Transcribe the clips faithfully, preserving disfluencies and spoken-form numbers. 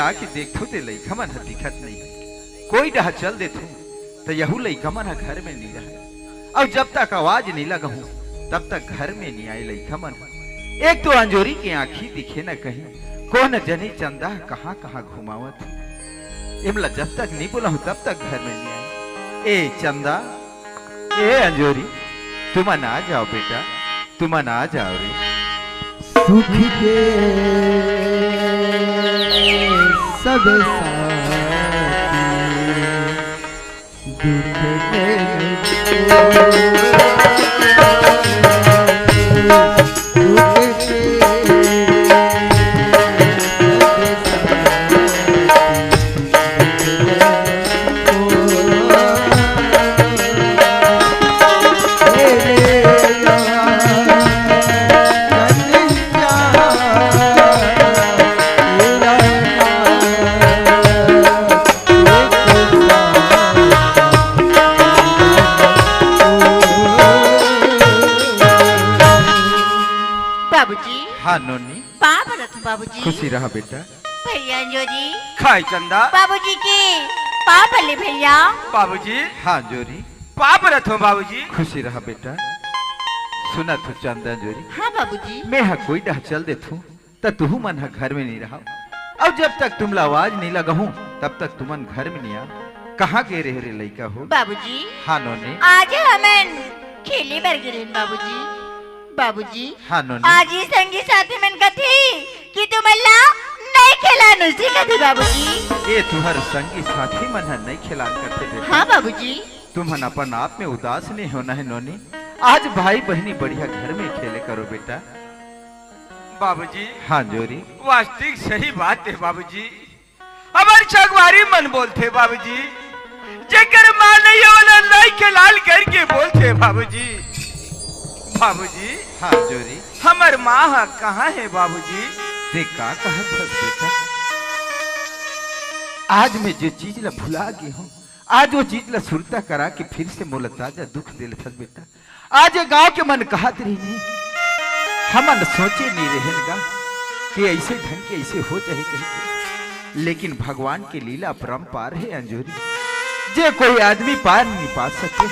आके देखथों ते लइका मन ह दिखत नइ हे। कोई डहा चल देथों त यहू लइका मन ह घर में नइ रहय। अउ जब तक आवाज नइ लगाहूं तब तक घर में नइ आय लइका मन ह। एक तो अंजोरी के आंखी दिखे न कहीं, कोन जनी चंदा ह कहां कहां घुमावत हे। एमला जब तक नइ बोलाहूं तब तक घर में नइ आय। ए चंदा, ए अंजोरी, तुमन आ जाव बेटा, तुमन आ जाव रे। सुख के सब साथी, दुख में बाबूजी। हाँ नोनी। पाँव परत हूँ बाबूजी। खुशी रहा बेटा। भैया अंजोरी। काय चंदा? बाबूजी के पाँव परत हूँ भैया। बाबूजी। हाँ अंजोरी। पाँव परत हूँ बाबूजी। खुशी रहा बेटा। सुनत हस चंदा अंजोरी? हाँ बाबूजी। मैं हा कोई डहा चल देथों, त तुहू मन ह घर में नइ रहव। अउ जब तक तुमला आवाज नइ लगाहूं, तब तक तुमन घर में नइ आव। कहां गे रहेव रे लइका हो? बाबूजी। हाँ नोनी। आज हमन खेले बर गे रहेन बाबूजी। बाबूजी। हाँ नोनी। आज ये संगी साथी मन कथे कि तुमन ला नइ खेलान उसे कथे बाबूजी। ए तुंहर संगी साथी मन ह नइ खेलान कथे बेटा। हाँ बाबूजी। तुमन अपन आप में उदास नइ होना हे नोनी। आज भाई बहिनी बढ़िया घर में खेले करो बेटा। बाबूजी। हाँ अंजोरी। वास्तविक सही बात हे बाबूजी। हमर संगवारी मन बोलथे बाबूजी, जेकर माँ नइ हे ओला नइ खेलान करके बोलथे बाबूजी। बाबूजी। हाँ अंजोरी। हमर माँ ह कहाँ हे बाबूजी? ते का कहत हस बेटा? आज मैं जो चीज ला भुला गे हूँ, आज वो चीज ला सुरता करा के फिर से मोला ताजा दुख दे लेथस बेटा। आज ये गांव के मन कहत रहिन, हमन सोचे नइ रहेन गा कि अइसे ढंग के अइसे हो जाही कहि के। लेकिन भगवान के लीला अपरंपार हे अंजोरी, जे कोई आदमी पार नइ पा सके।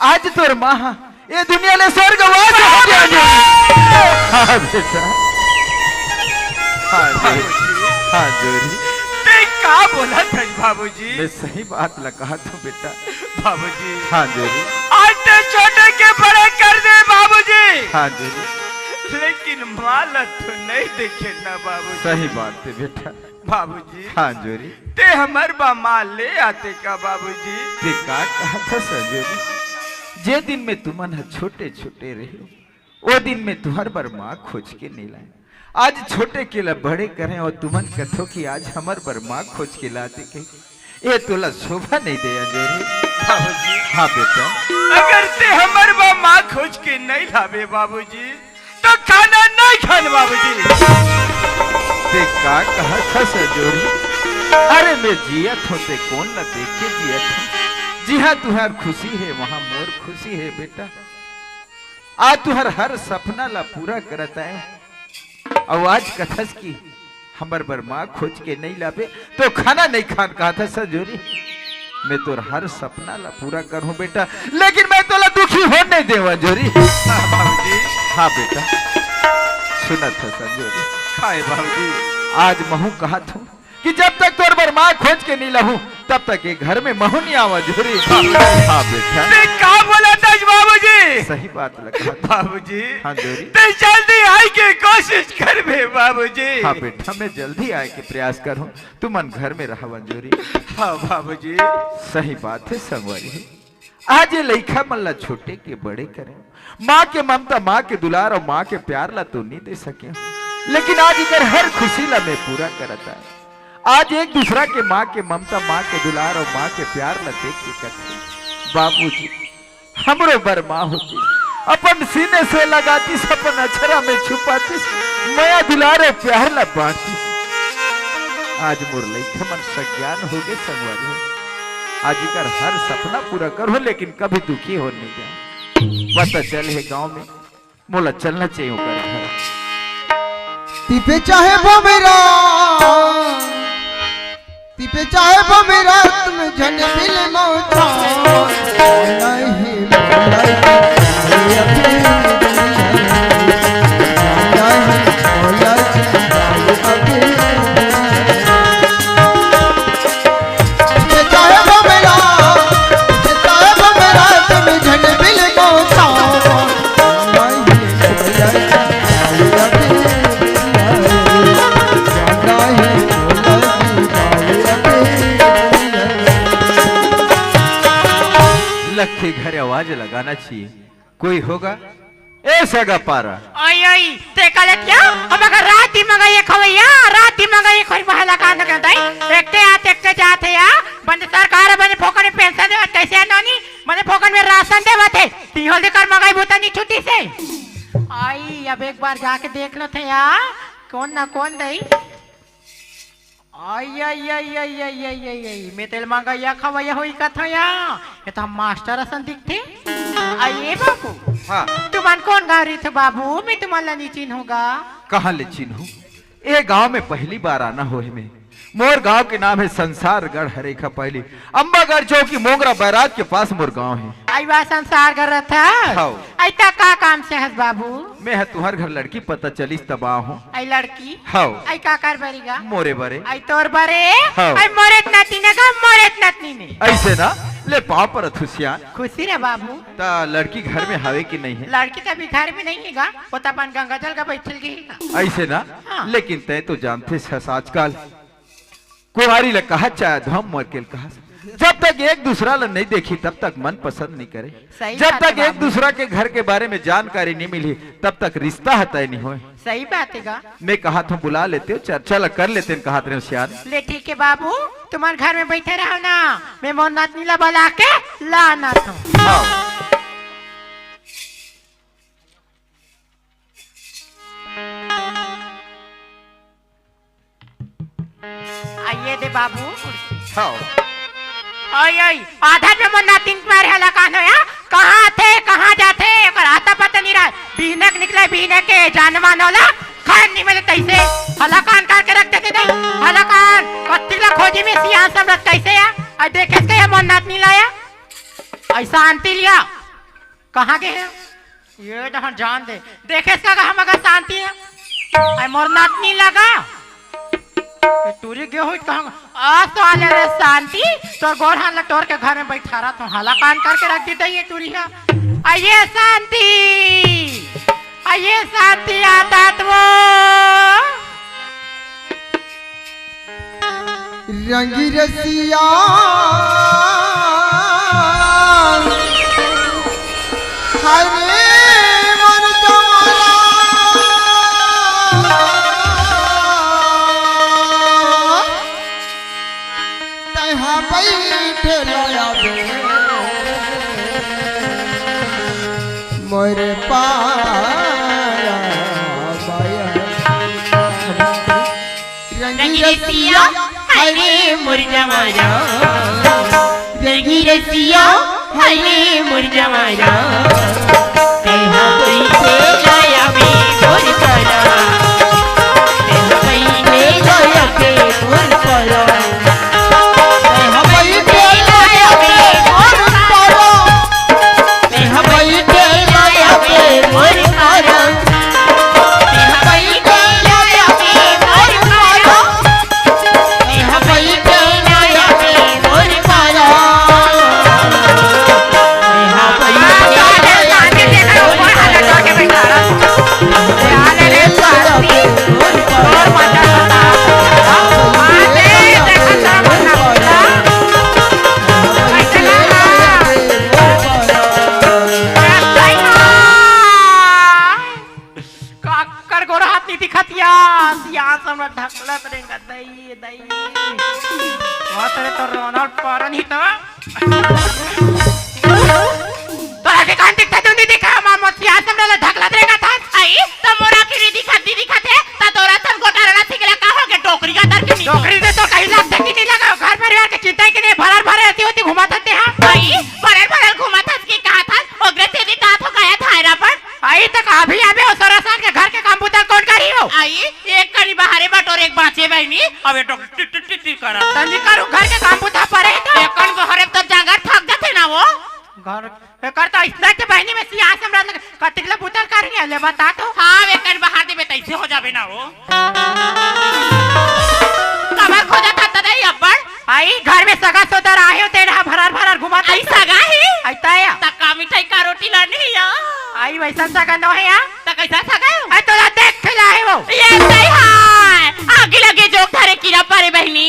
आज तोर माँ ह ए दुनिया ले स्वर्गवास हो गे अंजोरी। हाँ बेटा। हाँ अंजोरी। हाँ अंजोरी। ते का बोलत हस बाबूजी? मैं सही बात ला कहत हूँ बेटा। बाबूजी। हाँ अंजोरी। आज ते छोटे के बड़े कर दे बाबूजी। हाँ अंजोरी। लेकिन माँ ला तो नइ देखे ना बाबूजी। सही बात हे बेटा। बाबूजी। हाँ अंजोरी। ते हमर बर माँ ले आते का बाबूजी? ते का कहत हस अंजोरी? जे दिन में तुमन ह छोटे छोटे रहेव, ओ दिन में तुंहर बर माँ खोज के नइ लाएंव। आज छोटे के ला बड़े करेंव अउ तुमन कथव कि आज हमर बर माँ खोज के लाते कहि। ए तोला शोभा नइ दे अंजोरी। बाबूजी। हाँ बेटा। अगर ते हमर बर माँ खोज के नइ लाबे बाबूजी, त खाना नइ खान बाबूजी। ते का कहत हस अंजोरी? अरे मैं जियत हूँ ते कोन ला देख के जियत हूँ? जिहाँ तुंहर खुशी हे वहाँ मोर खुशी हे बेटा। आज तुंहर हर सपना ला पूरा करत आएंव। अउ आज कथस कि हमर बर माँ खोज के नइ लाबे, त खाना नइ खान कहत हस अंजोरी। मैं तोर हर सपना ला पूरा करहूँ बेटा, लेकिन मैं तोला दुखी होन नइ देंव अंजोरी। हाँ बाबूजी। हाँ बेटा, सुनत हस अंजोरी? काय बाबूजी? आज महूँ कहत हूँ कि जब तक तोर बर माँ खोज के नइ लाहूँ, तब तक ये घर में महूँ नइ आंव अंजोरी। हाँ बेटा। ते का बोलत हस बाबूजी? सही बात ला कहत हूँ। बाबूजी। हाँ अंजोरी। ते जल्दी आए के कोशिश करबे बाबूजी। हाँ बेटा, मैं जल्दी आए के प्रयास करहूँ। तुमन घर में रहव अंजोरी। हाँ बाबूजी। सही बात हे संगवारी हो। आज ये लइका मन ला छोटे के बड़े करेंव, माँ के ममता, माँ के दुलार अउ माँ के प्यार ला तो नइ दे सकेंव, लेकिन आज एकर हर खुशी ला मैं पूरा करत आएंव। आज एक दूसरा के माँ के ममता, माँ के दुलार अउ माँ के प्यार ला देख के कथे, बाबूजी, हमरो बर माँ होतिस, अपन सीने से लगातिस, अपन अचरा में छुपातिस, मया दुलार अउ प्यार ला बांटिस। आज मोर लइका मन सज्ञान हो गे संगवारी हो। आज एकर हर सपना पूरा करहूँ, लेकिन कभी दुखी होन नइ देंव। पता चले हे गांव में, मोला चलना चाहिए ओकर घर। तिबे चाहे भोमेरा। बेचाए बमे रात में झन बिल मौत। नहीं बोला जी, अभी नहीं बोला जी, अभी बेचाए बमे रात, बेचाए बमे रात में झन बिल मौत। लखे घर आवाज लगाना चाहिए, कोई होगा? ए सगा पारा। ओई, ओई, ते कहले क्या? हम अगर रात दिन मंगाइए खवैया, रात दिन मंगाइए खोई पहला कान के दाई। एकटे आत, एकटे जात है या। बंद सरकार बने फोकट में पेंशन देवत, कैसे है नोनी? बने फोकट में राशन देवत है। तिहोल दे कर मंगाई बूता नहीं छुट्टी से। आई, अब एक बार जाके देख लो थे या, कौन ना कौन दई। आई, आई, आई, आई, आई, आई, आई, आई, मैं तेल मंगाइया खवैया होई कथा या। ये तो हम मास्टर असन दिखथे। आई, ए बाबू। हाँ। तुमन कौन गाँव रहिथे बाबू? मैं तुमन ला नहीं चिन्हूंगा। कहाँ ले चिन्हू? ए गांव में पहली बार आना होहे मैं। मोर गांव के नाम है संसारगढ़ हरेखा पहली। अम्बागढ़ चौकी मोंगरा बैराज के पास मोर गांव है। आई बा संसारगढ़ रथा? हव। आई त का काम से हस बाबू? मैं ह तुहर घर लड़की पता चलिस तब आहूं। आई लड़की? हव। आई का कर बरेगा? मोरे बरे। आई तोर बरे? हव। आई मोरे त नतनी ने गा, मोरे त नतनी ने। ऐसे ना, ले पाँव परत हूं सियान। खुशी रे बाबू। त लड़की घर में हवे कि नहीं है? लड़की त अभी घर में नहीं है गा, वो त अपन गंगा जल का बैठल गई है गा। ऐसे ना, हाँ। लेकिन तय तो जानते हस आजकल कुंवारी ल कहा चाहे धम मरकेल कहा, जब तक एक दूसरा ल नहीं देखी तब तक मन पसंद नहीं करे। सही जब बात है तक एक बाबू। दूसरा के घर के बारे में जानकारी नहीं मिली तब तक रिश्ता ह तय नहीं होए। सही बात है गा। मैं कहा था बुला लेते हो, चर्चा ल कर लेते हैं, कहा थे सियान। ले ठीक है बाबू, तुम्हारे घर में बैठे रहो ना, मैं मोर नतनी ला बुला के लाना था। हाँ। आइए दे बाबू। हाँ। ओए, ओए, आधा में मोर नतनी मारे हला कान होया? कहाँ थे, कहाँ जाथे, एकर आता पता नहीं रहा। बिहनक निकले, बिहनक के जानमान होला, खान नहीं मिले तैसे। हला कान करके रख देते नहीं। हला कान, कत्ती ला खोजी में सियान समरत कैसे या? आ देखे के ये मोर नतनी लाया? ऐसा आंटी लिया। कहाँ गए हैं? ये तो हम जान दे। देखे इसका का हम अगर शांति है। आई मोर नतनी लगा। ये टूरी गे हुई कहाँ? आ तो आ ले रे शांति, तोर गोर हाथ ला तोड़ के घर में बैठा रहा तो हला कान करके रख दी ये टूरी हा। आ ये शांति, आ ये शांति आता तो। रंगी रसिया, हरे मन तुम्हारा, तहाँ बैठे लाया बे, मोर पारा बाया। रंगी रसिया, हाय रे मोर जवारा। रंगी रसिया, हाय रे मोर जवारा। कहाँ बैठे लाया बे मोर पारा। कहाँ बैठे लाया बे मोर पारा। कहाँ बैठे लाया बे मोर पारा। काकर गोर हाथ नहीं दिखत या, सियान समरत ढकलत रेंगत दई, दई। वाह, तेरे तो रोनल परन ही तो। तोरा के कान दिखता तू नहीं दिखा, मार मोर सियान समरत ढकलत रेंगत हस। आई, तो मोरा के नहीं दिखत, नहीं दिखत है, ता तोरा सन गोटारना सिकला का हो के डोकरी का दर के नहीं। डोकरी से तो कहीं लगता कि नहीं लगा, घर परिवार के चिंता ही कि नहीं, भरल भरल ऐसी होती घुमा सकते हैं। आई, भरल भरल घुमा था कि कहा था, ओकरे से भी तात हो गया था, एरा पर। आई त का भी आबे, ओ सोरा साल के घर के काम बुता कोन करी हो? आई, एक करी बाहरे बटोर, एक नाचे बहिनी, अब ये डोक टिट टिट टिट टिट करत। तनी करू घर के काम बुता परे हे त। एकन बहरे त जांगर थक जाथे ना वो। घर एकर त अइसना के बहिनी में सियास हमरा लगे कतिक ले बुतल कर नहीं ले बता तो। हाँ, एकन बहार देबे तइसे हो जाबे ना वो। कबर खोजत हस दई अब्बड़। आई घर में सगा सोदर आहे हो, तेन ह भरर भरर घुमत आई सगा ही? आई त या। त का मिठाई का रोटी लानी या? आई वइसन सगा नो हे या। त कइसा सगा हो? आई तोला देख के लाहे हो। ये सही है। आगे लगे जोक धरे कीरा परे बहिनी।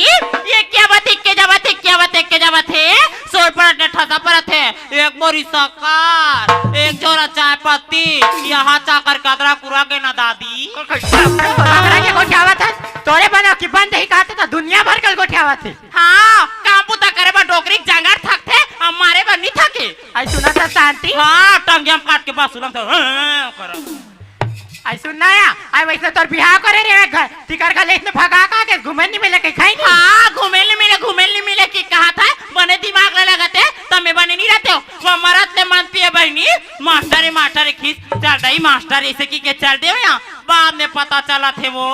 ये क्या बात है, के जावत है, क्या बात है, के जावत है? सोर परत ने ठसा परत हे। एक बोरी शक्कर, एक झोरा चाय पत्ती, यहाँ चाकर के अदरा कुरा के ना दादी। अदरा के गोठियावत हस? तोरे बना कि बंद ही कहत त दुनिया भर के गोठियावत हे। हाँ, काम बुता करे बर डोकरी के जांगर थकथे, अब मारे बर नी थके। आई सुनत हस शांति? हाँ, टंगिया म काट के बस सुनत हस, हाँ, हाँ, करत। आई सुन ना या, आई वइसने तोर बिहाव करे रे घर, तिकर घले इसने भगा का के घूमे नी मिले के खाई नी। हाँ, घूमे नी मिले, घूमे नी मिले कि कहत हे, बने दिमाग ले लगत हे, त मैं बने नी रहते हो। वो मरत ले मानती है बहिनी, मास्टर है, मास्टर है खींच, चल दई मास्टर, ऐसे कि के चल दे या। बाद में पता चलत हे वो,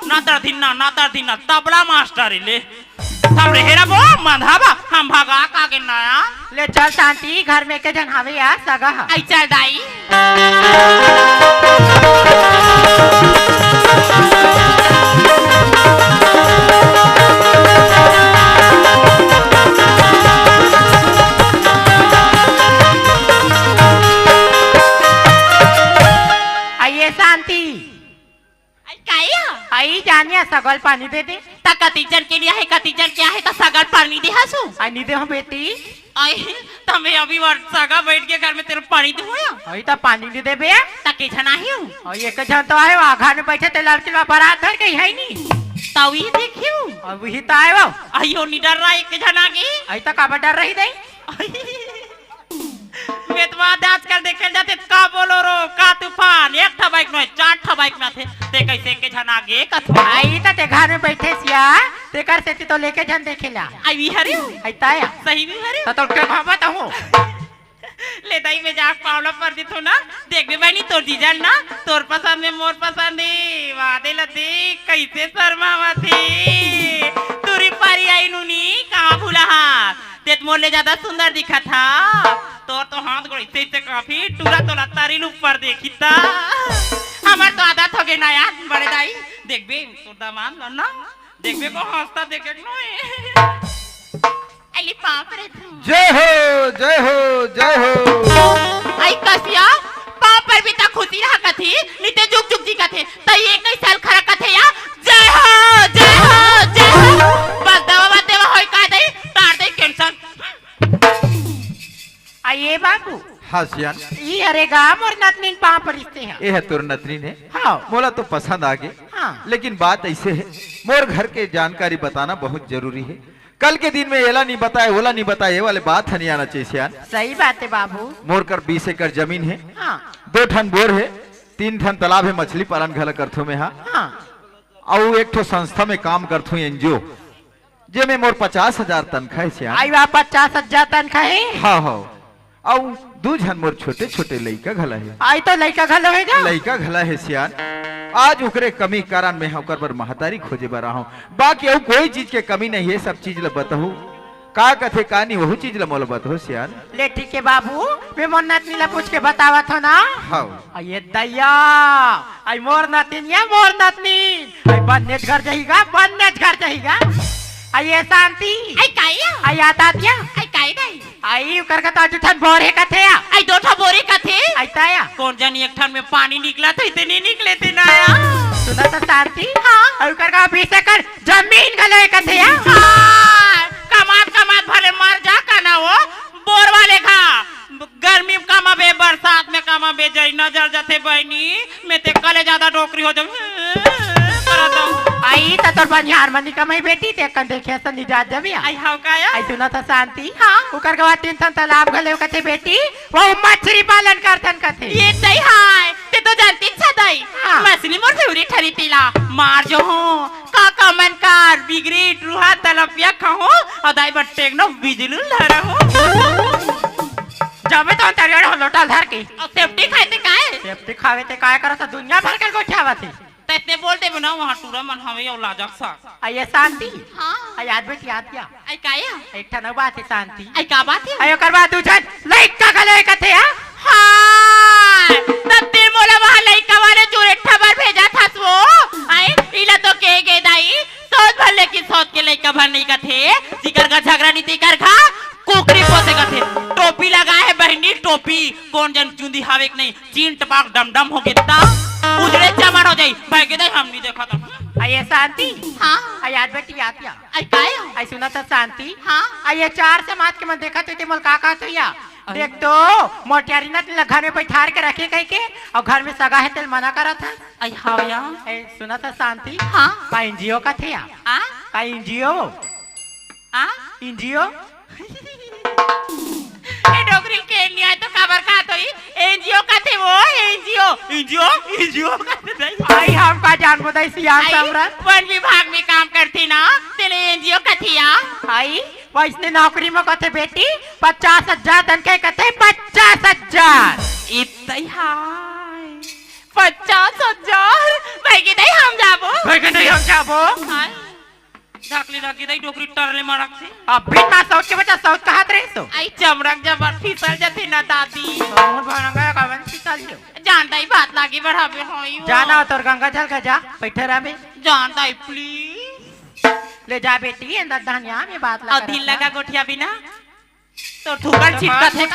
नतर दिन ना, नतर दिन ना, तबला मास्टर है ले। हम रहे रबो, मंधाबा, हम भगा का के नया। ले चल शांति, घर में के झन हावे या सगा ह। आई चल दाई। आइए शांति। आई काया? आई जानिया सगल पानी दे दे। त कति जन के लिए हे, कति जन के आहे, त सगल पानी दे हसु। आई नी दे हो बेटी। आई, त मैं अभी वर सगा बैठ के घर में तेरे पानी दूँ या? आई त पानी नी दे बे। त के झन आही हूँ? आई एक झन तो आहे, आघा में बैठे ते लड़की ला बारात धर के है नी। त वही देखी हूँ। अब वही त आए वो। आई ओ नी डर रहा, एक झन आगे। आई त काबर डर रही दे? आई। बेटवा, आजकल देखे जाथे का बोलोरो, का तूफान, एक ठा बाइक में चार ठा बाइक में आथे, ते कइसे के झन आगे कथो? आई त ते घर में बैठे सिया, तेकर सेती तो लेके झन देखे ला। आई भी हरे हो? आई ताया। सही भी हरे हो? त तोर के भावत हूँ। ले दाई में जाके पावला पर दिथो ना, देखबे बहिनी तोर जीजा ल ना, तोर पसंद में मोर पसंद हे, वादे ला देख कइसे शर्मावत हे। तुरी पारी आई नूनी, कहाँ भूला हा? ते त मोर ले जादा सुंदर दिखत हा। तोर तो हाथ गोड़ अइसे अइसे कांपही, टूरा तोला तारी ल ऊपर देखही त। हमर तो आदत होगे ना यार, बड़े दाई। देखबे, तोर दामाद ल ना, देखबे को हंसता देखे नोहे। अली पाँव परे थू। जय हो, जय हो, जय हो। आई कसिया, पाँव परबे त खुशी रहा कथे, नी ते जुग जुग जी कथे। त ये कई साल खरा कथे या, जय हो, जय हो, जय हो। बस दवा मत देवा होई का दई, तार दई कैंसर। आ ये बाबू। हाँ सियान। ई हरे गा मोर नतनीन पाँव परिस ते हा। ये है तोर नतनीन हे। हाँ। मोला तो पसंद आगे। हाँ। लेकिन बात अइसे हे, मोर घर के जानकारी बताना बहुत जरूरी हे। कल के दिन में एला नी बताए, ओला नी बताए, ये वाले बात ह नी आना चाहिए सियान। सही बात हे बाबू। मोर कर बीस एकड़ जमीन हे। हाँ। दो ठन बोर हे, तीन ठन तालाब हे, मछली पालन घला करथों मैं हा। हाँ। अउ एक ठो संस्था में काम करथों, एनजीओ, जेमे मोर पचास हजार तनखा हे सियान। आई वाह, पचास हजार तनखा हे? हाँ, हाँ। अउ दू झन मोर छोटे-छोटे लइका घला हे। आई तो लइका घलो हे गा? लइका घला हे सियान। आज ओकरे कमी कारण मैं ओकर बर महतारी खोजे बर आहूँ। बाकी अउ कोई चीज के कमी नहीं हे, सब चीज ल बताहूँ। का कथे, का नहीं, वहू चीज ल मोला बताहू सियान। ले ठीक हे बाबू, मैं मोर नतनी ल पूछ के बतावत हूँ ना। हाँ। आ ये दइया, आई मोर नतनिया, मोर नतनी। आई बन्नेच घर जाही गा, बन्नेच घर जाही गा। आई ये शांति। आई काई? आई आतातिया। आई काई दाई? आई ओकर का तो दू ठन बोर हे कथे या। आई दो ठा बोर हे कथे। आई ताया। कोन जनी एक ठन में पानी निकलत हे, ते नी निकले ते ना या। सुना तो शांति। हाँ। आई ओकर का बीस एकड़ जमीन घलो हे कथे या। हाँ। कमात कमात भले मर जा का ना वो बोर वाले घा। गर्मी में कमाबे, बरसात में कमाबे, जरी नजर जथे बहिनी, मैं ते कले जादा डोकरी हो जाऊँ। करत हूँ। आई त तोर बनिहार मन नी कमाई बेटी, ते कन देखे सन नी जात जबे। आई हव का या? आई सुना था शांति। हाँ। ओकर गवा तीन ठन तालाब घले कथे बेटी, वो मछली पालन करथन कथे। ये सही हाय, ते तो जानती छ दाई। हाँ। मछली मोर फेवरेट हरी तेला, मार जो हो, का का मन कर, बिगरेट, रुहा, तलपिया खाहूँ, अउ दाई बर टेंगना बिजलू लहराहूँ। जाबे तो अंतरिया हो लोटा धर के। अउ सेफ्टी खाए ते काय? सेफ्टी खावे ते काय करत ह? दुनिया भर के गोठियावत हे। तैं ते बोल देबे ना, वहाँ टूरा मन हवे अउ लाजक सा। अई ए शांति। हाँ। अई याद बेटी, याद क्या? अई का या? एक ठन अउ बात हे शांति। अई का बात हे? अई ओकर बाद दू झन लइका घलो एकथे, हाँ? हाँ, तब ते मोला वहाँ लइका वाले जुरेठा बर भेजत हस वो। अई, इला तो के गे दाई, सोच भर लेकिन सोच के लइका भर नहीं कथे, जिकर का झगरा नहीं तिकर का कुकरी पोसे कथे। टोपी लगाए हे बहिनी, टोपी, कोन जन चुंदी हावे कि नहीं, चीन टपाक डमडम हो गे त उजड़े चमन हो जाई। भाई के दाई हम नहीं देखा था। अई ए शांति। हाँ। अई याद बेटी, याद क्या? अई का या? अई सुना था शांति। हाँ। अई ए चार समाज के मन देखत हे ते मोला का कहत हे या? अई। देख तो, मोटियारी न तेला घर में बैठार के रखे कहिके, अउ घर में सगा हे तेला मना करत हे। अई हाँ या। अई सुना था शांति। हाँ। का एनजीओ कथे या? आ? का एनजीओ? आ? एनजीओ? ए डोकरी के नहीं आए तो काबर कहत होही? एनजीओ कथे वो, एनजीओ, एनजीओ, एनजीओ कथे दाई। अई हम का जानबो दाई सियान अई, समरन। वन विभाग में काम करथे ना, तेला एनजीओ कथे या। अई, वइसने नौकरी में कथे बेटी, पचास हजार तनखा कथे, पचास हजार। इतई हाय। पचास हजार? भाई के दाई हम जाबो। भाई के दाई हम जाबो। हाय। धाकली धाकली दाई डोकरी टरले मारक से। अब बिन मा सोच के बचा सोच कहत रहे सो। अई चमड़क जबर फिसल जथे ना दादी। मोर भनंगा कवन फिसल जो। जान दाई भात लागे बढ़ाबे होई हो। जाना तोर गंगा जल का जा, बैठे रहबे। जान दाई please। ले जा बेटी, अंदर धनिया में बात लगा अउ दिल रखना। लगा गोठिया बिना। तो थुकल छिटकत हे।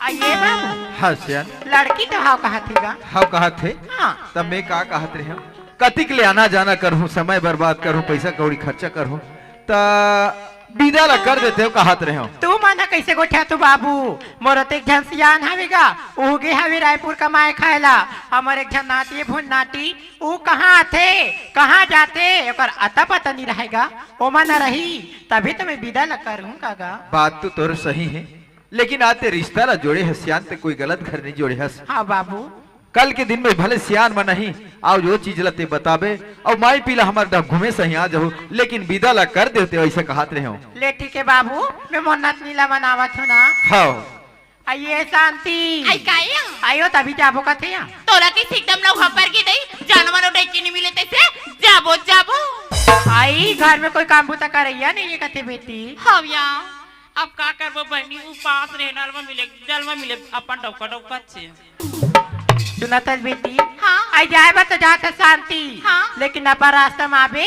अई ए बाबू। हाँ सियान। लड़की तो हव कहत हे गा। हव कहत हे। हाँ। तब मैं का कहत रहे हूँ, कतिक ले आना जाना करहूँ, समय बर्बाद करहूँ, पैसा कौड़ी खर्चा करहूँ, त बिदा ला कर देते हो कहत रहे हूँ। तू मन ह कइसे गोठियाथू बाबू? मोर तो एक झन सियान हवे गा, ऊ गे हवे रायपुर कमाए खाए ला। हमर एक झन नाती हे भुन नाती, ऊ कहाँ आथे, कहाँ जाथे, ओकर अता पता नहीं रहे गा। ओमा न रही, तभी तो मैं बिदा ला करहूँ का गा। बात तो तोर सही हे, लेकिन आज ते रिश्ता ला जोड़े हस सियान, ते कोई गलत घर नहीं जोड़े हस। हाँ बाबू। कल के दिन में भले सियान मन नहीं, अउ जो चीज ला ते बताबे, अउ माई पीला हमर डब घूमे सही आ जाहू, लेकिन बिदा ला कर देते, अइसे कहत रहे हूँ। ले ठीक हे बाबू, मैं मोर नतनी ला मनावत हूँ ना। हाँ। अई ए शांति। अई का या? अई ओ तभी जाबो कथे या। तोला कइसे एकदम लौहा पर के दाई, जानवर अउ डैकी नहीं मिले तइसे, जाबो, जाबो। अई घर में कोई काम बूता करइया नहीं हे कथे बेटी। हव या, अब का करबो बहिनी, उपास रहे, नल में मिले, जल में मिले, अपन डौका डौका छे। सुनत हस बेटी? हाँ। अई जाए बर तो जात हस शांति। हाँ। लेकिन अपन रास्ता में आबे,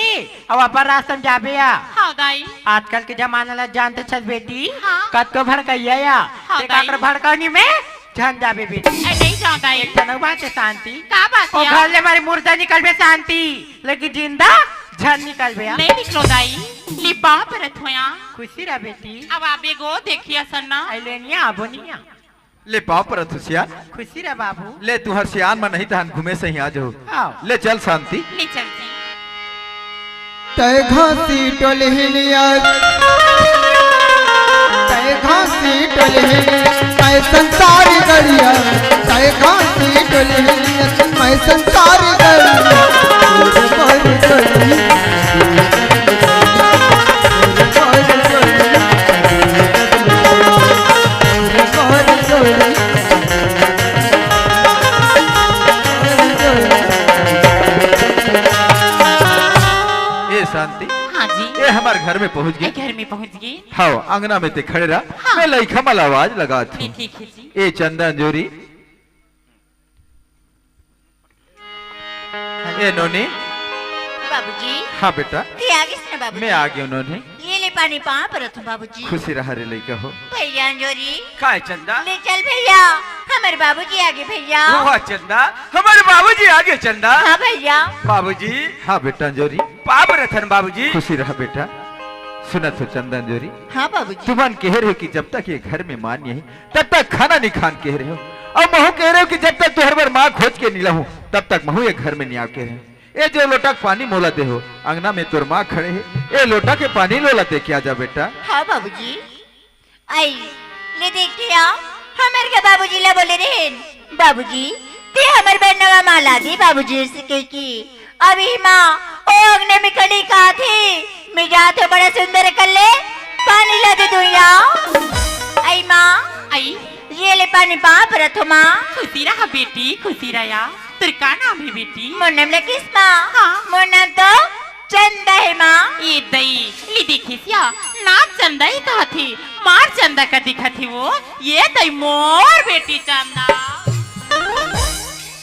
अउ अपन रास्ता में जाबे या। हाँ दाई। आजकल के जमाना ला जानत हस बेटी, हाँ। कतको भड़कइया या। हाँ ते दाई। काकर भड़कनी में झन जाबे बेटी। अई नहीं जाओ दाई। एक ठन अउ बात हे शांति। का बात ओ या? घर ले मारे मुर्दा निकलबे शांति, लेकिन जिंदा झन निकलबे या। नहीं निकलो दाई, ले पाँव परत हों या। खुशी रह बेटी। अब आबे गो देखिया सन्ना। अई लेनिया आबो निया। ले पाँव परत हों सियान। खुशी रह बाबू। ले तुहर सियान मन नहीं तहन घूमे सही आ जाहू। हाँ। ले चल शांति। ले चलथे। तय घासी टोलहिनिया, तय घासी टोलहिनिया, मैं संसार गरिया, तय घासी टोलहिनिया, मैं संसार गरिया। ए शांति, हाँ जी। ए हमर घर में पहुंच गे। ए घर में पहुंच गे। हाँ, अंगना में ते खड़े रह। हाँ। मैं लइका मन ला आवाज लगात हूँ। ठीक हे जी। ए चंदा अंजोरी। ए नोनी। बाबूजी। हाँ बेटा। ते आ गे ना बाबूजी? मैं आ गेंव नोनी। ले ले पानी पाँव परत हूँ बाबूजी। खुशी रह रे लइका हो। भैया अंजोरी। काय चंदा? ले चल भैया, हमर बाबूजी आ गे भैया। वाह चंदा, हमर बाबूजी आ गे चंदा। हाँ भैया। बाबूजी। हाँ बेटा अंजोरी। पाँव परत हन बाबूजी। खुशी रह बेटा। सुनत हो चंदा अंजोरी? हाँ बाबूजी। तुमन कहे रहे हो कि जब तक ये घर में माँ नहीं, तब तक खाना नहीं खान कहे रहे हो। अउ महूँ कहे रहे हो कि जब तक तुहर बर माँ खोज के नहीं लाहूँ, तब तक महूँ ये घर में नहीं आव कहे रहे हो। ए जो लोटा के पानी मोला दे हो, अंगना में तोर माँ खड़े हे, ए लोटा के पानी ल ओला दे के आ जा बेटा। हाँ बाबूजी। अई, ले देख के आ, हमर के बाबूजी ला बोले रहेन, "बाबूजी, ते हमर बर नवा माँ ला दे बाबूजी," अइसे कहिके। अभी माँ, ओ अंगने में खड़ी का थे, मैं जात हूँ बड़ा सुंदर कर ले, पानी ला दे दुइया। अई माँ, अई। ये ले पानी पाँव परत हूँ माँ। खुशी रहा बेटी, खुशी रहा। तोर का नाम हे बेटी? मोर नाम लकीस माँ। हाँ। मोर नाम तो चंदा हे माँ। ए दई, ले देखिस या, नाम चंदा ही कहाथे, मार चंदा का दिखथे वो। ए दई मोर बेटी चंदा।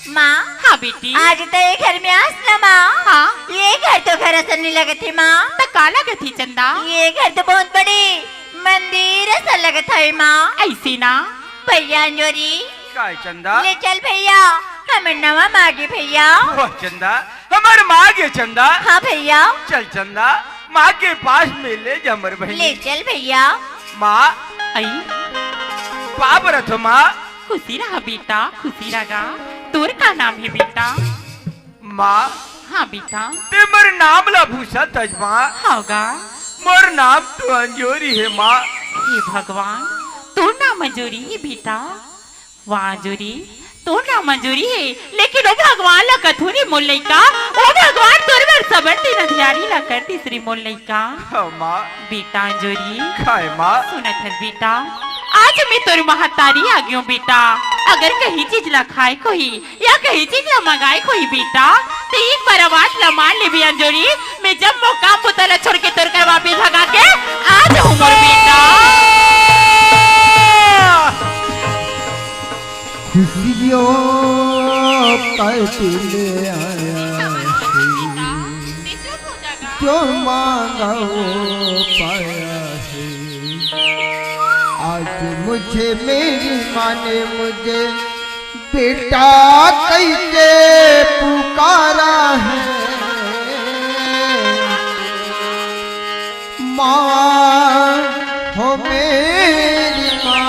माँ। हाँ बेटी। आज तो ये घर में आस ना माँ। हाँ। ये घर तो घर असन नहीं लगथे माँ। त का लगथे चंदा? ये घर तो बहुत बड़े मंदिर असन लगथे माँ। अइसे ना? भैया अंजोरी। काय चंदा? ले चल भैया, हमर नवा माँ गे भैया। वाह चंदा, हमर माँ गे चंदा। हाँ भैया। चल चंदा, माँ के पास में ले जा हमर बहिनी। ले चल भैया। माँ। अई। पाँव परत हों माँ। खुशी रहा बेटा, खुशी रहा। तोर का नाम हे बेटा? माँ। हाँ बेटा। ते मोर नाम ला पूछत हस माँ। हाँ गा। मोर नाम तो अंजोरी हे माँ। हे भगवान, तोर नाम अंजोरी हे बेटा? वाह अंजोरी, तोर नाम अंजोरी हे, लेकिन ओ भगवान ला कथों रे मोर लइका, ओ भगवान तोर बर सबन दिन अंधियारी ला कर दिस रे मोर लइका। हाँ माँ। बेटा अंजोरी। काय माँ? सुनत हस बेटा, आज मैं तोर महतारी आ गेंव बेटा। अगर कहीं चीज ला खाय के होही या कहीं चीज ला मंगाय के होही बेटा, त एक बार आवाज ला मार लेबे अंजोरी, मैं जम्मो काम बुता ला छोड़ के तोर कर वापिस भगा के आ जाहूँ मोर बेटा। खुशियों का दिन आया है, जो मांगा वो पाया है। आज मुझे मेरी माँ ने मुझे बेटा कह के पुकारा है। माँ हो मेरी माँ,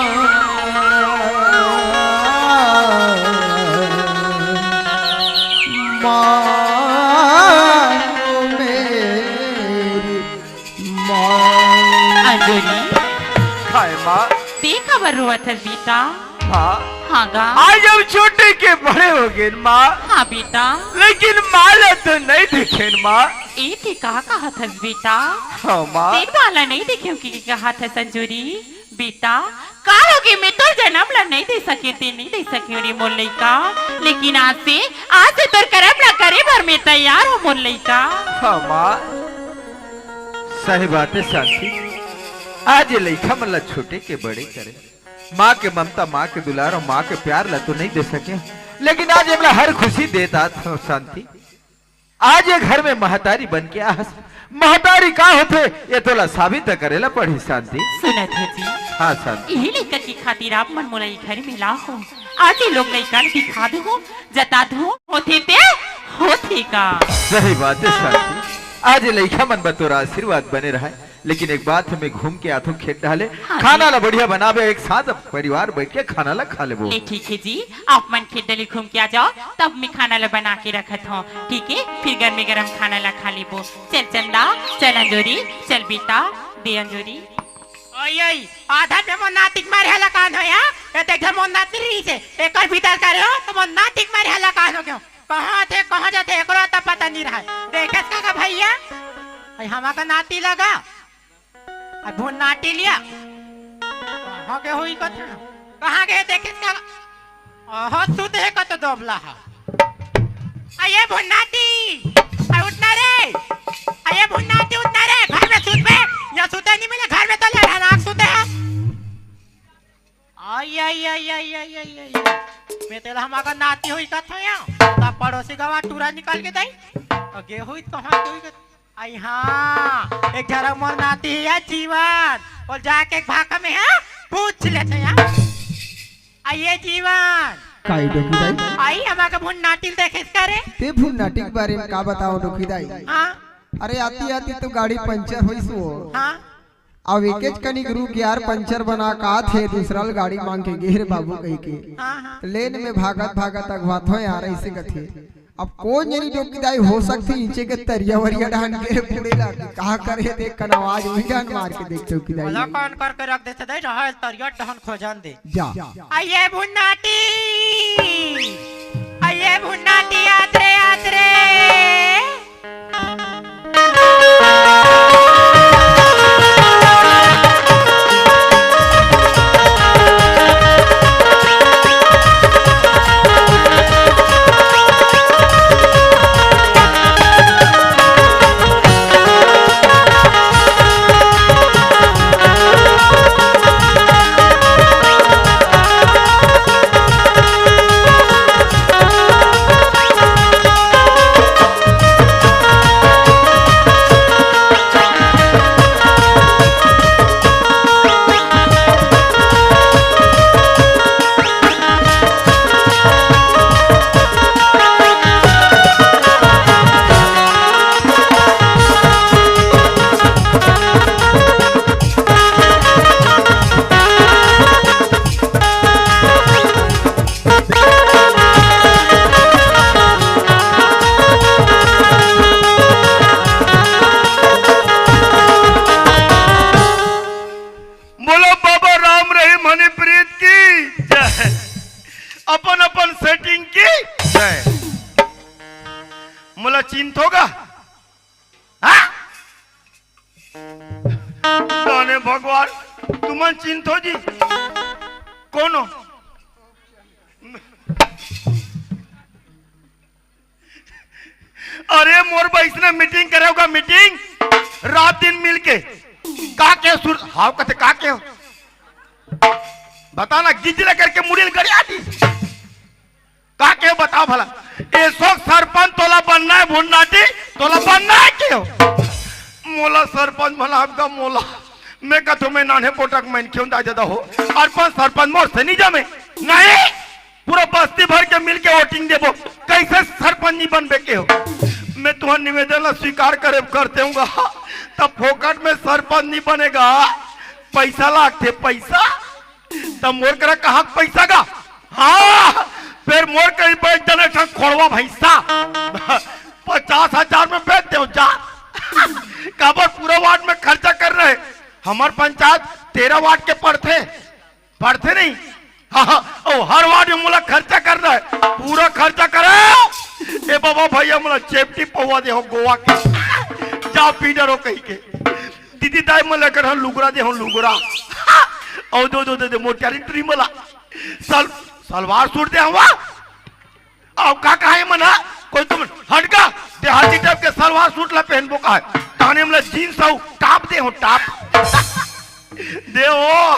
माँ हो मेरी माँ। अंजोरी। काय माँ? ते काबर रोवत हस बेटा? माँ। हाँ गा। आज हम छोटे के बड़े हो गेन माँ। हाँ बेटा। लेकिन माँ ला तो नहीं देखेन माँ। ए ते का कहत हस बेटा? हाँ माँ। ते माँ ला नहीं देखेंव कि कहत हस अंजोरी? बेटा, का होगे, मैं तोर जनम ला नहीं दे सकेंव, ते नहीं दे सकेंव रे मोर लइका, लेकिन आज से, आज से तोर करम ला करे बर मैं तैयार हों मोर लइका। हाँ माँ, सही बात हे शांति, आज ये लइका मन ला छोटे के बड़े करे, माँ के ममता, माँ के दुलार अउ माँ के प्यार ला तो नहीं दे सकेंव, लेकिन आज एमला हर खुशी दे दात हों शांति। आज ये घर में महतारी बन के आहस, महतारी का होथे, ये तोला साबित करे ला पड़ही शांति। सुनत हो जी? हाँ शांति। इही लइका के खातिर आप मन मोला ये घर में लाय हो। आज ये लोग लइका ल दिखा दो, जता दो, होथे ते होथे का। सही बात हे शांति, आज ये लइका मन बर तोर आशीर्वाद बने रहय। लेकिन एक बात, मैं घूम के आथों खेत डाले, हाँ खाना जी। ला बढ़िया बनाबे, एक साथ परिवार बैठ के खाना ला खा लेबो। ए, ठीक हे जी, आप मन खेत डाले घूम के आ जाओ, तब मैं खाना ला बना के रखत हों, ठीक हे? फिर गरमे गरम खाना ला खा लेबो। चल चंदा, चल अंजोरी, चल बेटा, दे अंजोरी। ओई, ओई, आधा में मोर नातिक मारे हला कान हो या? ये देख मोर नातिक रही से, एकर भीतर करे हो, तो मोर नातिक मारे हला कान हो क्यों? कहाँ थे, कहाँ जाथे, एकरो त पता नहीं रहय। देखेस का, का भैया? अई हमा का नाती लगा। अई भुन नाती लिया। कहाँ गे होही कथे? कहाँ गे देखेस का? ओहो, सुते हे कत दोबला हा। अई ये भुन नाती, अई उठना रे। अई ये भुन नाती उठना रे, घर में सुतबे। या सुते नहीं मिले, घर में तो ले रहना, सुते हे। अई, अई, अई। मैं तेला हमा का नाती होही कथों या। त पड़ोसी गवा टूरा निकाल के दई। अउ गे होही त कहाँ गे होही कथों। अई हाँ, एक झरक मोर नाती हे या जीवन। अउ जाके एक भाखा में, हाँ, पूछ लेथों या। अई ये जीवन। काई डोकी दाई? अई हमा का भुन नाती ल देखेस का रे? ते भुन नाती के बारे में का बतावों डोकी दाई? हाँ। अरे आती आती तो गाड़ी पंचर होइस वो। हाँ। अब एकेच कनिक रुक यार, पंचर बना का थे, दूसरा ल गाड़ी मांग के गे रे बाबू कहिके। हाँ, हाँ। त लेन में भागत भागत अगवाथों यार, अइसे कथे। अब कोन जनी डोकी दाई हो सकथे, इचे के तरिया वरिया डहन गे रे बूड़े ला, का करे देख कन आवाज उही डहन मार के देख चौकी दाई। भला कौन करके रख देथे दाई, रहा तरिया डहन खोजन दे। जा। अई ये भुन नाती, अई ये भुन नाती, आत रे, आत रे। चिंत होगा? हाँ? जाने भगवान, तुमन चिंत हो जी? कौन हो? अरे मोर बइसने मीटिंग करे होगा, मीटिंग रात दिन मिलके। का के सुर हाव कथे का के हो? बता ना, गिजले करके मुड़ी ल गरिया दी। का के बताओ भला? एसो सरपंच तोला बनना है, भुन्नाटी तोला बनना है के हो? मोला सरपंच बनाब गा मोला। मैं कथों मैं नान्हे पोटक मन क्यों दाई ददा हो? अरपन सरपंच मोर से नहीं जमे। नहीं, पूरा बस्ती भर के मिल के वोटिंग देबो। कैसे सरपंच नहीं बनबे के हो? मैं तुम्हार निवेदन ला स्वीकार करे करते हूँ गा। तब फोकट में सरपंच नहीं बनेगा, पैसा लागथे पैसा। त मोर करा कहाँ के पैसा गा? हाँ, फिर मोर कहीं पे जने ठन खोड़वा भैंसा। पचास हजार में बेच देव जा। काबर पूरा वार्ड में खर्चा कर रहे। हमर पंचायत तेरह वार्ड के पड़थे, पड़थे नहीं? हाँ, हाँ, ओ हर वार्ड में मोला खर्चा कर रहे, पूरा खर्चा करे। ए बाबा भैया मोला चेपटी पवा दे हो गोवा के। जा पी डरो कहीं के। दीदी दाई मोला कर लुगरा दे हो लुगरा। औ दो, दो, दे, दे, मोटियारी टुरी मोला। सल-, सलवार सूट दे हवा। अब का कहा है मना? कोई तुम हटका, देहाती टाइप के सलवार सूट ला पहनबो का है? ताने मोला जींस अउ टॉप दे हो, टॉप। दे हो।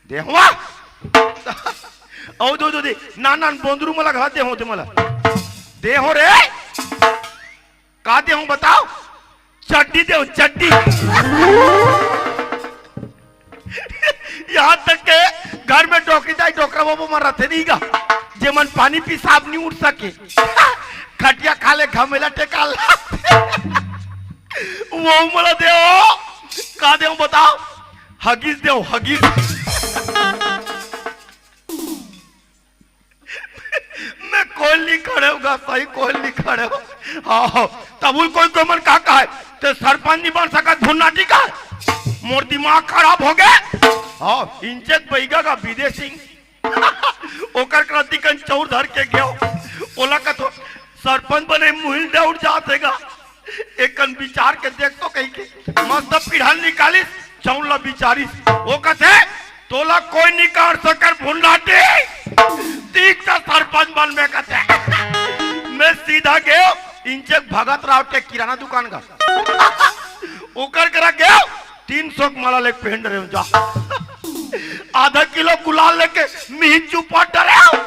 दे हवा। औ दो, दो, दे। नान, नान बोंदरू मोला घला दे हो, दे मोला। दे हो रे। का देहूं बताओ? चड्डी देहूं, चड्डी। यहां तक के घर में डोकरी दाई डोकरा बाबू मन रथे नहीं गा, जेमन पानी पेशाब नहीं उठ सके, खटिया खा ले घमेला टेका ला। वो मोला देहूं, का देहूं बताओ? हगीज देहूं, हगीज। मैं कोई नहीं खड़े होगा, सही कोई नहीं खड़े हो। हाँ, हाँ। तब उन कोई, कोई मन का कहा है, "ते सरपंच नहीं बन सकत, भुन्नाटी का है? मोर दिमाग खराब हो गया।" हाँ, इंचक बैगा का विदेशी। ओकर करा तिकन चौर धर के गयो। ओला कथो, "सरपंच बने मुहिल दौड़ जात हेगा।" एकन विचार के देख तो कही के मस्त पीढ़ा निकालिस, चौन ला विचारिस। वो कथे, "तोला कोई निकाल सकर भुन्नाटी, तीक त सरपंच बन में," कथे। मैं सीधा गयो इंचक भगत राव के किराना दुकान का। ओकर करा गयो, तीन सौ के माला लेके पहन रहे हो जा। आधा किलो गुलाल लेके मिहिन चुपा डरे हो।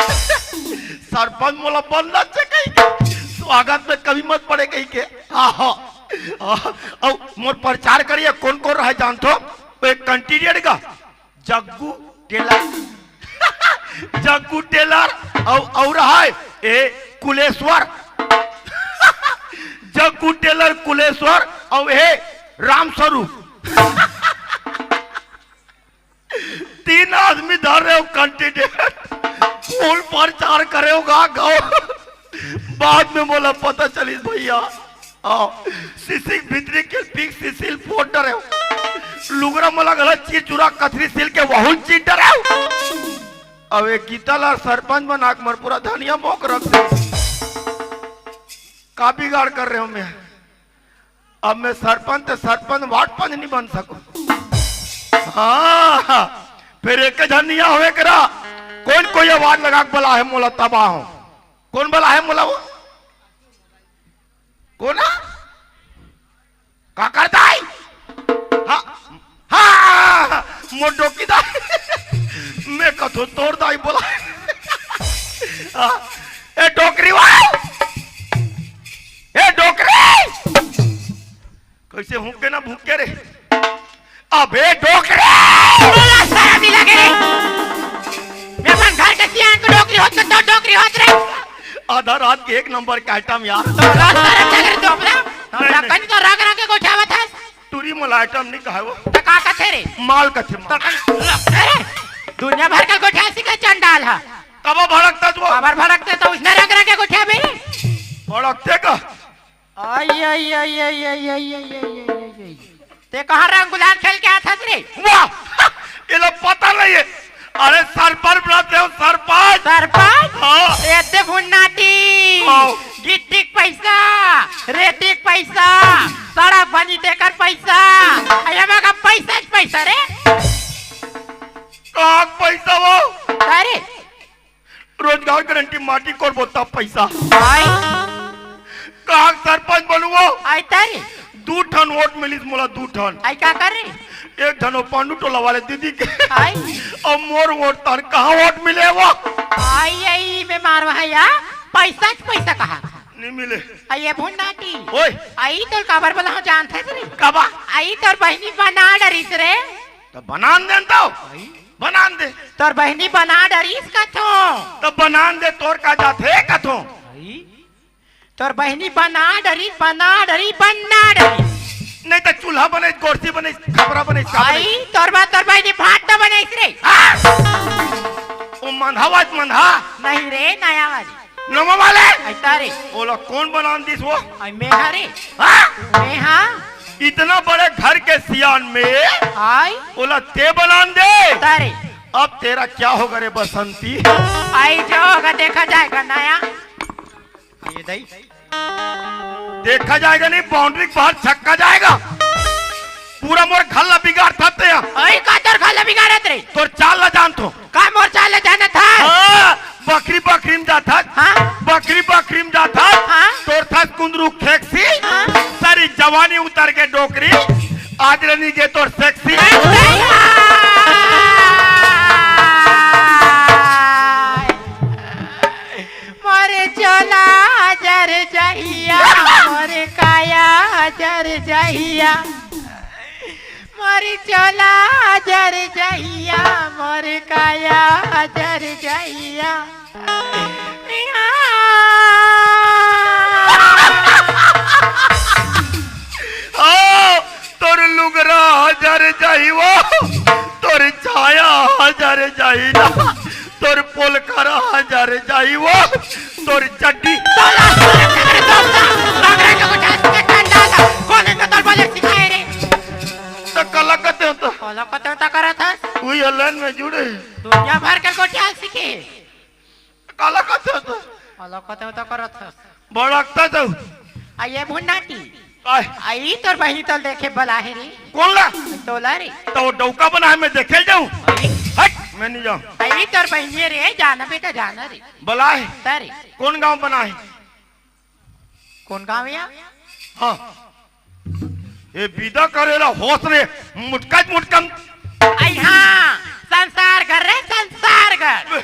सरपंच मोला बनना से कही के, स्वागत में कमी मत पड़े कही के। आहा, आहा, अउ मोर प्रचार करिए, कौन कौन रहे जानथो? वो एक कैंडिडेट का जग्गू टेलर, जग्गू टेलर अउ, अउ रहा है ए कुलेश्वर, जग्गू टेलर कुलेश्वर अउ ए राम स्वरूप। तीन आदमी धर रहे हो कैंडिडेट, फुल प्रचार करे हो गा गाँव। बाद में मोला पता चलिस भैया, हाँ, सिसिक भीतरी के पीक सिसिल फोड़ डरे हो। लुगरा मोला गलत चीज चुरा कथरी सिल के वहुल चीज डरे हो। अब एक गीता ला सरपंच बना के मर पूरा धनिया मोक रख दे। का बिगाड़ कर रहे हो मैं? अब मैं सरपंच, सरपंच, वार्ड पंच नहीं बन सकूं। हाँ, फिर एक झन निया होवे करा, कौन कोई आवाज लगा के बोला है मोला तबाह हो? कौन बोला है मोला वो? कौन है? का कर दाई? हाँ, हाँ, मोर डोकी दाई। मैं कथो तोर दाई बोला। हाँ, ए डोकरी वा, ए डोकरी। कैसे हुक्के ना भूखे रे? अबे डोकरे! बोला सारा मिला के रे। मैं अपन घर के सियान को डोकरी होत तो डोकरी होत रे। आधा रात के एक नंबर का आइटम यार। तो रात सारा क्या करे तू अपना? नहीं, नहीं। कहीं तो रंग रंग के गोठियावत है। टूरी मोला आइटम नहीं कहा वो। तो का कथे रे? माल कथे माल। तो कहीं लगते रे। दुनिया भर का गोठिया सी का चंडाल है। कब भड़कता तू? कबर भड़कते तो उसने रंग रंग के गोठिया भी। भड़कते का? आई, आई, आई। ते कहाँ रंग गुलाल खेल के आथस रे? वाह! ये लोग पता नहीं है। अरे सरपंच बनाते हो, सरपंच। सरपंच? हाँ। एते भुन्नाटी। हाँ। गिट्टी के पइसा, रेती के पइसा, सड़क बनी तेकर पइसा, अइ एमा का पइसा के पइसा रे। कहाँ के पइसा वो? अरे। रोजगार गारंटी माटी कोड़बो तब पइसा। अइ। कहाँ के सरपंच बनूँ वो? अइ तारी। दू ठन वोट मिलिस मोला, दू ठन। अइ का कर रे? एक ठन वो पांडू टोला वाले दीदी के। अइ। अउ मोर वोट तार कहाँ वोट मिले वो? अइ, अइ, मैं मारवा है या? पइसा के पइसा कहाँ? नहीं मिले। अइ ये भुन्नाटी। ओए। अइ तोर काबर बलाहूँ जानथस रे? काबर? अइ तोर बहिनी बना डरिस रे। त बनान देन तो। अइ। बनान दे। तोर बहिनी बना डरिस कथों। त बनान दे, तोर का जाथे कथों। अइ। तोर बहिनी बना डरिस, बना डरिस, बना डरिस। नहीं त चूल्हा बनइस, गोरसी बनइस, खपरा बनइस, का बनइस? अइ, तोर बा, तोर बहिनी भात त बनइस रे। हाँ? वो मंधा वाज मंधा। नहीं रे, नया वाली। नवा वाले? अइ तारी। ओला कोन बनान दिस वो? अइ मैं हा रे। हाँ? मैं हा। इतना बड़े घर के सियान में अइ। ओला ते बनान दे। तारी। अब तेरा क्या होगा रे बसंती? अइ जो होगा देखा जाएगा नया। ये दई। देखा जाएगा नहीं, बाउंड्री के बाहर छक्का जाएगा। पूरा मोर घर ला बिगाड़थस ते हा। अइ का तोर घर ला बिगाड़त रे? तोर चाल ला जानथों। का मोर चाल ला जानथस? हाँ, बखरी बखरी म जाथस। हाँ? बखरी बखरी म जाथस। हाँ? तोर थस कुंदरू खेकसी। हाँ? सारी जवानी उतर के डोकरी। आज ले नी गे तोर सेक्सी। मोर चोला जर जहिया, मोर काया जर जहिया, मोर चोला जर जहिया, मोर काया जर जहिया। ओ, तोर लुगरा जर जाही वो, तोर छाया जर जाही ना, तोर पोलखरा जर जाही वो, तोर चड्डी। तोला सारा का रे दोस्त, बागरा के गोठा से कांदा था, कोने में तोर बले सिखाए रे? त कला कते हो तो? कला कते हो तो करत हस? उही लाइन में जुड़े। दुनिया भर के गोठिया सीखे। काला कथे तो? काला कथे तो करत हस। भड़कता तो। आ ये भुन्नाटी। काय? आ ई तोर बहिनी तोल देखे बलाहे रे। कोन ला? तोला रे। त वो डौका बना है, मैं देखे जाऊं? अरे। हट, मैं नहीं जाऊं। आ ई तोर बहिनी रे, जाना बेटा, जाना रे। बलाहे। तारे। कोन गांव बना है? कोन गांव या? हाँ। ये विदा करेला होस रे, मुटका मुटका। आई हाँ, संसार घर रे, संसार घर।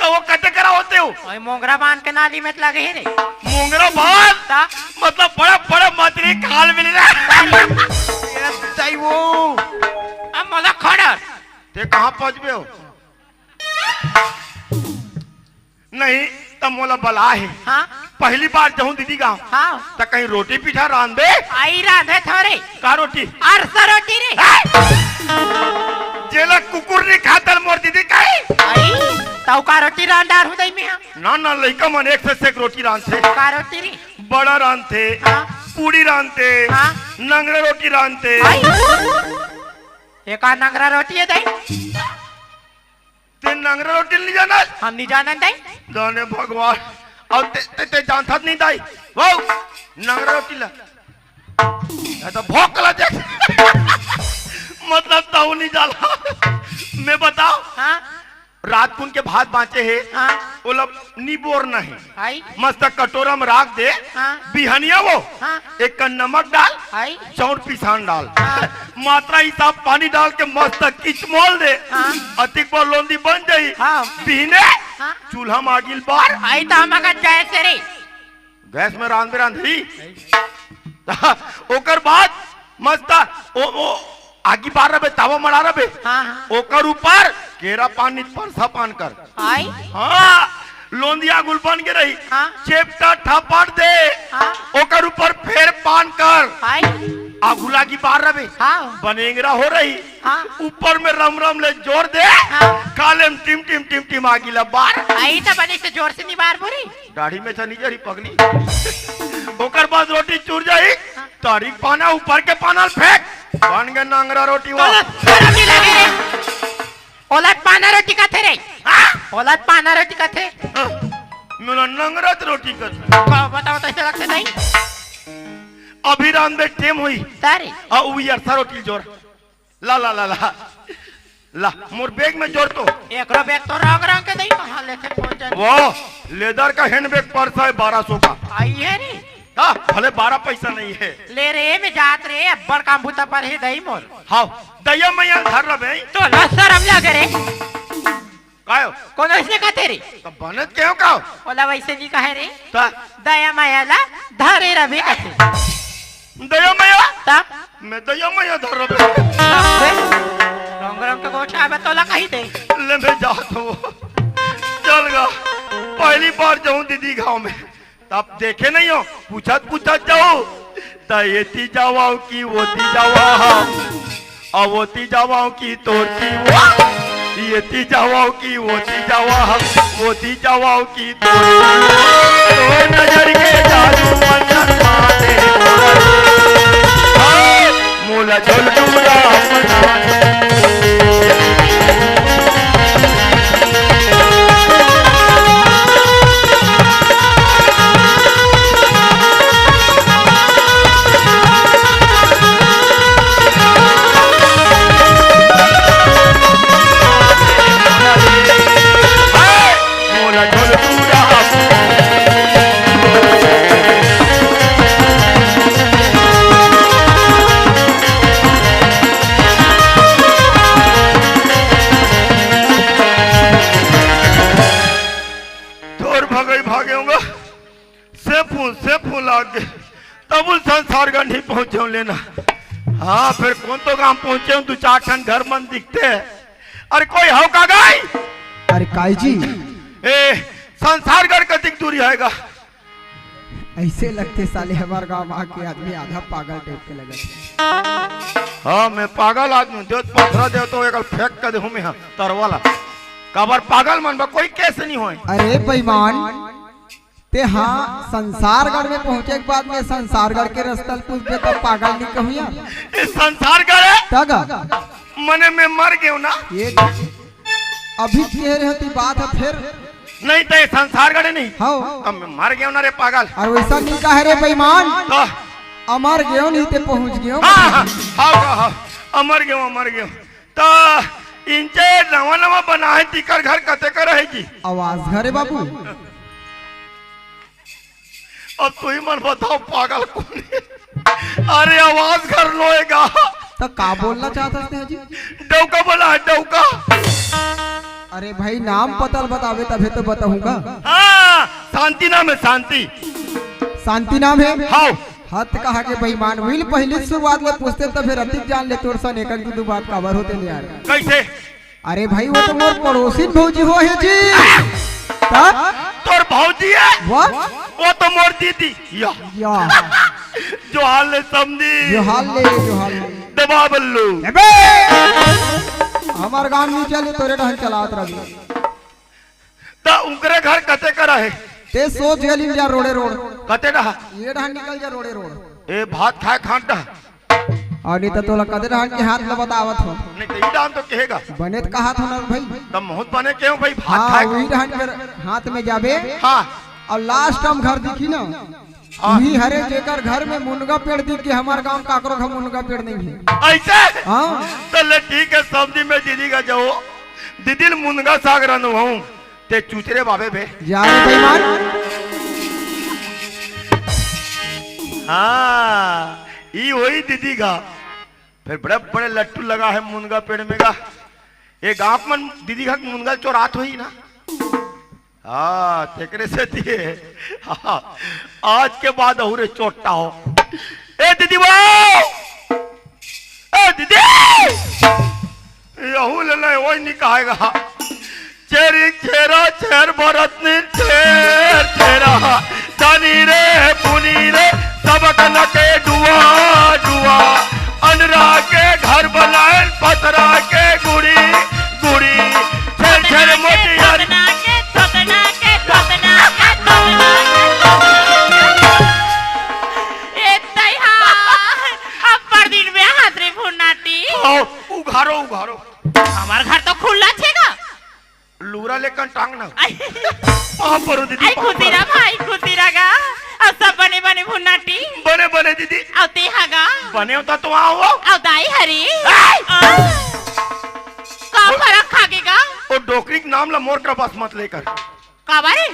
त वो कते करा होते हो? ओए, मोंगरा बांध के नाली में लगे हे रे। मोंगरा बांध? ता? मतलब बड़ा, बड़ा मछरी खाल मिल रहा है। ये सही वो। अब मोला खड़र। ते कहाँ पहुँचबे हो? नहीं, त मोला बलाहे। हाँ? पहली बार जाहूं दीदी गांव। हाँ। त कहीं रोटी पीठा रांध दे। आई रांधे थोरे। का रोटी? अरसा रोटी रे। ए! जेला कुकुर नहीं खाता मोर दीदी कही। आई, तऊ का रोटी रांध डार हूं दई में हम। ना, ना, लइका मन एक से एक रोटी रांधथे। का रोटी रे? बड़ा रांधथे, हाँ। पूड़ी रांधथे, हाँ। नंगरा रोटी रांधथे। आई। एका नंगरा रोटी हे दई? ते नंगरा रोटी नहीं जाना? हम नहीं जानन दई। जाने भगवान। अउ ते, ते, ते जानथस नहीं दई। वो नंगरा रोटी ला। या तो भोंक ला दे। मतलब तऊ नहीं जाला। मैं बताओ। हाँ। रात कुन के भात बांचे हे। हाँ। ओला निबोरना हे। आई। मस्त कटोरा में राख दे, हाँ। बिहनिया वो, हाँ। एक कन नमक डाल, आई। चाउर पिसान डाल, हाँ। मात्रा हिसाब पानी डाल के मस्त किचमोल दे, हाँ। अतिक बार लोंदी बन जाही, हाँ। बिहने, हाँ। चूल्हा में आगी ल बार। आई त हमका गैस रे। गैस में रांधबे रांधही। ओकर बाद मस्त ओ, ओ, आगी बार रबे, तावा मड़ा रबे। हाँ, हाँ। ओकर ऊपर केरा पान नित परसा पान कर। आई? हाँ, लोंदिया गुल बन के रही। हाँ। चेपटा ठपट दे। हाँ। ओकर ऊपर फेर पान कर। आई? आगू लागी बार रबे। हाँ। बनेंगरा हो रही। हाँ। ऊपर में रम रम ले जोर दे। हाँ। काले में टिम टिम टिम टिम आगी ला बार। आई त बने से जोर से नहीं बार बोरी। दाढ़ी में छनी जरी पगली। ओकर बाद रोटी चूर जाही, तारी पाना ऊपर के पाना ल फेंक, बन गे नंगरा रोटी वो। तोला शरम नहीं लगे रे? ओला पाना रोटी कथे रे? हाँ? ओला पाना रोटी कथे? हाँ। मोला नंगरत रोटी कर। का बताओ, तइसे लगथे नहीं? अभी रांधे टेम होही। तारे। आ, उ अरसा रोटी जोर। ला, ला, ला, ला। ला, मोर bag में जोर तो। एकरो bag तो रंग रंग के दई, कहाँ लेथे कौन जाने। वो, leather का handbag पर्स है बारह सौ का। आई है रे। हाँ, भले बारह पैसा नहीं है। ले रे, मैं जात रे, अब्बड़ काम भूता पर है दई मोर। हाँ, दया मैया धर रहे। तो ला शरम लगे रे। कायो? कोनो अइसने कथे रे? त बने त केहूं का? ओला वइसे नइ कहे रे। त? दया मया ला धरे रबे कथे। दया मया? त? मैं दया मया धर रबे। बे, रंग रंग के गोठा आबे तोला कही दे। ले मैं जात हूं। चल गा। पहली बार जाऊं दीदी गांव में। तब देखे नहीं हो, पूछत पूछत जाओ, त एती जावाओ कि ओती जावा हम, अब ओती जावाओ कि तोती वो, एती जावाओ कि ओती जावा हम, ओती जावाओ कि तोती वो। तो नजर के जादू मंतर मारे मोला, हाय, मोला झुलझुला बना। तोर भगई भागे होगा, से फूल, से फूल लाग गे। तब उन संसारगढ़ नहीं पहुंचे हूं लेना। हाँ, फिर कौन तो गांव पहुंचे हूं, दू चार ठन घर मन दिखते हैं। अरे कोई हो का गाई? अरे काई जी? ए, संसारगढ़ कतिक दूरी आएगा? अइसे लगथे साले हमर गांव म आके आदमी आधा पागल type के लगत हे। हाँ, मैं पागल आदमी हूँ। देव पथरा देव तो एक फेंक कर देहूँ मैं, हाँ, तरवाला। काबर पागल मन बा, कोई case नहीं होय। अरे बेईमान, ते हाँ संसारगढ़ में पहुंचे के बाद में संसारगढ़ के रस्ता ल पूछबे त पागल नहीं कहूँ यार। ये संसारगढ़ है? तग। मने मैं मर गयो ना। ये अभी कह रहे होती बात है फिर। नहीं तो ये संसारगढ़ नहीं। हाँ। अब मैं मर गयो ना रे पागल। अउ वइसा नहीं कहे रे बेईमान। तो? अमर गयो नहीं ते पहुंच गयो। हाँ, हाँ, हाँ, हाँ, हाँ, अमर गयो, अमर गयो। तो इंचे नवा नवा बना है, तीकर घर कते कर है जी? आवास घर है बाबू। अब तुही मन बताओ, पागल कोन हे? अरे, आवास घर नोहे गा। त का बोलना चाहत हस तें जी? डौका बोला हे, डौका। अरे भाई, नाम पता ल बताबे तभे तो बताहूँ गा। हाँ, शांति नाम हे, शांति। शांति नाम हे? हाँ। हद कहा के बेईमान, उही ल पहिली शुरुआत ले पूछते त फेर अतिक जान ले, तोर सन एक एक दू दू बात काबर होते ले यार। कइसे? अरे भाई, वो तो मोर पड़ोसिन भौजी हो हे जी। त? तोर भौजी हे? वाह। वो तो मोर दीदी। या। या। जोहार ले समधी। जोहार ले, जोहार ले। दबा बल्लू। अबे! हमर गांव नहीं चले, तोरे डहन चलात रही। त उनकरे घर कते करा हे? ते सोच गलिन जा रोड़े रोड़। कते डहा? ये डहन निकल जा रोड़े रोड़। ए भात खाए खान डहा। अउ नहीं त तोला कते डहन के हाथ ल बतावत हो। नहीं त ई डहन तो कहेगा। बने त कहात हो ना भाई। त बहुत बने केहूं भाई, भात हाँ, खाए। उही डहन के हाथ में जाबे। हाँ। अउ last हम घर दिखी ना। हाँ। उही हरे जेकर घर में मुनगा पेड़ दिख के हमर गांव काकरो घर मुनगा पेड़ नहीं हे। अइसे? हाँ। त ले ठीक हे, समधी में दीदी का जाओ। दीदी ल मुनगा साग रंधवाहूं। ते चुचरे बाबे बे। जा रे बेईमान। हाँ, ई होही दीदी का। फेर बड़े बड़े लट्टू लगा हे मुनगा पेड़ में गा। ए गांव मन दीदी का मुनगा चोरात होही ना। हाँ, तेकरे सेती हे। हाँ, आज के बाद अउ रे चोट्टा हो। ए दीदी वो! ए दीदी! यहू ले ले, वही नहीं कहेगा। चेरी चेरा चेर बरत नी चेर चेरा। दानी रे पुनी रे, सबक नके डुआ डुआ। अनरा के घर बनाए, पथरा के गुड़ी गुड़ी। छेर छेर मोतिया। थोकना के, थोकना के, थोकना के, थोकना के, थोकना के। ए तैहा, अब्बड़ दिन में हाथ रे भुन्नाटी। आओ, उघारो, उघारो। हमर घर तो खुल्ला छे गा। पूरा लेकन टांग ना। आई, पाँव परो दीदी, आई पाँव खुशी परो। रहा भाई, खुशी रहा गा। अउ सब बने बने भुन्नाटी। बने बने दीदी। अउ ते हा गा। बने होता तो आओ। अउ दाई हरी। आई! आ, का फरक खा गे गा? ओ डोकरी के नाम ला मोर करा बस मत लेकर। काबर?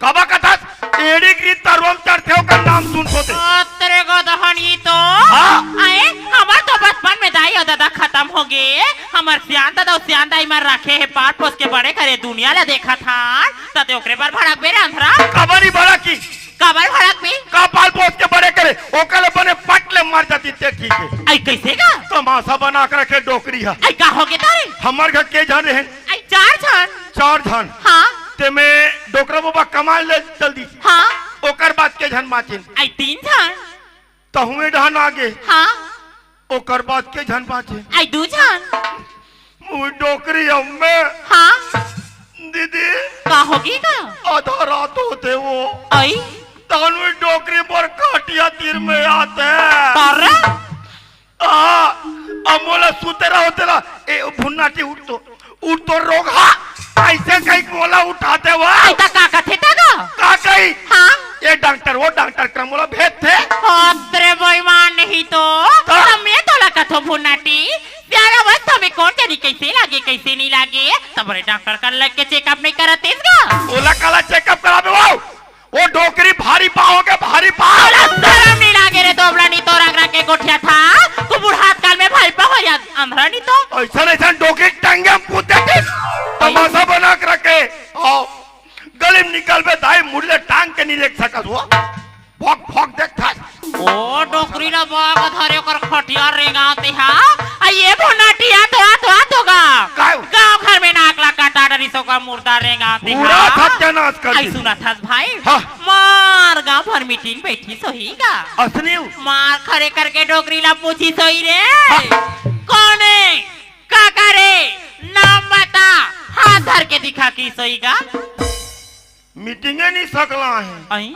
काबर कथस? एड़ी के रीत तरुआ म चढ़थे, ओकर नाम सुनथो ते। अतरे गदहन ई तो। हाँ। अए, हमर तो बचपन में दाई अउ ददा खतम हो गे। हमर सियान ददा अउ सियान दाई मन राखे हे, पाल पोस के बड़े करे, दुनिया ला देखत हन, त ते ओकरे बर भड़कबे रे अंधरा। काबर ही भड़की? काबर भड़कबे? का पाल पोस के बड़े करे? ओकर ले बने पट ले मर जाती ते ठीक हे। आई कइसे गा? तमाशा बना के रखे डोकरी ह। आई का हो गे तारे? हमर घर के झन रहेन? आई चार झन। चार झन। हाँ। ते में डोकरा बबा कमाए ले चल दिस। हाँ। ओकर बाद के झन बाँचेन? आई तीन झन। तहुए डहन आगे। हाँ। ओकर बाद के झन बाँचे? आई दू झन। मुई डोकरी अम्मे। हाँ। दीदी। का होगे गा? आधा रात होथे वो। आई। तहन मुई डोकरी मोर खटिया तीर में आथे। अरे। आ, अब मोला सुते रहो तेला। ए, भुन्नाटी उठ तो, उठ तो रोगहा। अइसे कहीं मोला उठाथे वो। आई त का कथे त गा? का कही? हाँ। ए डॉक्टर, वो डॉक्टर कर मोला भेजथे। अतरे बेईमान नहीं तो। त? त मैं तोला कथों भुन्नाटी। प्यारा अवस्था में कोन जनी कइसे लागे, कइसे नइ लागे। त बड़े डॉक्टर कर लग के चेकअप नइ करत हस गा? ओला काला चेकअप कराबे वो? वो डोकरी भारी पाँव होगे, भारी पाँव। तोला शरम नइ लागे रे, दोबड़ा नी तो रंग रंग के गोठियाथस। तू बुढ़ात काल में भारी पाँव हो जात, अंधरा नी तो। अइसन, अइसन डोकरी टंगे म कूद देतिस। तमाशा बना के रखे। आओ, गली म निकलबे दाई, मुड़ी ले टांग के नइ लेग सकस वो। भौंक, भौंक देखथस। ओ डोकरी ला बाग धरे ओकर खटिया रेंगाते हा। आ ये भुन्नाटी आ तो, आ तो, आ तो गा। काय? गाँव घर में नाक ला कटा डरिस ओकर मुर्दा रेंगाते हा। पूरा सत्यानाश कर आई दिस। सुनत हस भाई? हाँ। मार गाँव भर मीटिंग बैठिस होही गा। असनी? मार खड़े करके डोकरी ला पूछिस होही रे। हाँ। कोन ए? काकर ए? नाम बता। हाथ धर के दिखा किहिस होही गा। मीटिंगे नइ सकला हे। आई?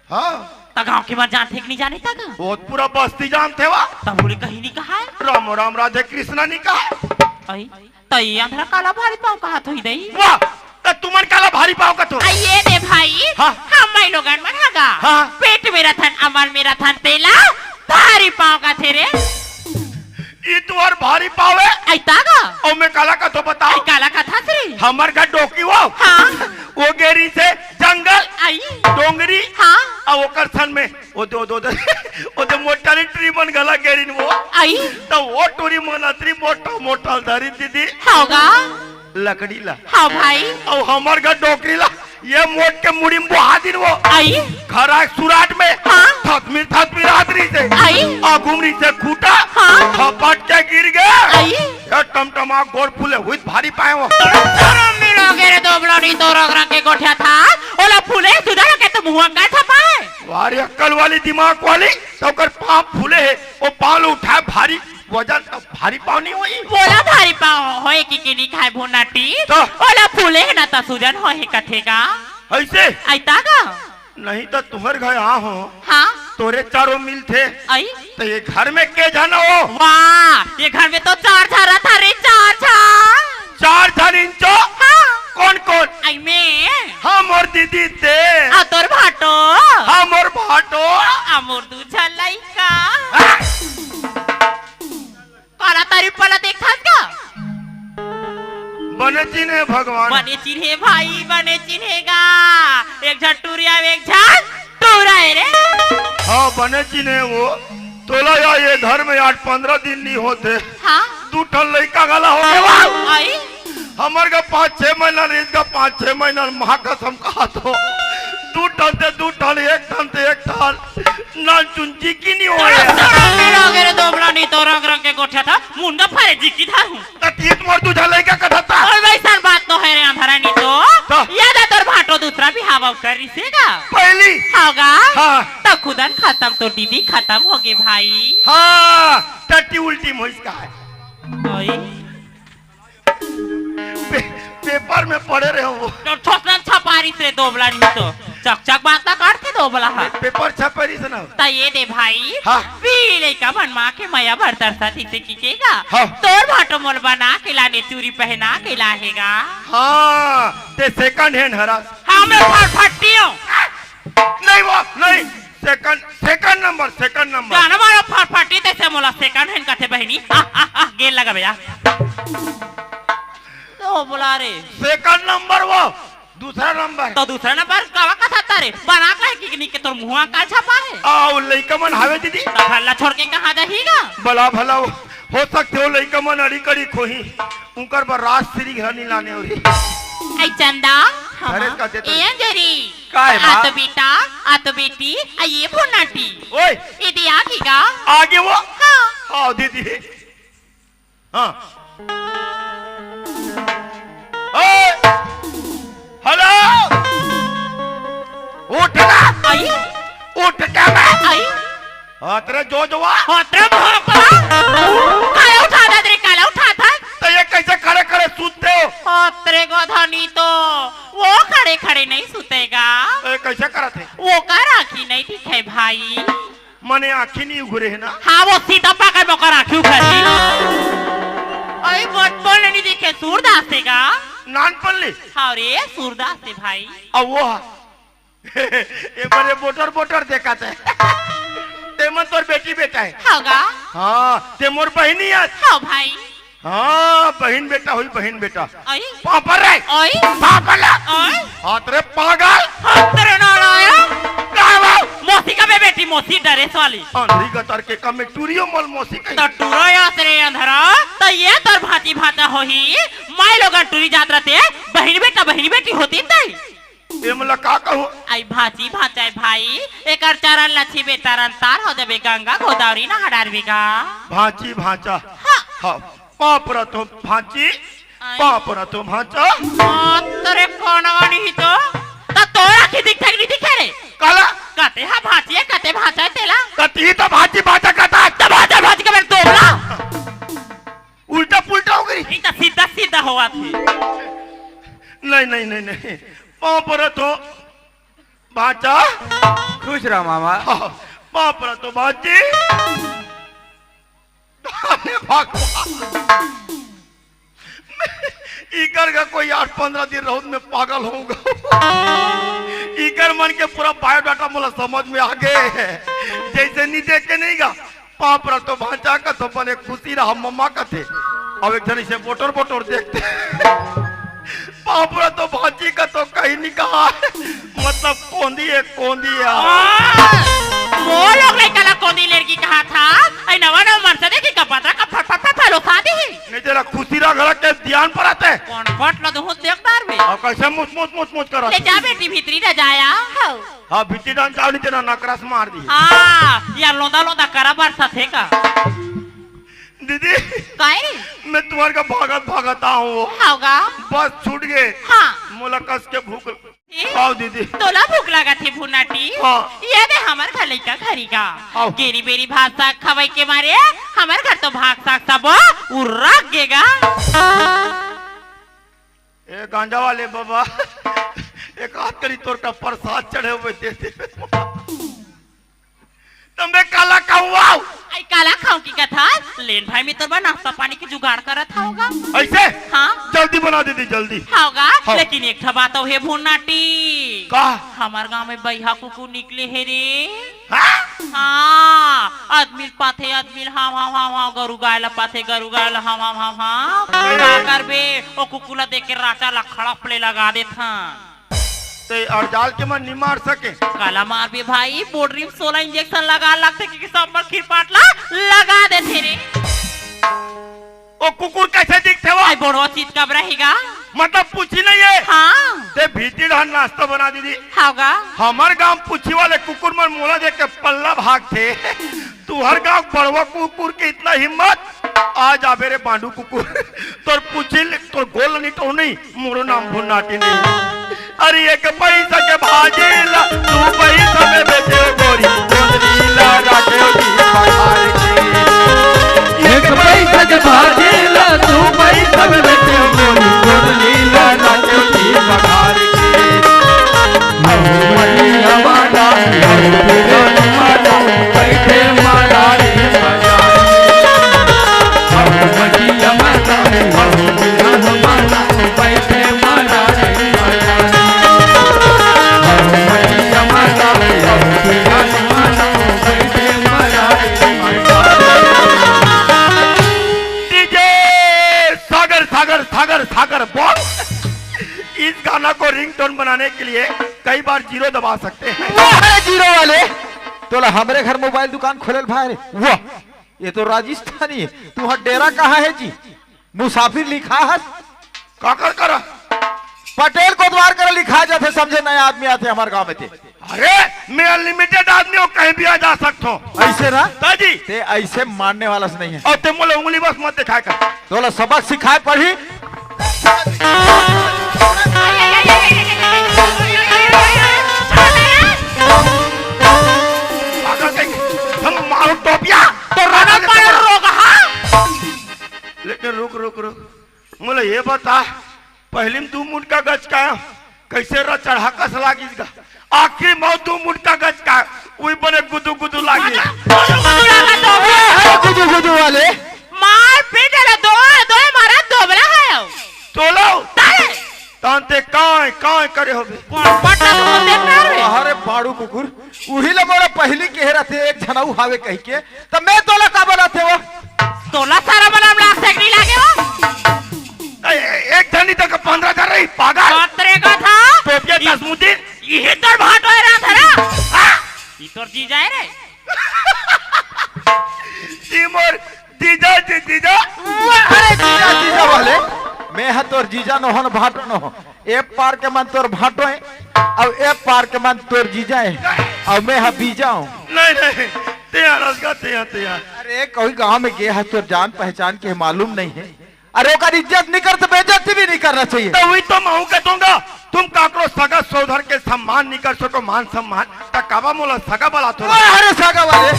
हाँ। त गाँव के मन जानथे कि नइ जाने त गा? वो पूरा बस्ती जानथे वा। तब बोले कहीं नइ कहा है। राम राम राधे कृष्णा नइ कहा है। आई, त ये अंधरा काला भारी पाँव कहत होही दई। वाह, त तुमन काला भारी पाँव कथो? आ ये दे भाई, हाँ। हम माई लोगन मन हा गा। हाँ। पेट में रथन, अमल में रथन, तेला भारी पाँव कथे रे। ई तुहर भारी पाँव हे। आई त गा। अउ मैं काला कथो बताओ? आई काला कथस रे? हमर घर डोकी वो। हाँ। वो गे रिहिसे जंगल, आई। डोंगरी, हाँ। अउ ओकर सन में, ओ दे, ओ दे, ओ दे, ओ दे मोटरी टूरी मन घला गे रिहिन वो। आई। त वो टूरी मन अतरी मोटा, मोटा धरिन दीदी। हाँ गा। लकड़ी ला। हाँ भाई। अउ हमर घर डोकरी ला, ये मोट के मुड़ी म बोहा दिन वो। आई। खरा सुराट में। हाँ। थतमिर, थतमिर हाथ रिहिसे। आई। अउ घुमरी से खूटा। हाँ। थपट के गिर गे। आई। ये टमटमा गोड़ फूले हुई भारी पाँव वो। शरम नइ लागे रे दोबड़ा नी तो रंग रंग के गोठियाथस। ओला फूले सुधा लगे त मुँह का थपाए। भारी अक्कल वाली, दिमाग वाली, त ओकर पाँव फूले हे, वो पाँव ल उठाए भारी वजन त भारी पाँव नइ होही। मोला भारी पाँव होय कि, कि नइ कहे भुन्नाटी। त? ओला फूले हे ना त सूजन होय हे कथे गा। अइसे? आई त गा। नहीं त तुहर घर आ हो। हाँ। तोरे चारों मिलथे। आई। त ये घर में के झन हो? वाह, ये घर में तो चार झन रथन रे, चार झन। चार झन इंचो? हाँ। कोन कोन? आई मैं। हाँ, मोर दीदी ते। आ तोर भाटो। हाँ, मोर भाटो। आ मोर दू झन लइका। हाँ। काला तारी पला देखथस का? बने चिन्हे भगवान। बने चिन्हे भाई, बने चिन्हे गा। एक झन टूरी अउ एक झन टूरा ए रे। हाँ, बने चिन्हे वो। तोला या ये घर में आठ पंद्रह दिन नइ होथे। हाँ। दू ठन लइका घला हो गे वा। आई। हमर का पाँच छह महीना रहिस का, पाँच छह महीना माँ कसम कहत हो। दू ठन ते दू ठन, एक ठन ते एक ठन। नानचुन जिकी नइ होय। तोरा मेरा अगर दोबड़ा नी तो रंग रंग के गोठियाथस, मुंडा फारे जिकी धरहूँ। त तीत मोर दू झन लइका कथस। ओए, वइसन बात तो हे रे अंधरा नी तो। त? ये दे तोर भाटो दूसरा बिहाव कर रिहिसे गा। पहिली? हाँ गा। हाँ। त खुदन खतम, तोर दीदी खतम होगे भाई। हाँ, टट्टी उल्टी म होइस का हे। ओए। पे-, पेपर में पढ़े रहे हो। तो ठोसनन छपारिस रे दोबड़ा नी तो। चक चक बात ला काटथे तोबला हा। पेपर छपे रहिस ना। त ये दे भाई, हाँ। पीले का मन माँ के मया भर तरसा थी से की केगा। हाँ। तोर भाटो मोल बना के लाने चूरी पहना के लाहेगा। हाँ, ते second hand हरस। हाँ, मैं फटफटी हूँ। नहीं वो, नहीं, second, second number, second number। जाना मारो फटफटी, तैसे मोला second hand कथे बहिनी। आ, आ, आ, गेल लगा भैया। तो बोला रे। Second number वो, दूसरा number। तो दूसरा number कावा का था रे? बना का है कि नहीं के तोर मुँह का छपा है? आ, वो लइका मन हावे दीदी। तो घर ला छोड़ के कहाँ जाहीगा? भला, भला, हो सकथे वो लइका मन अड़ी कड़ी खोही। उनकर बर राजश्री घला नहीं लाने होही। आई चंदा, हाँ, अरे हाँ। का देता ए अंजरी। का है आ माँ? तो बेटा, आ तो बेटी, आ ये भुन्नाटी। ओए। ये दे आ गई का? आगे वो? हाँ। हाँ, दीदी। हाँ। ए, hello। उठ ना। आई। उठ के मैं। आई। हतरे जो जवा। हतरे भोकवा। काला उठा दे रे, काला उठा था। तो ये कैसे खड़े खड़े सूतते हो? हतरे गधनी तो वो खड़े खड़े नहीं सुतेगा। ए, कैसे करत है? वो का राखी नहीं दिखे भाई। मने आँखी नहीं उघरे है ना? हाँ, वो सीधा पाकर मोकर आँखी उघर दी। अरे, बचपन ले नहीं दिखे, सूरदास है का? नानपन ले? हाँ रे, सूरदास है भाई। अब वो हा। ये बड़े बोटर बोटर देखा थे। ते मन तोर बेटी बेटा है। होगा? हाँ, ते मोर बहिनी है। हाँ भाई। हाँ, बहिन बेटा होई, बहिन बेटा। आई? पापा रे। आई? पापा ला। आई? हाथ रे पागल। हाथ रे नालायक। का बा? मौसी का बे बेटी, मौसी ड्रेस वाली। अंधरी गतर के कम में टूरियो मल मौसी कही। तो टूरा या तेरे अंधरा, तो ये तोर भांची भांचा होही। माय लोगन टूरी जात रहते, बहिन बेटा, बहिन बेटी होती तई। ए मोला का कहूँ? आई भांची भांचा है भाई, एकर चरण लछिबे तरन तार हो जाबे गंगा गोदावरी नहा डारबे गा। भांची भांचा। हाँ। हाँ, पाँव परत हों भांची, आई। पाँव परत हों भांचा। हाँ, तेरे कोनवा नहीं तो, त तोर आँखी दिखथे कि नहीं दिखे रे? काला? कते हा भांची है, कते भांचा है तेला? कती तो भांची भांचा कथा। त भांचा भांची के मेरे तोबला। उल्टा पुल्टा हो गई। नहीं तो सीधा सीधा होवा थी। नहीं, नहीं, नहीं, नहीं। पाँव परत हों भांचा। खुश रह मामा। हाँ, पाँव परत हों भांची। अरे भगवान। इकर का कोई आठ पंद्रह दिन रहूं मैं पागल होऊंगा। इकर मन के पूरा बायोडाटा मोला समझ में आ गए है। जैसे नहीं देख के नहीं गा, पाँव परत हों भांचा कथे तो बने खुशी रहा मम्मा कथे। अब एक जन इसे बोटर बोटर देखते। पाँव परत हों भांची कथे तो कहीं नहीं कहा। मतलब कोंदी है, कोंदी है। हाँ, वो लोग नहीं कला कोंदी लड़की कहा था। आई नवा नवा मन से देखी का पता का फट फट फट फट लो खा दी। नहीं तेरा खुशी रहा घर के ध्यान पर आते। कौन फट लो तो देख बार में। और कैसे मुच मुच मुच मुच कर ले जा बेटी भीतरी न जाया। हाँ, भीतरी डाल जाओ, नहीं तेरा नकरस मार दी। हाँ, यार लोंदा लोंदा करा बरसा थे का। दीदी, काय रे? मैं तुम्हारे का भागत भागत आऊँ। होगा। बस छूट गए। हाँ। मोला कस के भूख। ए? आओ दीदी। तोला भूख लगा थे भुनाटी? हाँ। ये दे हमर घर लइका घरी का। आओ। गेरी बेरी भात साग खवाई के मारे, हमर घर तो भात साग सब उर्रक गेगा। ए गांजा वाले बाबा, एक हाथ करी तोर का प्रसाद चढ़े हुए दे दे। तंबे काला खाऊं आओ। आई काला खाऊं की कथा? लेन भाई, मैं तोर बर नाश्ता पानी के जुगाड़ करत होगा। ऐसे? हाँ। जल्दी बना दीदी, जल्दी। होगा, हाँ। लेकिन एक ठा बात हे भुन्नाटी। का? हमार गांव में बइहा कुकुर निकले हे रे। हाँ? हाँ, आदमी ल पाथे, आदमी ल हाव, हाव, हाव, हाव, गरु गाय ल पाथे, गरु गाय ल हाव, हाव, हाव, हाव। का करबे? ओ कुकुर ल देख के राचा ल खड़प ले लगा देथन। ते अड़जाल के मन नि मार सके। काला मारबे भाई, बोडरी में सोलह इंजेक्शन लगा लगथे कि सब मन खिरपाट ला लगा देथे रे। ओ कुकुर कैसे दिखथे वो? आई बोड़वा चीज कब रहेगा? मतलब पूछी नहीं है? हाँ। ते भीती डहन नाश्ता बना दीदी। होगा। हमर गांव पूछी वाले कुकुर मन मोला देख के पल्ला भागथे। तुहर गांव बड़वा कुकुर के इतना हिम्मत? आ जाबे रे बांडू कुकुर, तोर पूछी ले, तोर गोल नहीं तो नहीं, मोरो नाम भुन्नाटी नहीं। अरे एक पैसा के भाजी ला, दू पैसा में बेचे गोरी, गोंदली ला राखे जी पखार के। एक पैसा के भाजी ला, दू पैसा में बेचे गोरी, गोंदली ला राखे जी पखार के। महुआ वाला इस गाना को रिंगटोन बनाने के लिए कई बार ज़ीरो दबा सकते हैं। वाह रे ज़ीरो वाले, तोला हमरे घर मोबाइल दुकान खोले ल भाए रे। वाह, ये तो राजस्थानी है। तुँहर डेरा कहाँ है जी? मुसाफिर लिखा है? काकर करा? पटेल कोतवार करा लिखा जाथे, समझे, नया आदमी आथे हमर गाँव में ते। अरे, मैं अनलिमिटेड आदमी हूँ, कहीं भी आ जा सकता हूँ। ऐसे ना? ताजी। ते ऐसे मानने वाला से नहीं है। अउ ते मोला उंगली बस मत दिखाए कर। तोला सबक सिखाए पड़ी। पागल कहीं, हम मारो टोपिया। तो रगड़ पाड़े रोग, हाँ? लेकिन रुक, रुक, रुक। मोला ये बता, पहली में दू मुटका गचकाय, कइसे रा चढ़ा कस लागिस गा। आखिरी में दू मुटका गचकाय, उही बने गुदू गुदू लागिस। गुदू गुदू लागत हो। ए, गुदू गुदू वाले। मार पीट ले, दो, दो मारा, दोबरा है। तोलो। तारे। तान ते काय, काय करे होबे। कौन पटना तो देखना रे? अरे बाड़ू कुकुर, उही ले मोला पहली कहे रथे एक झन अउ हावे कहिके, त मैं तोला का बनाथे वो? तोला सारा मलम लाग से नहीं लागे वो? ए, ए, एक झनी तक पन्द्रह हजार रही, पागल। बात रे का था? टोपिया चश्मुद्दीन। यही तोर भाटो है रहा था ना? हाँ? ये तोर जीजा है रे। जी मोर जीजा जी, जीजा। वाह, अरे जीजा, जीजा वाले, मैं ह तोर जीजा नोहन, भाटो नोहन। ए पार के मन तोर भाटो है, अउ ए पार के मन तोर जीजा है, अउ मैं ह बीजा हूँ। नहीं, नहीं, तैयार रसगा, तैयार, तैयार। अरे, कोई गांव में गे ह, तोर जान पहचान के मालूम नहीं है। अरे, ओकर इज्जत नहीं कर, तो बेइज्जती भी नहीं करना चाहिए। तो वही तो मैं कहूँगा, तुम काकरो सगा सोदर के सम्मान नहीं कर सको, मान सम्मान, त काबा मोला सगा बलाथो? अरे, सगा वाले,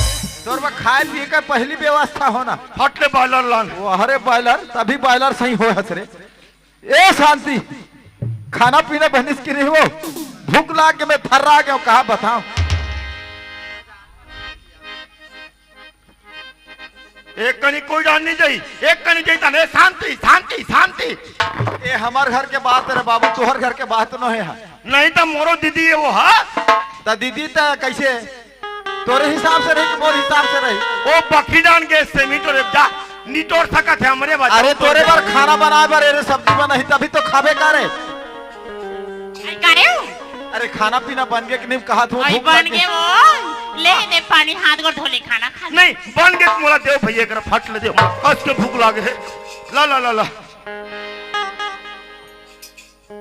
तोर बा खाए पिए का पहली व्यवस्था होना। फट ले बॉयलर लान। वो, अरे, बॉयलर, तभी बॉयलर सही होय हस रे। ए शांति, खाना पीना बनिस कि नहीं वो? भूख लाग के मैं थर्रा गया हूँ, कहाँ बताऊँ? एक कनी कोई जान नहीं जाई, एक कनी जाई तने शांति, शांति, शांति। ए हमर घर के बात रे बाबू, तोहर घर के बात नोहे हा। नहीं त मोरो दीदी ये वो हा। त दीदी त कैसे? तोरे हिसाब से रही कि मोर हिसाब से रही? ओ बखी जान के सेमी तोरे जा, निटोर सकत है हमरे बच्चा। अरे तोरे बर खाना बनाए बर, एरे सब्जी बनाही तभी तो खाबे का रे। आई का रे? अरे खाना पीना बन गे कि नहीं कहा तू? आई भूख बन लग गे गई। वो। ले दे पानी, हाथ गोड़ धो ले, खाना खा ले। नहीं, बन गे त मोला देव भैया, कर फट ले देव, कस के भूख लागे है। ला, ला, ला, ला।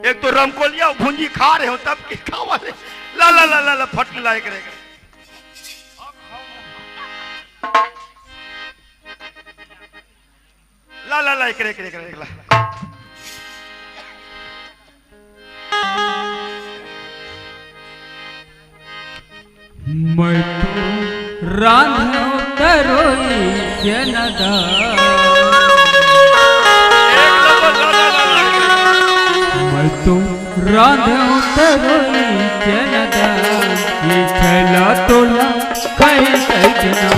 एक तो रमकोलिया भुंजी खा रहे हो, तब की खावा ले। ला, ला, ला, ला, ला, फट ले ला, एक रे। ला, ला, ला, एकरे, एकरे, एकरे, एकरे, ला। मैं तो रांधेंव तरोई चना दाल। एक नंबर, ला, ला, ला, ला। मैं तो रांधेंव तरोई चना दाल, ये छैला तोला खाई कई दिना,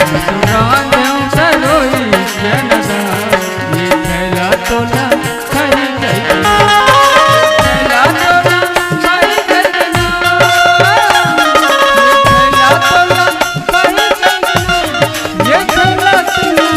मैं तो रांधेंव तरोई चना दाल, ये छैला तोला खाई कई दिना, छैला तोला खाई कई दिना, ये छैला तोला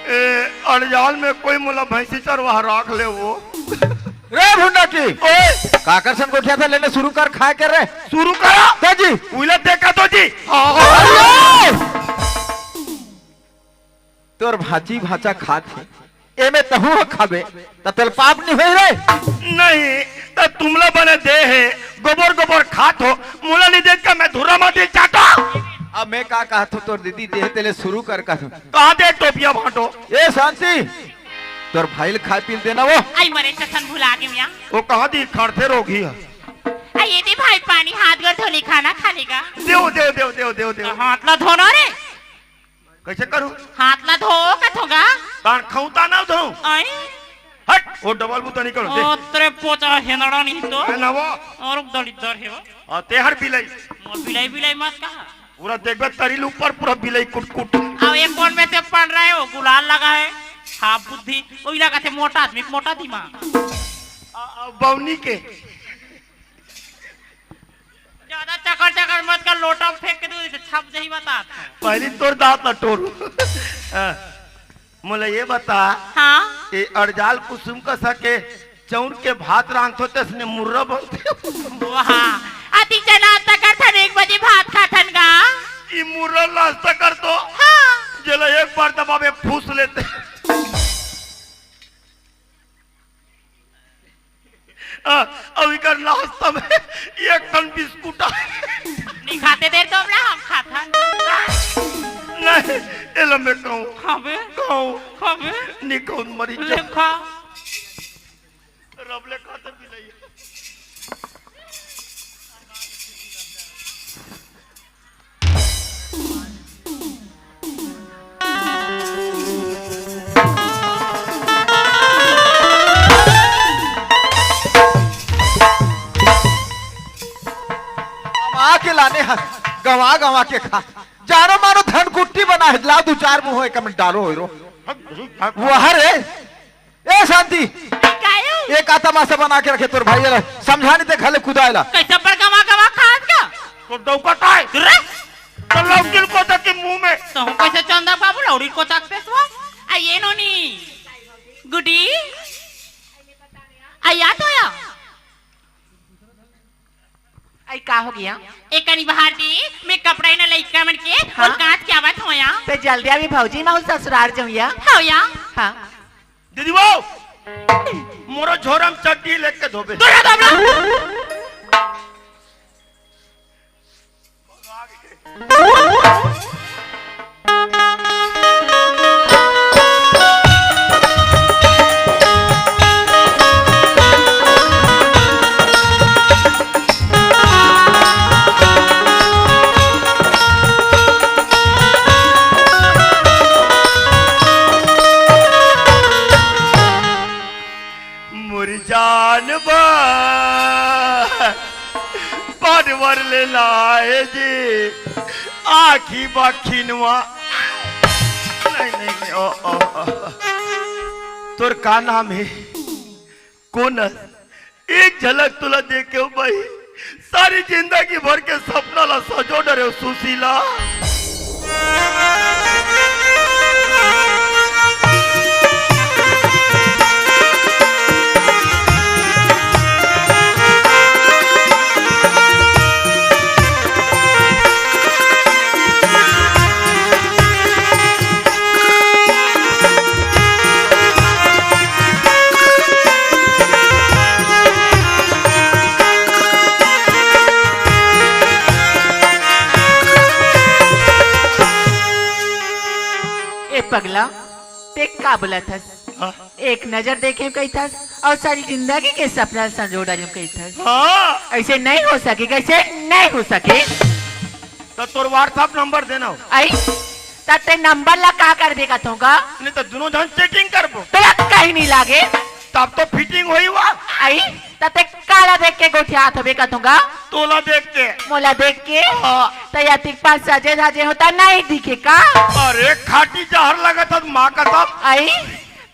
ए, अड़जाल में कोई मोला भैंसी चरवाहा राख ले वो। रे भुंडा की। ओए। काकर संग गोठिया था लेने शुरू कर, खाए कर रे। शुरू करा। तो जी। उइला देखा तो जी। अरे! तोर भांची भांचा खात हे, एमे तहूं ह खाबे, त तोला पाप नहीं होई रे? नहीं, त तुमला बने दे हे, गोबर गोबर खात हो, मोला नहीं देख के मैं धुर्रा माटी चाटा। अब मैं का कहत हूं, तोर दीदी दे हे, तेले शुरू कर कहत हूं। कहां दे टोपिया भांटो? ए शांति, तोर भाई ल खाए पी ल देना वो। आई मरे चसन भुला गे मिया। वो कहां दी खड़थे रोगी है। आ ये दे भाई पानी, हाथ गोड़ धो ले, खाना खा लेगा। देव, देव, देव, देव, देव, देव। हाथ ला धोना रे। कैसे करूं? हाथ ला धो, कथोगा। तान खौता ना धो। आई। हट, वो डबल बुता निकल दे। ओ, तेरे पोचा हेनड़ा नहीं तो। है ना वो? और दलिद्दर हे वो। हाँ, ते हर बिलाई। वो बिलाई, बिलाई मत कहा। पूरा देखबे तरी ले ऊपर पूरा बिलाई कुट कुट। अब एक कोन में से पड़ रहा है, वो गुलाल लगा है। हाँ, बुद्धि। वो इलाका से मोटा आदमी, मोटा दिमाग। आ, आ, बौनी के। ज्यादा चकर चकर मत कर, लोटा में फेंक के दे, छप जाही बता। पहली तोर दांत ना टोरू। हाँ। मोला ये बता, हाँ? ये अड़जाल कुसुम कसा के चौर के भात रांधथो तइसने मुर्रा बनथे। वाह, अति जना नाश्ता करथन, एक बजे भात खाथन गा। ई मुर्रा नाश्ता करथो? हाँ। जेला एक बार दबाबे फूस लेथे। आ, अउ इकर नाश्ता में एक ठन बिस्कुट आय। नहीं खाते देर तो हमला हम खाथन। नहीं, एला मैं कहूँ। खाबे? कहूँ। खाबे? नहीं कहूँ, मरी ले जा। खा। रब ले खाते बिलैया। गंवा के लाने हस, गंवा गंवा के खा। जानो मानो धन कुट्टी बना है, लाओ दू चार मुँह एक में डालो होय रो। वाह रे, ए शांति, कायो? एक आतमासा बना के रखे तोर भाई ला, समझानी ते घले कुदायला। कैसे पर गंवा गंवा खात का? तो डौका ताय। रे? तो लौकिल को तक के मुंह में। तो हम कैसे चंदा बाबू लौड़ी को तक पे सो? आ ये नोनी। गुडी। आ या तो या। आई का हो गया? एक कनी बाहर दे, मैं कपड़ा ना लइका मन के हाँ? और कांच के आवत होया। ते जल्दी आवी भौजी, मैं ससुराल जाऊँ या। हो या। हाँ। दीदी वो, मोरो झोरम चड्डी लेके धोबे। तोरा धोबला। मोर जान बा, बनवर ले लाए जी, आखी बखिनवा। नहीं, नहीं, नहीं, ओ, ओ, ओ। तोर का नाम है? कोन हस? एक झलक तोला देखे हो भाई, सारी जिंदगी भर के सपना ला सजो डरे हो सुशीला। ए पगला, ते का बोलत हस? हाँ? एक नजर देखे कहिथस अउ सारी जिंदगी के सपना संजो डारिम कहिथस। हाँ। ऐसे नहीं हो सके, कैसे नहीं हो सके? तो तोर WhatsApp नंबर देना हो। आई, त ते नंबर ला का कर दे कथों का? नहीं तो दोनों जन चीटिंग करबो। तोला कहीं नहीं लागे। तब तो फिटिंग होई हुआ। आई, त ते काला देख के गोठियात होबे कथों का? तोला देख के। मोला देख के? हाँ। त या तिक पास सजे धजे होता नहीं दिखे का? अरे खाटी जहर लगत हस माँ कसम। आई,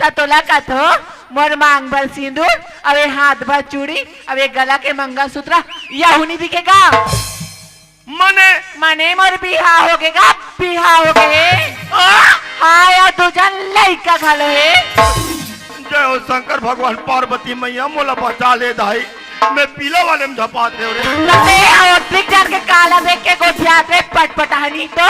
त तोला कथों, मोर मांग भर सिंदूर, अबे हाथ भर चूड़ी, अबे गला के मंगलसूत्र, यहू नहीं दिखे का? मने? मने मोर बिहा होगे गा, बिहा होगे। आ? हाँ, अउ दू झन लइका घलो हे। जय हो शंकर भगवान पार्वती मैया, मोला बचा ले दाई, मैं पीला वाले में झपात हे रे। ते अउ दिख जान के काला देख के गोठियात हे पटपटाहनी तो।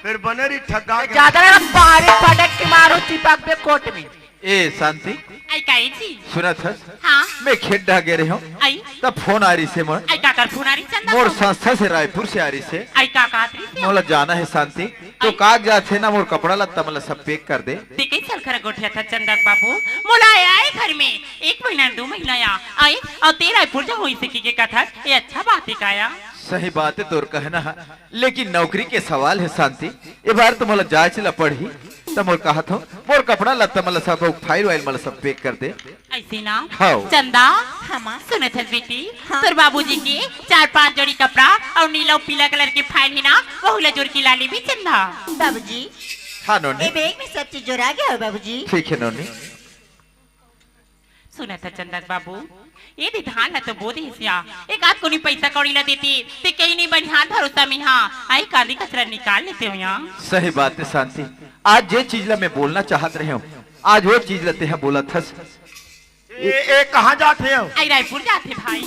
फिर बने रही ठग्गा के। ज्यादा ना बाहरी पटक के मारो चिपक दे कोट में। ए शांति, आई काई जी? सुनत हस? हाँ। मैं खेत डहा गे रहे हूँ। आई। तब फोन आ रही से मोर। आई काकर फोन आ रही चंदा मोर बाबू? संस्था से रायपुर से आ रही से। आई का कहत रही से? मोला जाना है शांति। तो आई। कागजात है ना मोर कपड़ा लत्ता मला सब पैक कर दे। ते कई साल खरा गोठियाथस चंदा बाबू? मोला आया है घर में। एक महीना दो महीना या। आई, अउ ते रायपुर जा होई सकी के कथस। ये अच्छा बात है काया? सही बात है तोर कहना है। लेकिन नौकरी के सवाल है शांति। ए बार तो मोला जाए चला पड़ही। त मोर कहत हूँ, मोर कपड़ा लत्ता मन ला सब, फाइल वाइल मन ला सब पैक कर दे। अइसे ना? हव। चंदा, हाँ, माँ। सुनत हस बेटी, हाँ। तोर बाबूजी के चार पांच जोड़ी कपड़ा अउ नीला अउ पीला कलर के फाइल हे ना, वहू ला जोर के ला लेबे चंदा। बाबूजी, हाँ नोनी। ए बैग में सब चीज जोरा गया हो बाबूजी। ठीक हे नोनी। सुनत हस चंदा के बाबू, ए दे धान ला तो बो दे हस या, एक आध कोनी पइसा कौड़ी ला देते, ते कहीं नहीं बनिहार भरोसा में हा, आई काली कचरा निकाल लेते हो या। सही बात हे शांति, आज जे चीज ला मैं बोलना चाहत रहे हूँ, आज वो चीज ला तेहा बोलत हस। ए, ए, कहाँ जात हे? आई रायपुर जात हे भाई।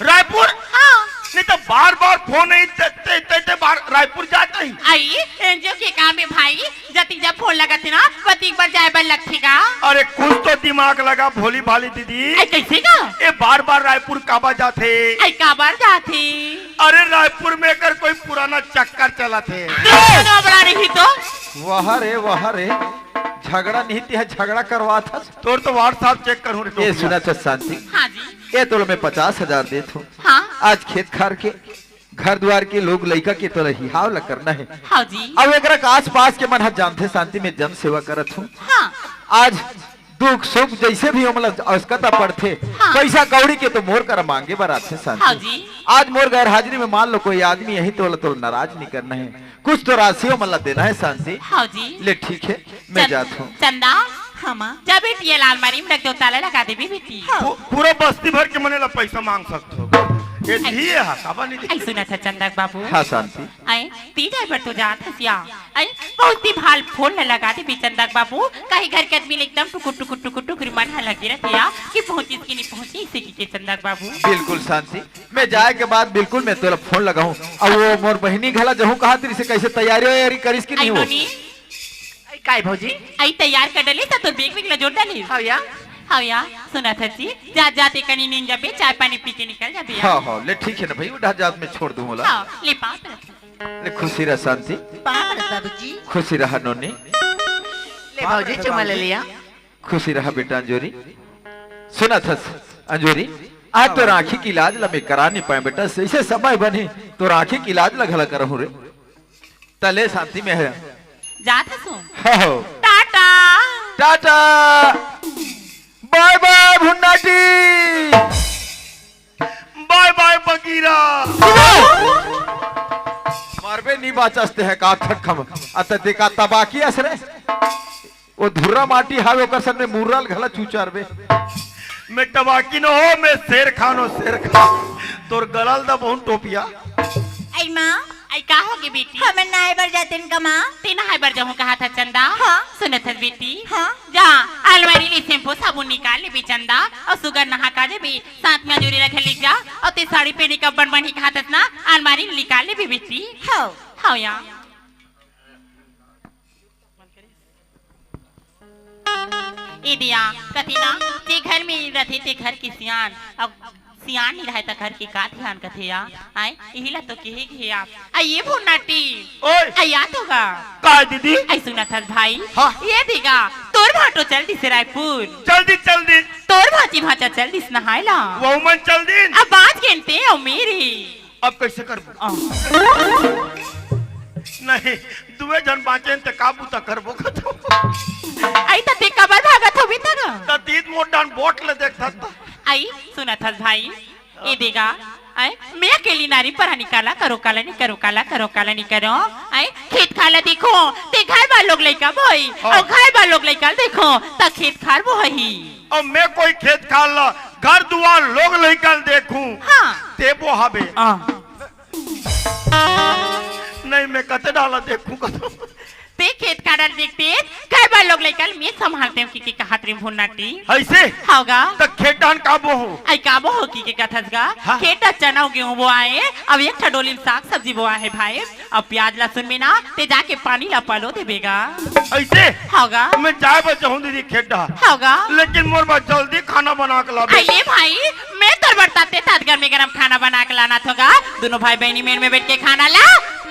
रायपुर? हाँ। नहीं तो बार बार फोन नहीं ते, ते, ते, ते बार रायपुर जात हे। आई एनजीओ के काम हे भाई, जतिक जब फोन लगत हे ना, वतिक बर जाए बर लगथे गा। अरे कुछ तो दिमाग लगा भोली भाली दीदी। आई कइसे गा? ए बार बार रायपुर काबर जात हे? आई काबर जात हे? अरे रायपुर में एकर कोई पुराना चक्कर चलत हे। तो बड़ा नहीं तो। वाह रे, वाह रे, झगड़ा नहीं ते ह झगड़ा करवात हस। तोर तो WhatsApp चेक करूँ रे ए टोपिया। सुनत हस शांति। हाँ जी। ए तोला मैं पचास हजार देत हूँ। हाँ। आज खेत खार के, घर दुवार के, लोग लइका के तोला हिहाव ला करना हे। हाँ जी। अब एकरा के आस पास के मन ह जानथे शांति, मैं जन सेवा करत हूँ। हाँ। आज दुख सुख जइसे भी ओमन ला आवश्यकता पड़थे, हाँ। पइसा कौड़ी के तो मोर करा मांगे बर आथे शांति। हाँ जी। आज मोर गैर हाजिरी में मान लो कोई आदमी आही त ओला तोला नाराज नहीं करना हे। कुछ तो राशि ओमन ला देना हे शांति। हाँ जी। ले ठीक हे, मैं चल, जात हूँ। चंदा, हाँ माँ। जा बेटी, ये ला अलमारी में रख दे, ताला लगा देबे बेटी। हाँ। पू-, पूरा बस्ती भर के मन ला पइसा मांग सकत हो। ये धी हे, काबर नहीं आई देती? सुनत हस चंदा के बाबू। हाँ शांति। आई, तैं जाए बर तो जात हस या। आई, बहुत ही भाल फोन ला लगा देबे चंदा के बाबू, काहे घर के आदमी ला एकदम टुकुर, टुकुर, टुकुर, टुकुर मन ह लगे रहिथे या, कि पहुँचिस कि नहीं पहुँचिस, इसे कि के चंदा के बाबू। बिल्कुल शांति, मैं जाए के बाद बिल्कुल मैं तोला फोन लगाहूँ। अउ वो मोर बहिनी घला जहूँ कहत रिहिसे, कइसे तैयारी वैयारी करिस कि नहीं वो? नोनी। आई काय भौजी? आई तैयार कर डले त तोर बैग वैग ला जोर डाले। हव या। हव या, सुनत हस जी, जात जात एक कनी नींद जाबे, चाय पानी पी के निकल जाबे या। हाँ, हाँ, ले ठीक हे ना भाई, उठा जात में छोड़ दूँ ओला। हाँ, ले पाँव परत हँव। ले खुशी रह शांति। पाँव परत बाबूजी। खुशी रह नोनी। ले भौजी चुमा ले लिया। खुशी रह बेटा अंजोरी। सुनत हस अंजोरी, आज तोर आँखी के इलाज ला मैं करा नहीं पाएँव बेटा, जइसे समय बनही तोर आँखी के इलाज ला घला करहूँ रे। त ले शांति में हे। जात हँव। हो। टाटा। टाटा। बाय बाय भुन्नाटी। बाय बाय बगीरा। मरबे नहीं बाचस ते ह का खटखम। अत देखा तबाकी अस रे। वो धुर्रा माटी हावे ओकर संग में मुर्रा ल घला चूचारबे। मैं तबाकी न हों, मैं शेर खान हों, शेर खान। तोर गला ल दबाहूँ टोपिया। आई माँ। आई का होगे बेटी? हमन नहाए बर जातेन का माँ? ते नहाए बर जाहूँ कहत हस चंदा? हाँ। सुनत हस बेटी? हाँ। जा, अलमारी ले शैम्पू साबुन निकाल लेबे चंदा, अउ सुग्घर नहा के आ जाबे, साथ में अंजोरी ला घलो लेग जा, अउ ते साड़ी पहने के अब्बड़ मन हे कहत हस ना, अलमारी ले निकाल लेबे बेटी। हव। हव या। ए दिया, कथे ना, जे घर में रथे ते घर के सियान, अउ सियान नइ रहय त घर के का धियान कथे या? आय, इही ला तो केहे गे हे या। आ ये भुन्नाटी। ओए। आ या तो गा। का दीदी? आई सुनत हस भाई? हाँ। ये दे गा, तोर भांटो चल दिस रायपुर। चल दिस, चल दिस। तोर भांची भांचा चल दिस नहाय ला। वहू मन चल दिन। अब बाँच गेन ते अउ मेर। अब कइसे करबो? आ। नहीं, दुए झन बाँचेन ते का बूता करबो कथों। आई त ते काबर भागत होबे त ना? त दीद मोर डाहन बोट ले देखत त। आई, सुनत हस भाई? ए दे गा, आय, मैं अकेली नारी परानी काला करों, काला नी करों, काला करों, काला नी करों। आय, खेत खार ला देखों, ते घर बार लोग लइका बोही, हाँ। अउ घर बार लोग लइका ल देखों, त खेत खार बोही। अउ मैं कोई खेत खार ला, घर दुवार, लोग लइका ल देखूँ, हाँ। ते बोहाबे। हाँ। नहीं, मैं कते डाला देखूँ कथों। ते खेत खार ल देखते, घर बार लोग लइका ल मैं संभालतेंव कहिके कहत रहे भुन्नाटी। अइसे? हव गा। त खेत डाहन का बोहूँ? आई का बोहूँ कहिके कहत हस गा? हाँ। खेत डाहन चना अउ गेहूँ बोआय हे, अउ एक ठा डोली म साग सब्जी बोआय हे भाई। अब प्याज लहसुन में ना, ते जाके पानी ला पलो देबे गा। अइसे? हव गा। मैं जाए बर चाहूँ दीदी खेत डाहर। हव गा। लेकिन मोर बर जल्दी खाना बना के लाबे। अरे भाई, मैं तोर बर ताते तात गरमे गरम खाना बना के लानत हों गा। दूनों भाई बहिनी मेड़ में बइठ के खाना ला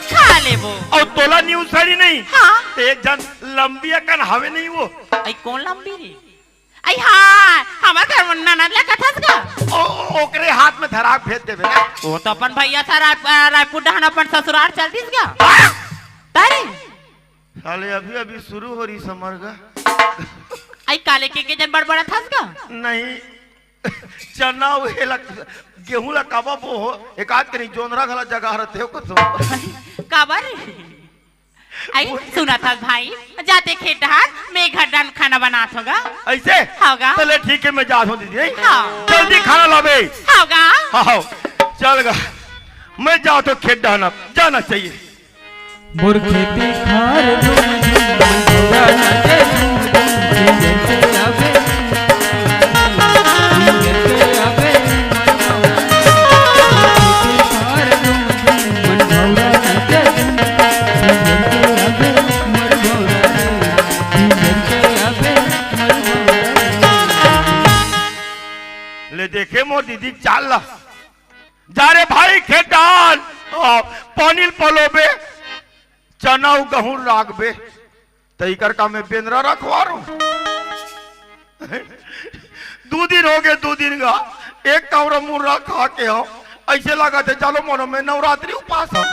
खा लेबो। अउ तोला न्यू साड़ी नहीं? हाँ। ते एक झन लंबी अकन हावे नहीं वो? आई कोन लंबी रे? आई हाँ, हमर घर में ननद ला कथस गा। ओ, ओकरे हाथ में धरा के भेज देबे ना। वो तो अपन भैया था राय-, रायपुर डाहन अपन ससुरार चल दिस गा। हाँ? तारे। साले अभी अभी शुरू हो रही समर का। आई काले के, के जन बड़बड़ाथस गा? नहीं, चना उहे ला, गेहूं ला काबा बो हो, एकाध कनी जोंधरा घला जगह रहते हो कसो। काबर? आई सुनत हस भाई, जाते खेत डहार, मैं घर डान खाना बनात होगा। ऐसे? होगा। चले ठीक है, मैं जात हूँ दीदी, हैं? हाँ। जल्दी खाना लावे। होगा। हाँ, हाँ। चल गा, मैं जात हूँ खेत डहान, जाना चाहिए। मोर खेती खार धूम धूम, मोर गौरा नाचे झूम झूम, सीजन के आवे, सीजन के आवे, मोर गौरा। मोर खेती खार धूम धूम, मोर गौरा नाचे झूम झूम, सीजन के आवे, मोर गौरा। सीजन के आवे, मोर गौरा। ले देखे मोर दीदी के चाल ला। जा रे भाई, खेत डाहन, आ, पानी ल पलोबे, चना अउ गहूं राखबे, त इकर का मैं बेंदरा रखवा रहूं? दू दिन होगे, दू दिन गा, एक कौरा मुर्रा खा के हंव, अइसे लागत हे, चलो मनो, मैं नवरात्रि उपास हंव।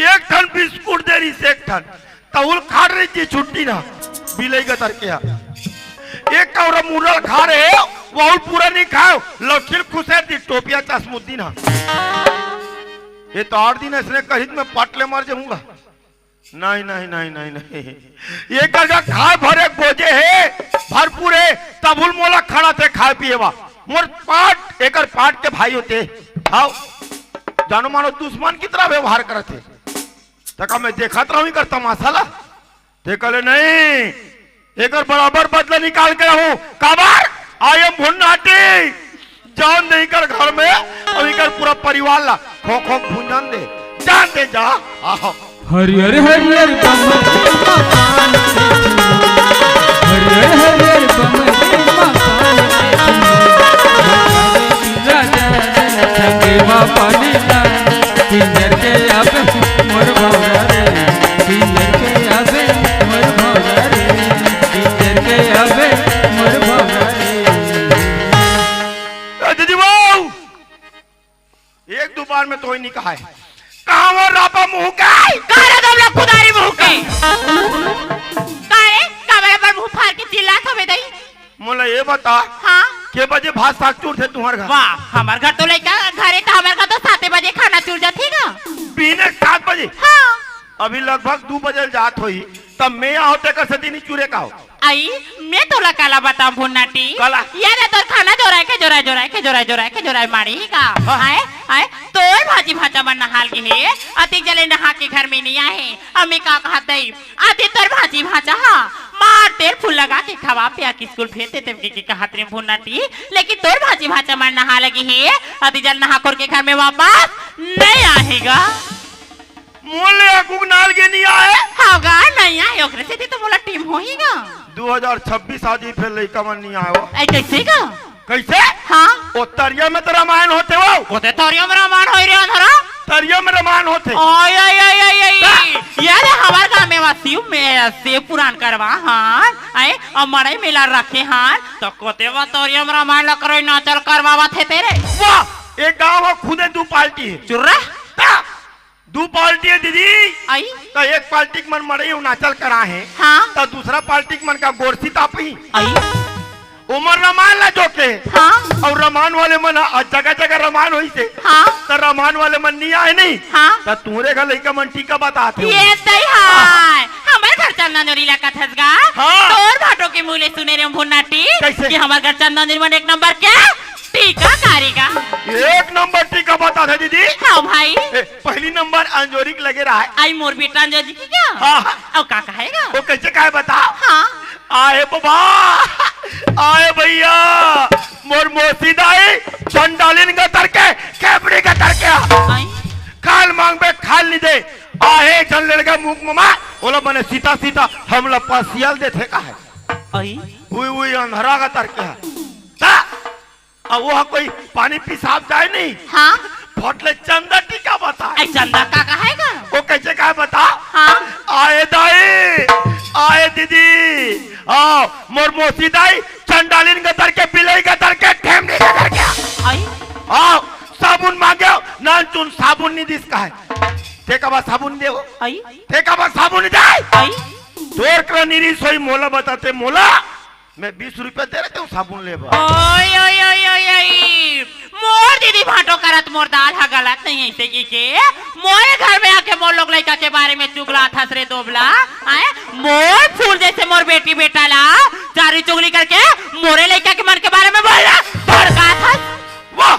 एक ठन बिस्कुट दे रहिस, एक ठन, तहुल खात रहिस जी छुट्टी ना, बिलई गतर के हा। एक कौरा मुर्रा खा रहे हो, वहुल पूरा नहीं खाओ, लौखिल खुसेर दी टोपिया चश्मुद्दीन हा। ये तो आठ दिन अइसने कहित मैं पट ले मर जाहूंगा। नहीं, नहीं, नहीं, नहीं, नहीं। ये कर का खाए भरे बोझे हे, भरपूर हे, तबहुल मोला खड़ा थे खाए पिए वा। मोर पाट, एकर पाट के भाई होते। हाव, जानो मानो दुश्मन की तरह व्यवहार करत हे। तका मैं देखत रहूं इकर तमाशा ला। ते कहले, "नहीं, एकर बराबर बदला निकाल के रहूं।" काबर? I am भुन्नाटी। जान दे इकर घर में अउ इकर पूरा परिवार ला खो खो भूंजन दे। जान दे जा। आहो। हरियर हरियर बमरी मकान, हरियर हरियर बमरी मकान, राजा संगे मा पानी डाल। किंजर के आबे मोर भौरा रे, किंजर के आबे मोर भौरा रे, किंजर के आबे मोर भौरा रे। ए दीदी बाऊ, एक दो बार में तो ही नहीं कहा है। कहाँ वो रापा मुंह का? का रे दमला कुदारी मुंह के? का रे, का बराबर मुंह फार के चिल्लात हवे दई? मोला ये बता, हाँ? के बजे भात साग चूर थे तुम्हार घर? वाह, हमर घर तो लइका घरे त हमर घर तो साते बजे खाना चूर जाथे गा। बिने सात बजे? हाँ। अभी लगभग दू बजे जात होही, तब मैं आहो तेकर सेती नहीं चूरे का हो। आई, मैं तोला काला बताऊं भुन्नाटी? काला? ये रे तोर खाना जोराय के, जोराय, जोराय के, जोराय, जोराय के, जोराय माड़ी ही का? हाँ। आए, आए, तोर भाजी भांचा मन नहाल गे हे, अतिक जले नहा के घर में नहीं आए। अब मैं का कहत दई, आते तोर भांची भांचा हा, मार तेल फूल लगा के खवा पिया के स्कूल भेज देते के, के कहत रे भुन्नाटी, लेकिन तोर भांची भांचा मन नहा लगी हे, अति जल नहा खोर के घर में वापस नहीं आएगा। मोले अगुग नाल के नहीं आए? हाँ गा, नहीं आए, ओकरे सेती तो मोला टीम होही गा। दो हज़ार छब्बीस आ जी, फेर लइका मन नहीं आए हो। ऐ कैसे गा? कैसे? हाँ। ओ तरिया में तो रामायण होथे वो। ओते तरिया में रामायण होई रे अंधरा। तरिया में रामायण होथे। ओय, ओय, ओय, ओय, ओय। का? ये रे हमार गाँव में वा शिव में, शिव पुराण करवा हन, आए, अउ मड़ई मेला रखे हन, तो कोते वा तरिया में रामायण ला करई नाचल करवावत हे तेरे। वाह, एक गाँव हा खुदे दू पार्टी हे। चुर्रा। का? दू पार्टी हे दीदी। आई। त एक पार्टी के मन मड़ई अउ नाचल करा हे। हाँ। त दूसरा पार्टी के मन का गोरसी तापही। आई। ओमन रामायण ला जोके। हाँ। अउ रामायण वाले मन ह, जगह जगह रामायण होइसे। हाँ। त रामायण वाले मन नहीं आए नहीं। हाँ। त तुहरे घर लइका मन टीका बतात हे। ये तई हाय। हमर घर चंदन जोरी ला कथस गा। हाँ। तोर भाटो के मुँह ले सुने रे भुन्नाटी। कैसे? कि हमर घर चंदन जोरी मन एक नंबर के टीका कारी गा। एक नंबर टीका बतात हे दीदी। हाँ भाई। ए, पहली नंबर अंजोरी के लगे रहा है। आई मोर बेटा अंजोरी की क्या? हाँ, हाँ। अउ का कहेगा? वो कैसे कहे बता? हाँ। आए बाबा, आए भैया, मोर मौसी दाई, चंडालिन गतर के, खेपड़ी गतर के। आई। खाल मांगबे, खाल नहीं दे। आहे झन लड़का मुख ममा, ओला बने सीता सीता, हमला पसियल देथे का है। आई। उई, उई, अंधरा गतर के। ता, अब वो कोई पानी पिसाब जाए नहीं। हाँ। फट ले चंदा टीका बता। ऐ चंदा का कहेगा? वो कैसे कहे बता? हाँ। आए दाई, आए दीदी, आओ, मोर मौसी दाई, चंडालिन गतर के, बिलई गतर के, ठेमनी गतर के। आई। आओ, साबुन मांगे, नान चुन साबुन नहीं दिस का है। ते काबर साबुन देवो? आई। ते काबर साबुन दे? आई। तोर करा निरी सोई मोला बताते मोला। मैं बीस रुपया दे रहे हूँ साबुन लेबा। ओय, ओय, ओय, ओय, ओय। मोर दीदी भांटो करत मोर दाल हा गलत नहीं ऐसे की के। मोरे घर में आके मोर लोग लइका के बारे में चुगलाथस रे दोबला। आए, मोर फूल जैसे मोर बेटी बेटा ला चारी चुगली करके मोरे लइका के मन के बारे में बोल रहा। भड़काथस। वाह,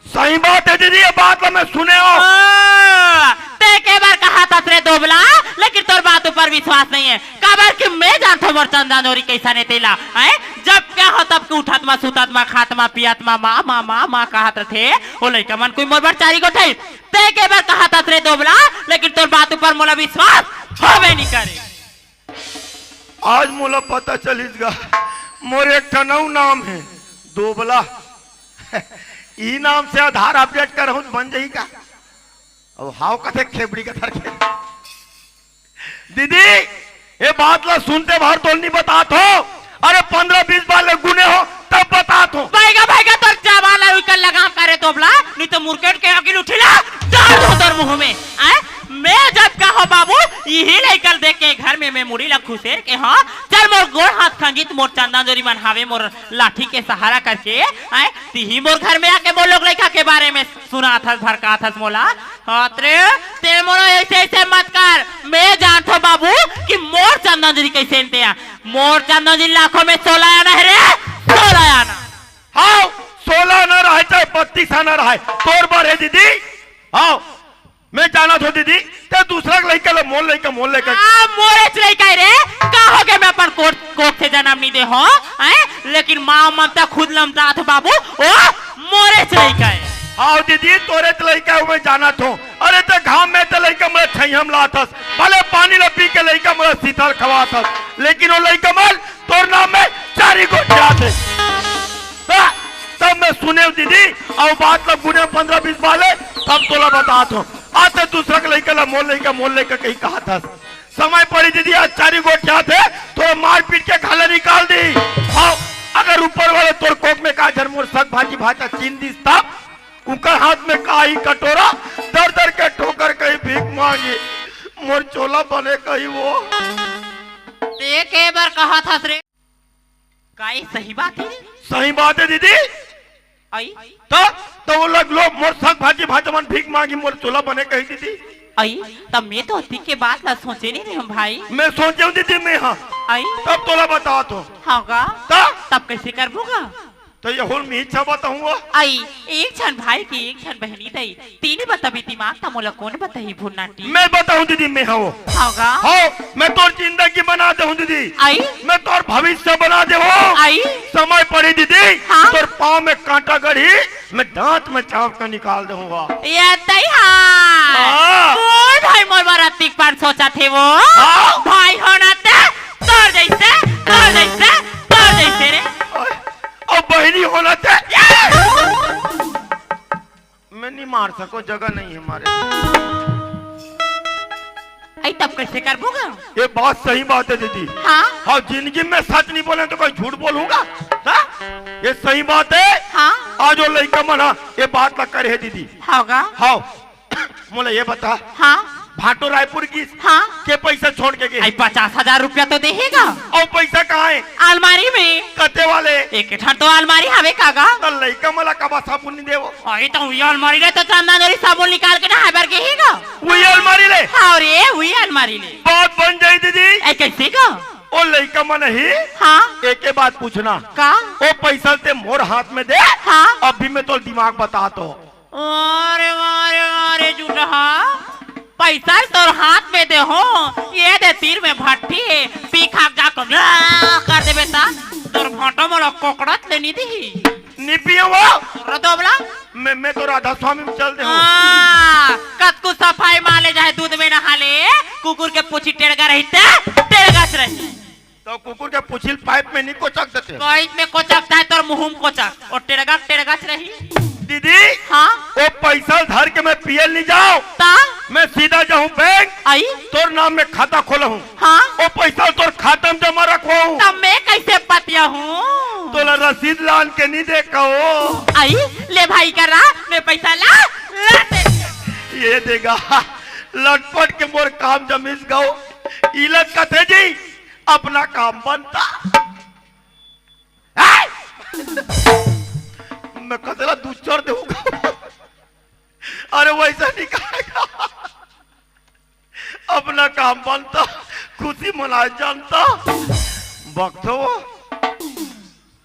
सही बात है दीदी, ये बात ला मैं सुने हो। ओ, ते के बार कहाथस रे दोबला, लेकिन तोर बात ऊपर विश्वास नहीं है। काबर कि मैं जानथो मोर चंदन जोरी कैसा ने तेला, हैं? जब क्या हो तब के उठत मा, सुतत मा, खात मा, पियत मा, माँ, माँ, माँ, माँ कहत रथे। ओ लइका मन कोई मोर बर चारी गोठई। ते के बार कहाथस रे दोबला, लेकिन तोर बात ऊपर मोला विश्वास होबे नहीं करे। आज मोला पता चलिस गा, मोर एक ठन अउ नाम हे, दोबला। ई नाम से आधार अपडेट करहूं त बन जाही का? अब हाव कथे खेबड़ी कथर के। दीदी, ये बात ला सुनते भर तोल नहीं बतात हो। अरे, पंद्रह बीस बार ले गुने हो, तब बतात हो। भाईगा, भाईगा, तोर जबान ला उइकर लगाम करे दोबला, नहीं तो मुरकेट के अगिल उठिला, डाल दो तोर मुंह में। आए? मैं जब का हो बाबू, यही लइका ल देख के घर में मैं मुड़ी ला खुसेर के, हाँ, चल मोर गोड़ हाथ खंगित, मोर चंदन जोरी मन हावे, मोर लाठी के सहारा करके, आए, तिही मोर घर में आके मोर लोग लइका के बारे में सुनाथस, भड़काथस मोला। हत रे, ते मोला ऐसे, ऐसे मत कर। मैं जानथो बाबू कि मोर चंदन जोरी कैसे नते आ। मोर चंदन जोरी लाखों में सोलह आना है रे, सोलह आना। हाव, सोलह आना रहे चाहे बत्तीस आना रहे, तोर बर हे दीदी। हाव, मैं जानथो दीदी, ते दूसरा के लइका ला मोर लइका, मोर लइका। आ, मोरेच लइका हे रे, का हो गया, मैं अपन कोख, कोख से जनम नहीं दे हो, हैं? लेकिन माँ ममता खुद लमतात बाबू, ओ मोरेच लइका हे। हाव दीदी, तोरेच लइका हे, मैं जानथो। अरे ते घाम में ते लइका मोला छइहां म लाथस, भले पानी ला पी के लइका मोला शीतल खवाथस, लेकिन ओ लइका मन तोर नाम में चारी गोठियाथे। हाँ, तब मैं सुनेंव दीदी, अउ बात ला गुनेंव पंद्रह बीस बार ले, तब तोला बताथों। आज ते दूसरा के लइका ला मोर लइका, मोर लइका कही कहाथस। समय पड़ी दीदी, आज चारी गोठियाथे, तोला मारपीट के घर ले निकाल दिही। हाव, अगर ऊपर वाले तोर कोख में का झन मोर साग भाजी भाटा चीन दिस तब, उकर हाथ में का ही कटोरा, दर दर के ठोकर कही भीख मांगी, मोर चोला बने कही वो। ते के बर कहाथस रे? का ये सही बात हे? सही बात हे दीदी। आई? त, त वो लग लो मोर साग भाजी भाटा मन भीख मांगी, मोर चोला बने कही दीदी। आई, तब मैं तो अतिक के बात ला सोचे नहीं रहेंव भाई। मैं सोचेंव दीदी मैं, हाँ। आई? तब तोला बताथों। हाव गा? त? तब कैसे करबो गा? त ये होल मैं इच्छा बताहूं वो। आई, एक झन भाई के एक झन बहिनी दई, तीनी बताबी दिमाग त मोला कोन बताही भुन्नाटी। मैं बताहूं दीदी, मैं हूं। हाव गा? हाव, मैं तोर जिंदगी बना देहूं दीदी। आई? मैं तोर भविष्य बना देहूं। आई? समय पड़ी दीदी, हाँ? तोर पाँव में कांटा गड़ही, मैं दांत में चांप के निकाल देहूं गा। ये तई हाँ। हाँ। मोर भाई मोर बर अतिक पान सोचथे वो। हाँ। भाई होना ते तोर जैसे, तोर जैसे, तोर जैसे रे। अउ बहिनी होना ते। मैं नहीं मार सको, जगह नहीं है हमारे। आई तब कैसे करबो गा? ये बात सही बात है दीदी। हाँ? हाँ, जिंदगी में सच नहीं बोले तो कोई झूठ बोलूंगा? हाँ? ये सही बात है। हाँ? आज वो लइका मन, हाँ, ये बात ला करे हे दीदी। हाव गा? हाव। मोला ये बता। हाँ? भांटो रायपुर गिस। हाँ? के पैसा छोड़ के गे? आई पचास हजार रुपया तो देही गा। अउ पैसा कहाँ हे? अलमारी में। कते वाले? एक ठन तो अलमारी हवे का गा। त लइका मन ला काबर साबुन नहीं देवो? अरे त उही अलमारी ले तो चंदन जोरी साबुन निकाल के नहाए बर गेही गा। उही अलमारी ले? हाँ रे, उही अलमारी ले। बात बन जाही दीदी। ए, कैसे गा? ओ लइका मन ही। हाँ। एके बात पूछना। का? ओ पैसा ते मोर हाथ में दे। हाँ। अभी मैं तोर दिमाग बताथों। अरे, अरे, अरे, जुटहा, पैसा तोर हाथ में देहूं, ये दे तीर में भट्ठी, पी खा के जाको ब्ला कर देबे ता, तोर भांटो मोला कोकड़त ले नी दिही। नी पिए वो। रो दोबला। मैं, मैं तो राधा स्वामी में चल देहूं। हाँ, कतकू सफाई माले चाहे दूध में नहा ले, कुकुर के पूछी टेड़गा रही ते, टेड़गाच रही। तो कुकुर के पुछिल पाइप में नहीं कोचक देते? पाइप में कोचक चाहे तोर मुंह में कोचक, ओ टेड़गा टेड़गाच रही। दीदी, हाँ? ओ पैसा धर के मैं पियल नहीं जाऊं। ता? मैं सीधा जाऊं बैंक, आई? तोर नाम में खाता खोलहूं। हाँ? ओ पैसा तोर खाता में जमा रखवाऊं। तब मैं कैसे पतिया हूँ? तोला रसीद लान के नहीं देखा हो। आई, ले भाई करा, मैं पैसा ला, ला दे। ये देगा। लटपट के मोर काम जमिस गो। इला कथे जी, अपना काम बनता। हाय! मैं कतेला दू चार देहूँ। अरे वैसा नहीं कहेगा। अपना काम बनता, खुशी मनाए जानता। बकथो।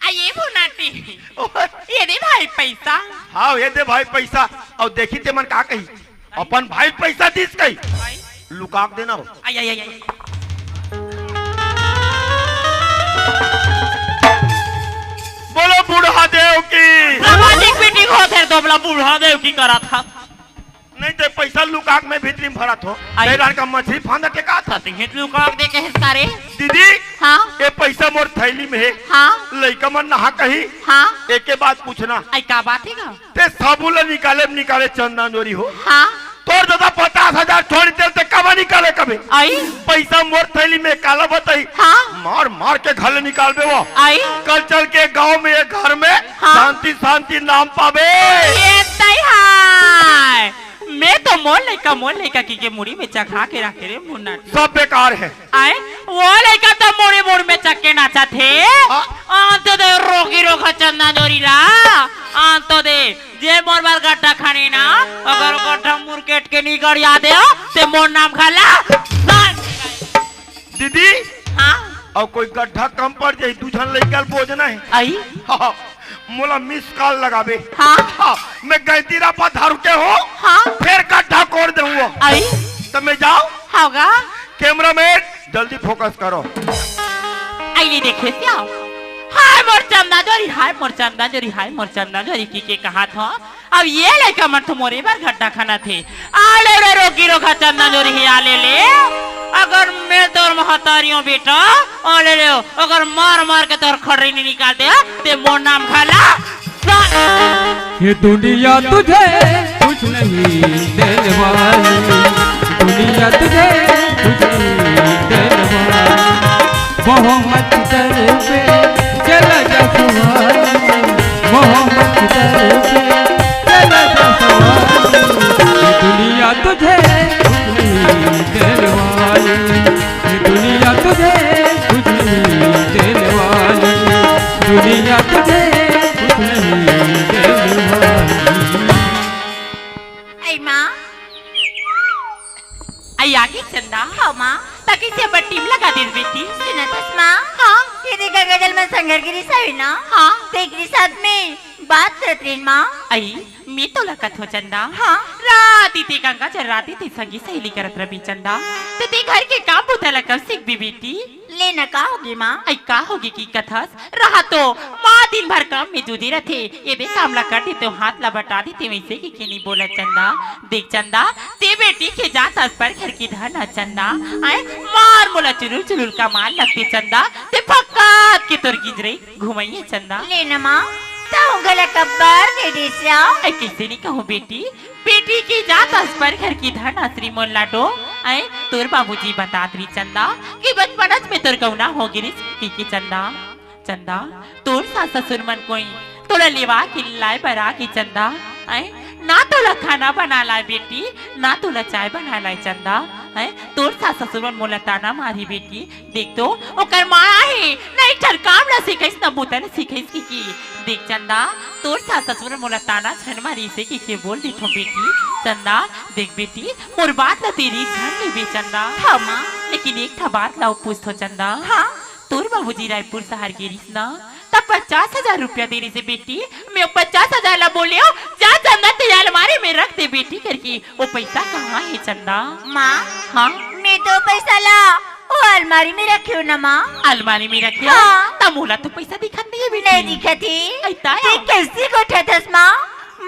आ ये वो नाटी। ओए। ये दे भाई पैसा। हाँ, ये दे भाई पैसा। अउ देखी ते मन का कही, अपन भाई पैसा दिस कही। भाई। लुकाक देना हो। आई, आई, आई, आई। बोलो बूढ़ा देव की। सामाजिक मीटिंग होत हे, तो बोला बूढ़ा देव की करा था। नहीं तो पैसा लुकाक मैं भीतरी में भरा थो। आई। मैं रान का मछली फांदा टेका था। तो ये लुकाक दे के हिस्सा रे। दीदी। हाँ। ये पैसा मोर थैली में हे। हाँ। लइका मन नहा कही। हाँ। एके बात पूछना। आई का बात हे का? ते साबुन ला निकाले, निकाले चंदा जोरी हो। हाँ। तोर दादा पचास हजार छोड़ी तेल ते कमा निकाले कभी। आई। पैसा मोर थैली में काला बताई। हाँ। मार, मार के घर ले निकालबे वो। आई। कल चल के गांव में एक घर में हाँ। शांति, शांति नाम पाबे। ये तई हाय। मैं तो मोर लइका, मोर लइका की के मुड़ी में चघा के रखे रे मुन्ना। सब बेकार हे। आए, वो लइका तो मुड़ी मुड़ में चक्के नाचत हे। हाँ। आन तो दे रोगी रोग चंदा जोरी ला। आन तो दे, जे मोर बर गड्ढा खने ना, अगर गड्ढा मुड़ के अटके नहीं गड़िया दे, ते मोर नाम खाला। दीदी। हाँ। अउ कोई गड्ढा कम पड़ जाई, दू झन लइका ल बोजना हे। आई। हाँ, मोला मिस कॉल लगाबे। हाँ। हाँ, मैं गैती रापा धारू के हूँ। हाँ। फिर गड्ढा कोड़ देहूँ। आई। तो मैं जाऊँ? होगा। कैमरामैन, जल्दी फोकस करो। आई ले देखे क्या? हाय मोर चंदा जोरी, हाय मोर चंदा जोरी, हाय मोर चंदा जोरी की के कहा था? अब ये लइका मन तो मोरे बर गड्ढा खनत हे। आ ले रे रोगी रोग चंदा जोरी हे, आ ले ले। अगर मैं तोर महतारी हूँ बेटा, आ ले ले। अगर मार मार के तोर खर्री नहीं निकाल दे, ते मोर नाम खाला। ये दुनिया तुझे कुछ नहीं देने वाली, दुनिया तुझे कुछ नहीं देने वाली। मोहम्मद की दर पे चला जा सवारी, मोहम्मद की दर पे चला जा सवारी। ये दुनिया तुझे कुछ नहीं देने वाली, ये दुनिया तुझे कुछ नहीं देने वाली, दुनिया तुझे कुछ नहीं देने वाली। ऐ माँ। आई आगे चंदा। हाँ माँ। ताकि से बट्टी में लगा दे बेटी। सुनत हस माँ? हाँ। ये दे गंगा जल में संगर गिरी सही ना? हाँ। तेरे साथ में बात करत रही माँ। आई, मैं तो लगत हो चंदा। हाँ। राती ते गंगा जल राती ते संगी सहेली करत रही चंदा। ते ते घर के काम बुता ला कब सीखबे बेटी? ले न का होगे माँ? आई का होगे की कथस? रहा तो माँ दिन भर काम में जुझे रथे, ये दे काम ला कर देते हो, हाथ ला बटा देते, वैसे की के नहीं बोला चंदा। देख चंदा, ते बेटी के जात अस पर घर की धन ह चंदा। आए मार मोला चुलुल चुलुल का मार लगते चंदा, ते फकात के तोर गिंजरे घुमाइए चंदा। ले न माँ, ताऊ गला कब्बर दे दे स्या। ऐ कैसे नहीं कहूँ बेटी, बेटी की जात अस पर घर की धन आसरी मोर लाडो। ऐ तोर बाबूजी बतात रही चंदा कि बचपनच में तोर गौना हो गिरिस की, की चंदा। चंदा, तोर सास ससुर मन कोई तोला लेवा के लाए बर आगे चंदा। ऐ ना तोला खाना बना लाए बेटी, ना तोला चाय बना लाए चंदा। ऐ तोर सास ससुर मन मोला ताना मारी बेटी, देख तो, ओकर माँ हे, ना एक ठन काम ला सिखाइस, ना बुता ला सिखाइस की, की। देख चंदा, तोर सास ससुर मोला ताना झन मारी से की, के बोल देथो बेटी। चंदा, देख बेटी, मोर बात ला तेरी झन लेबे चंदा। हाँ माँ। लेकिन एक ठा बात ला पूछथो चंदा। हाँ। तोर बाबूजी रायपुर शहर गे रिस ना, तब पचास हजार रुपया दे रिस बेटी। मैं पचास हजार ला बोले हो, जा चंदा ते अलमारी में रख दे बेटी करके। वो पैसा कहाँ है चंदा? माँ, हाँ? मैं तो पैसा ला वो अलमारी में रखे हो ना माँ। अलमारी में रखे हो? हाँ। तब मोला तो पैसा दिखत नहीं है बेटी। नहीं दिखत है। ऐसा है? ते कैसी गोठा थस माँ?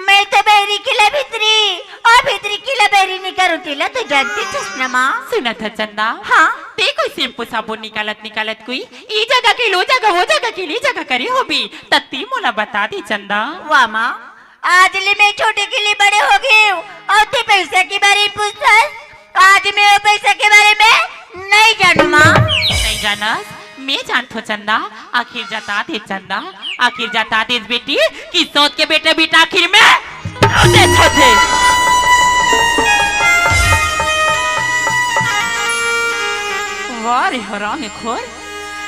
मैं तो बहरी किला भीतरी और भीतरी किला बहरी नहीं करूँ, तेला तो जानती थस ना माँ। सुना था चंदा। हाँ। ते कोई शैम्पू साबुन निकालत निकालत कोई ई जगह के लो जगह, वो जगह के ली जगह करे होबी, त ते मोला बता दे चंदा। वाह माँ, आज ले मैं छोटे के लिए बड़े हो गए हूँ और ते पैसा के बारे में पूछथस। आज मैं वो पैसा के बारे में नहीं जानू माँ। नहीं जानस? मैं जानथो चंदा, आखिर जता दे चंदा, आखिर जता दे बेटी कि सोच के बेटा बेटा आखिर में दे छोटे। हराम खोर।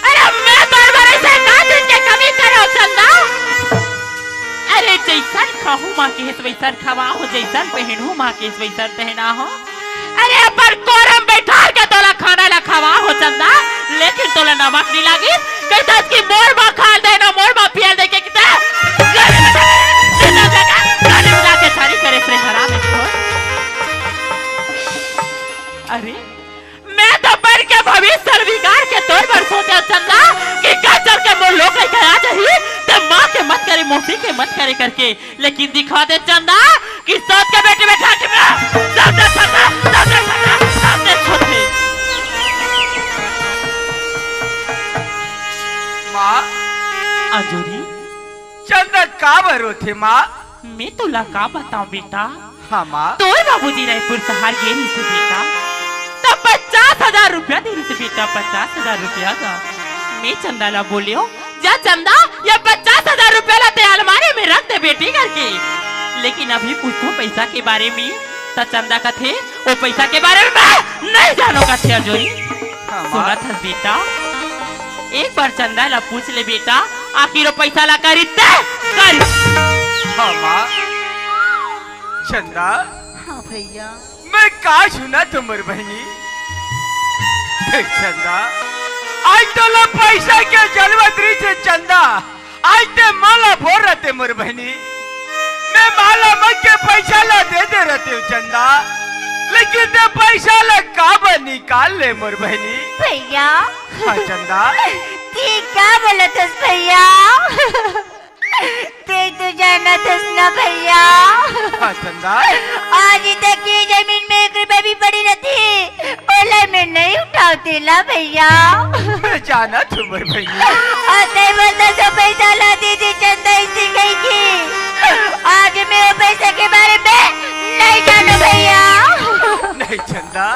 अरे मैं तोर बर ऐसे का चीज के कमी करो चंदा? अरे जैसन खाहू माँ के वैसन खवाहू, जैसन पहनहू माँ के वैसन पहनाहू। अरे अपन कोरम बैठार के तोला खाना ला खवाहू चंदा, लेकिन तोला नमक नहीं लागिस। कहितस कि मोर माँ खाल दे ना, मोर माँ पियल दे के किते गाली बजा के, गाली बजा के छारी करे से हराम खोर। अरे मैं तो बन के भविष्य बिगाड़ के तोर बर सोचे चंदा कि का चल के मोर लोग लेके आ जाही, ते माँ के मत करे, मौसी के मत करे करके। लेकिन दिखा दे चंदा कि सौत के बेटी बैठा के मैं सबसे छोटा, सबसे छोटा, सबसे छोटे। माँ। अंजोरी। चंदा काबर रोथे माँ? मैं तोला का बताऊं बेटा? हाँ माँ। तोर बाबूजी रायपुर शहर गे रहिस बेटा, त पचास हजार रुपया दे रहिस बेटा, पचास हजार रुपया का। मैं चंदा ला बोलेंव, जा चंदा, ये पचास हजार रुपया ला ते अलमारी में रख दे बेटी करके। लेकिन अभी पूछथों पैसा के बारे में, त चंदा कथे, ओ पैसा के बारे में मैं नहीं जानों कथे अंजोरी। हाँ माँ। सुनत हस बेटा, एक बार चंदा ला पूछ ले बेटा, आखिर ओ पैसा ला करिस ते करिस। हाँ माँ। चंदा। हाँ भैया। मैं का सुनत हंव मोर बहिनी? देख चंदा, आज तोला पैसा के जरूरत रहिसे चंदा, आज ते माला बोल रहते मोर बहिनी, मैं माला मन के पैसा ला दे दे रहते चंदा, लेकिन ते पैसा ला काबर निकाल ले मोर बहिनी? भैया। हाँ चंदा। ते का बोलत हस भैया? ते तो जानत हस ना भैया। हाँ चंदा। आज तक ये जमीन में एक रुपया भी पड़ी रहती, ओला मैं नहीं उठावतेंव ला भैया। मैं जानत हंव मोर बहिनी। अउ ते बोलत हस पैसा ला दे दे चंदा इसे कहिके। आज मैं ओ पैसा के बारे में नहीं जानों भैया। नहीं चंदा,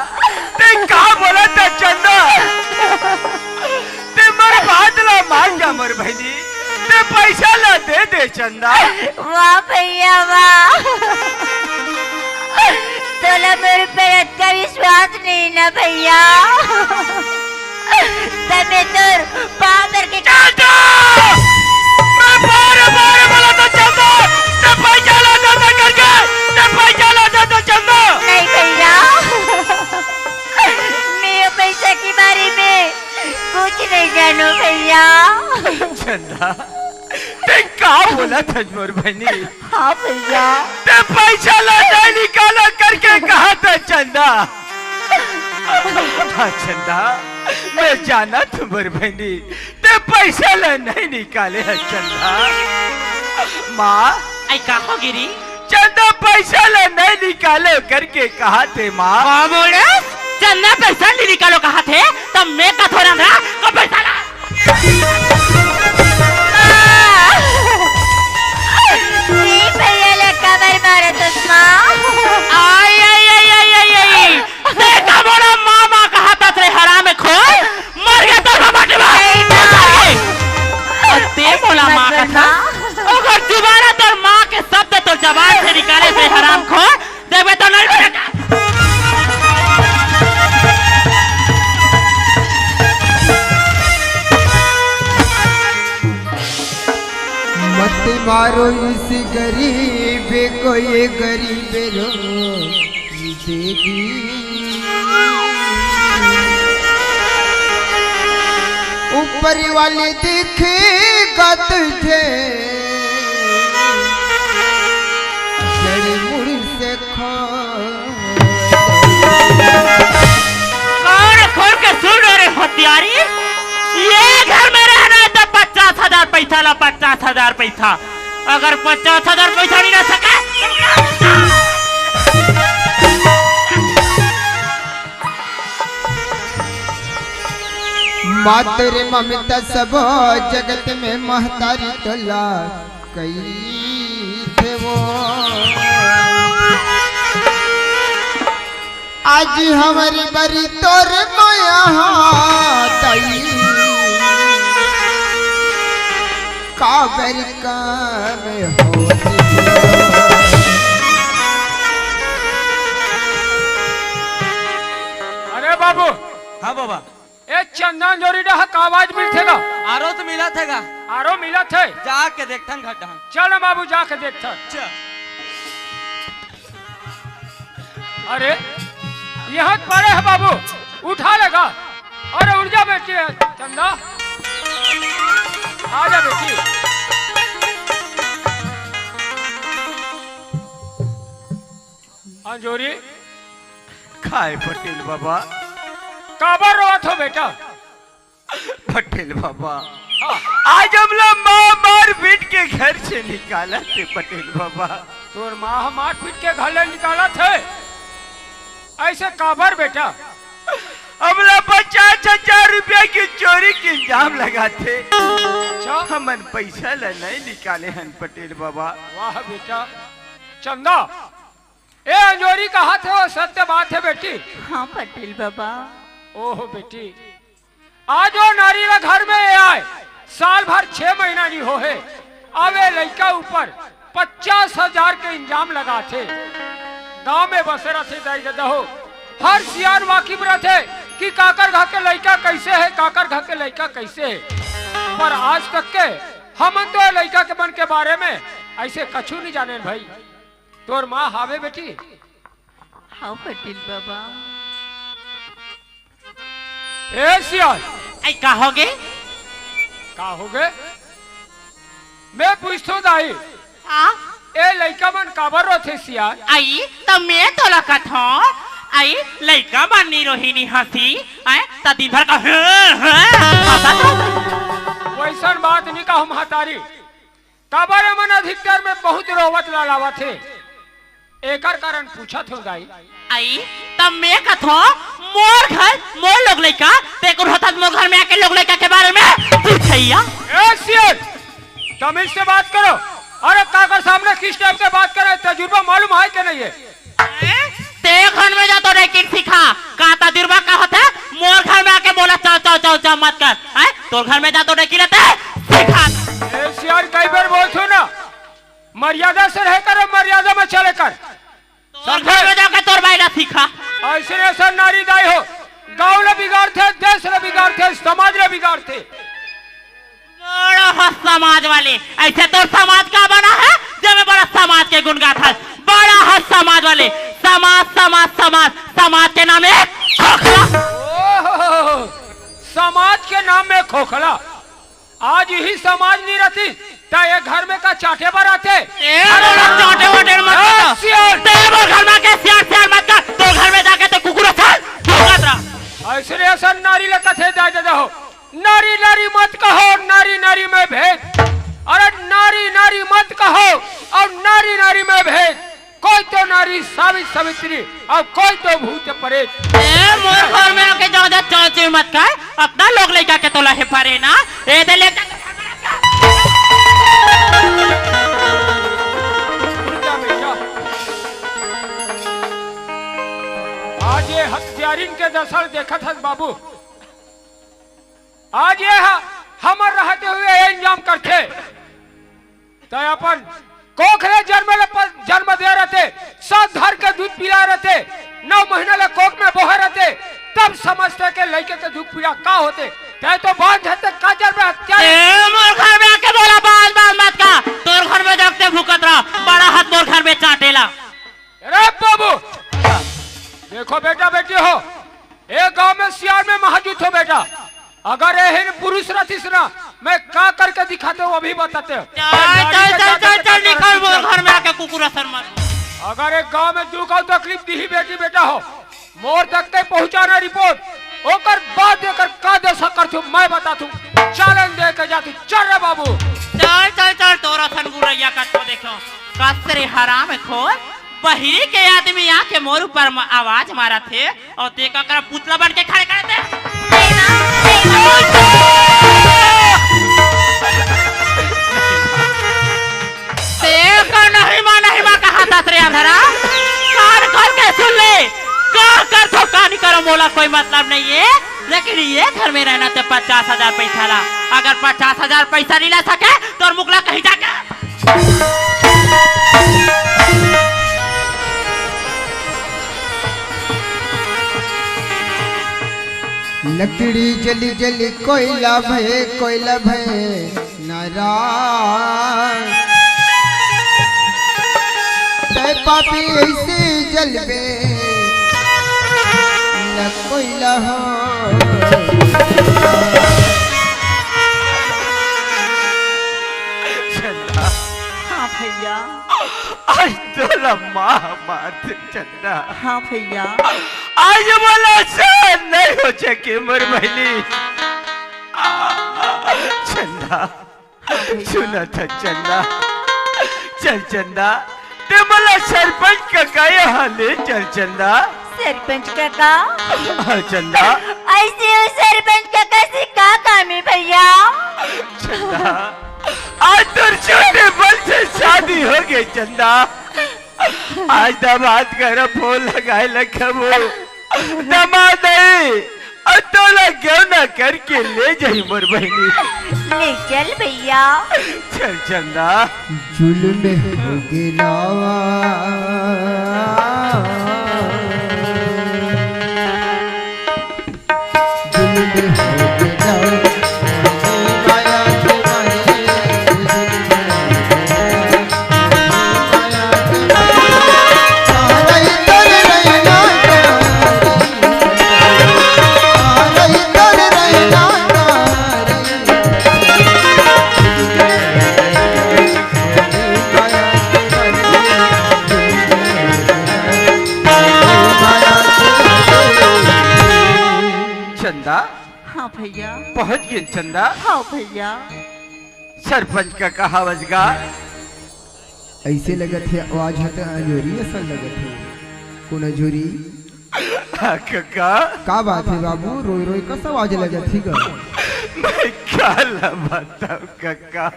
ते का बोलत हस चंदा? ते मोर बात ला मान जा मोर बहिनी, ते पैसा ला दे दे चंदा। वाह भैया वाह, तोला मोर ऊपर अतका विश्वास नहीं ना भैया, त मैं तोर पाँव धर के चंदा! मैं बार बार बोलत हंव चंदा, ते पैसा ला दे दे करके, ते पैसा ला दे दे चंदा। नहीं भैया, मैं ये पैसा के बारे में कुछ नहीं जानों भैया। चंदा, ते का बोलत हस मोर बहिनी? हाँ भैया। ते पैसा ला नहीं निकालों करके कहत हस चंदा। हाँ चंदा, मैं जानत हंव मोर बहिनी, ते पैसा ला नहीं निकाले हस चंदा। माँ। अई का हो गे री? चंदा पैसा ला नहीं निकालों करके कहत हे माँ। का बोले? चंदा पैसा नहीं निकालों कहत हे, त मैं का थोड़ा ना का पैसा ला। नहीं भैया ला काबर मारत हस माँ? आई, आई, आई। ते का मोला माँ, माँ कहत हस रे हराम खोर? मर गे तोर माँ, माटी माँ। नहीं माँ। अउ ते मोला माँ कहत हस? अगर दोबारा तोर माँ के शब्द तोर जबान से निकाले से हराम खोर, देखबे तो नहीं बेटा। मत मारो इस गरीब को, ये गरीब रो देगी। ऊपर वाले देखेगा तुझे, जड़ मुड़ से खोल। कान खोल के सुन रे हत्यारी, ये घर में रहना है तो पचास हजार पैसा ला, पचास हजार पैसा। अगर पचास हजार पैसा नहीं रह सके, मातर ममता सब जगत में महतारी तोला कई थे वो। आज हमरी बरी तोर मया दई, काबर काम होत। अरे बाबू। हाँ बाबा। ए चंदन जोरी डहा का आवाज मिलथे गा? आरो तो मिलत हे गा। आरो मिलत हे? जाके देखथन घर डहा। चल ना बाबू, जाके देखथन। चल। अरे, यहाँ पड़े हे बाबू, उठा लेगा। अरे उठ जा बेटी, चंदा, आ जा बेटी। अंजोरी। काय पटेल बाबा? काबर रोवत हो बेटा? पटेल बाबा, हाँ। आज हमला माँ मार पीट के घर से निकालत हे पटेल बाबा। तोर माँ ह मार पीट के घर ले निकालत हे? अइसे काबर बेटा? हमला पचास हजार रुपया के चोरी के इल्जाम लगाथे। अच्छा। हमन पइसा ला नइ निकाले हन पटेल बाबा। वाह बेटा। चंदा, ए अंजोरी कहत हे, ओ सत्य बात हे बेटी। हाँ पटेल बाबा। ओहो बेटी, आज ओ नारी ला घर में ए आय, साल भर छह महीना नइ होहे, अब ए लइका ऊपर पचास हजार के इल्जाम लगाथे। गांव में बसे रथे दाई ददा हो, हर सियान वाकिफ रथे कि काकर घर के लइका कइसे हे, काकर घर के लइका कइसे हे। पर आज तक के हमन तो ए लइका के मन के बारे में अइसे कछु नइ जानेन भई। तोर माँ हावे बेटी? हाँ पटेल बाबा। ए सियान। अई का होगे? का होगे? मैं पूछथों दाई। हाँ? ए लइका मन काबर रोथे सियान? अई त मैं तोला कथों, अई लइका मन नी रोही नी हंसी, अई त दिन भर का हं, हं, हंसत रहो। वइसन बात नइ कहूं महतारी। काबर एमन अधिकतर में बहुत रोवत ला लावत हे, एकर कारण पूछत हों दाई। अई, त मैं कथों, मोर घर, मोर लोग लइका, तें कोन होथस मोर घर में आके लोग लइका के बारे में पूछइया? ए सियान, तमीज से बात करो। अरे काकर सामने किस टाइप के बात करे, तजुर्बा मालूम हे कि नइ हे? हैं? तें घर में जा तो डेकिन सिखा। का तजुर्बा का होथे? मोर घर में आके मोला चाव, चाव, चाव, चाव मत कर। हैं? तोर घर में जा तो डेकिन ले तें सिखा। ए सियान, कई बार बोलथों ना, मर्यादा से रहे कर, मर्यादा में चले कर। तोर घर में जाके तोर बाई ला सिखा। अइसन अइसन नारी दाई हो, गांव ला बिगाड़थे, देश ला बिगाड़थे, समाज ला बिगाड़थे। बड़ा हस समाज वाले, अइसे तोर समाज का बना हे, जेमे बड़ा समाज के गुन गाथस? बड़ा हस समाज वाले, समाज, समाज, समाज, समाज के नाम एक खोखला। ओहो, समाज के नाम में खोखला। आज इही समाज नइ रहतिस, त ए घर में का चाटे बर आथे? ए, अरे, मोला चाटे वाटे मत ए, बता। सियान। तें मोर घर में आके सियान सियान मत कर, तोर घर में जाके तें कुकुर असन भूकत रह। अइसन अइसन नारी ला कथे दाई ददा हो, नारी नारी मत कहो, नारी नारी में भेद। अरे नारी नारी मत कहो अउ नारी नारी में भेद। कोई तो नारी सावित सावित्री अउ कोई तो भूत प्रेत। ए, मोर घर में आके जादा चाची मत कर, अतना लोग लइका के तोला हेपरे ना, ए दे ले जा बेटा। आज ए हत्यारिन के दसा देखत हस बाबू, आज ए ह-, हमर रहते हुए ए इल्जाम करथे। त अपन कोख ले जन्म ले प-, जन्म दे रथे, सात धर के दूध पिला रथे, नौ महीना ले कोख में बोहे रथे, तब समझथे के लइके के दुख पीड़ा का होथे। तें तो बांझ हस, तें का जन्म हत्या ए, मोर घर में आके मोला बांझ, बांझ मत का, तोर घर में जाके भूकत रह, बड़ा हस मोर घर में चाटेला। अरे बाबू, देखो बेटा बेटी हो, ए गांव में सियान में महजूद हो बेटा। अगर एहिन पुरुष रथिस ना, मैं का करके दिखाते वो भी बताते हो। चल, चल, चल, चल, चल, निकल मोर घर में आके कुकुर असन मत। अगर एक गांव में दुख अउ तकलीफ दिही बेटी बेटा हो, मोर तक ते पहुंचाना रिपोर्ट, ओकर बाद एकर का दशा करथूं मैं बताथूं। चैलेंज दे के जाथूं, चल रे बाबू। चल, चल, चल, तोर असन गुरैया कतको देखेंव। कस रे हरामखोर, बहिरी के आदमी आके मोर ऊपर म-, आवाज मारत हे। अउ तें का करा पुतला बन के खड़े खड़े ते? तें का नहीं माँ, नहीं माँ कहाथस रे अधरा? कान खोल के सुन ले, का करथों का नइ करों मोला कोई मतलब नइ हे, लेकिन ए घर में रहना ते पचास हजार पइसा ला, अगर पचास हजार पइसा नइ ला सके तोर मुख ला कहीं जाके लकड़ी जली जली कोयला भय, कोयला भय नारायण। तै पापी ऐसे जलबे न कोयला हो। चंदा। हाँ भैया। आज तोला माँ मार दे चंदा। हाँ भैया। आज मोला सहन नहीं हो सके मोर बहिनी। चंदा। हाँ भैया। सुना था चंदा। चल चंदा, ते मोला सरपंच कका यहाँ ले चल चंदा। सरपंच कका? हाँ चंदा। ऐसे हो सरपंच कका से का काम है भैया? चंदा, आज तोर छोटे बल से शादी हो गई चंदा। आज दामाद घर फोन लगाए लखबो। दामाद नहीं, अउ तोला गेवना करके ले जाही मोर बहिनी। ले चल भैया। चल चंदा। जुल्म हो गे रावा, जुल्म हो गे रावा। चंदा। हाँ भैया। पहुँच गेन चंदा। हाँ भैया। सरपंच कका हवस गा। ऐसे लगत हे आवाज ह त अंजोरी असन लगत हे। कोन अंजोरी? हाँ कका। का बात हे बाबू, रोय रोय कस आवाज लगत हे गा? मैं काला बताऊँ कका,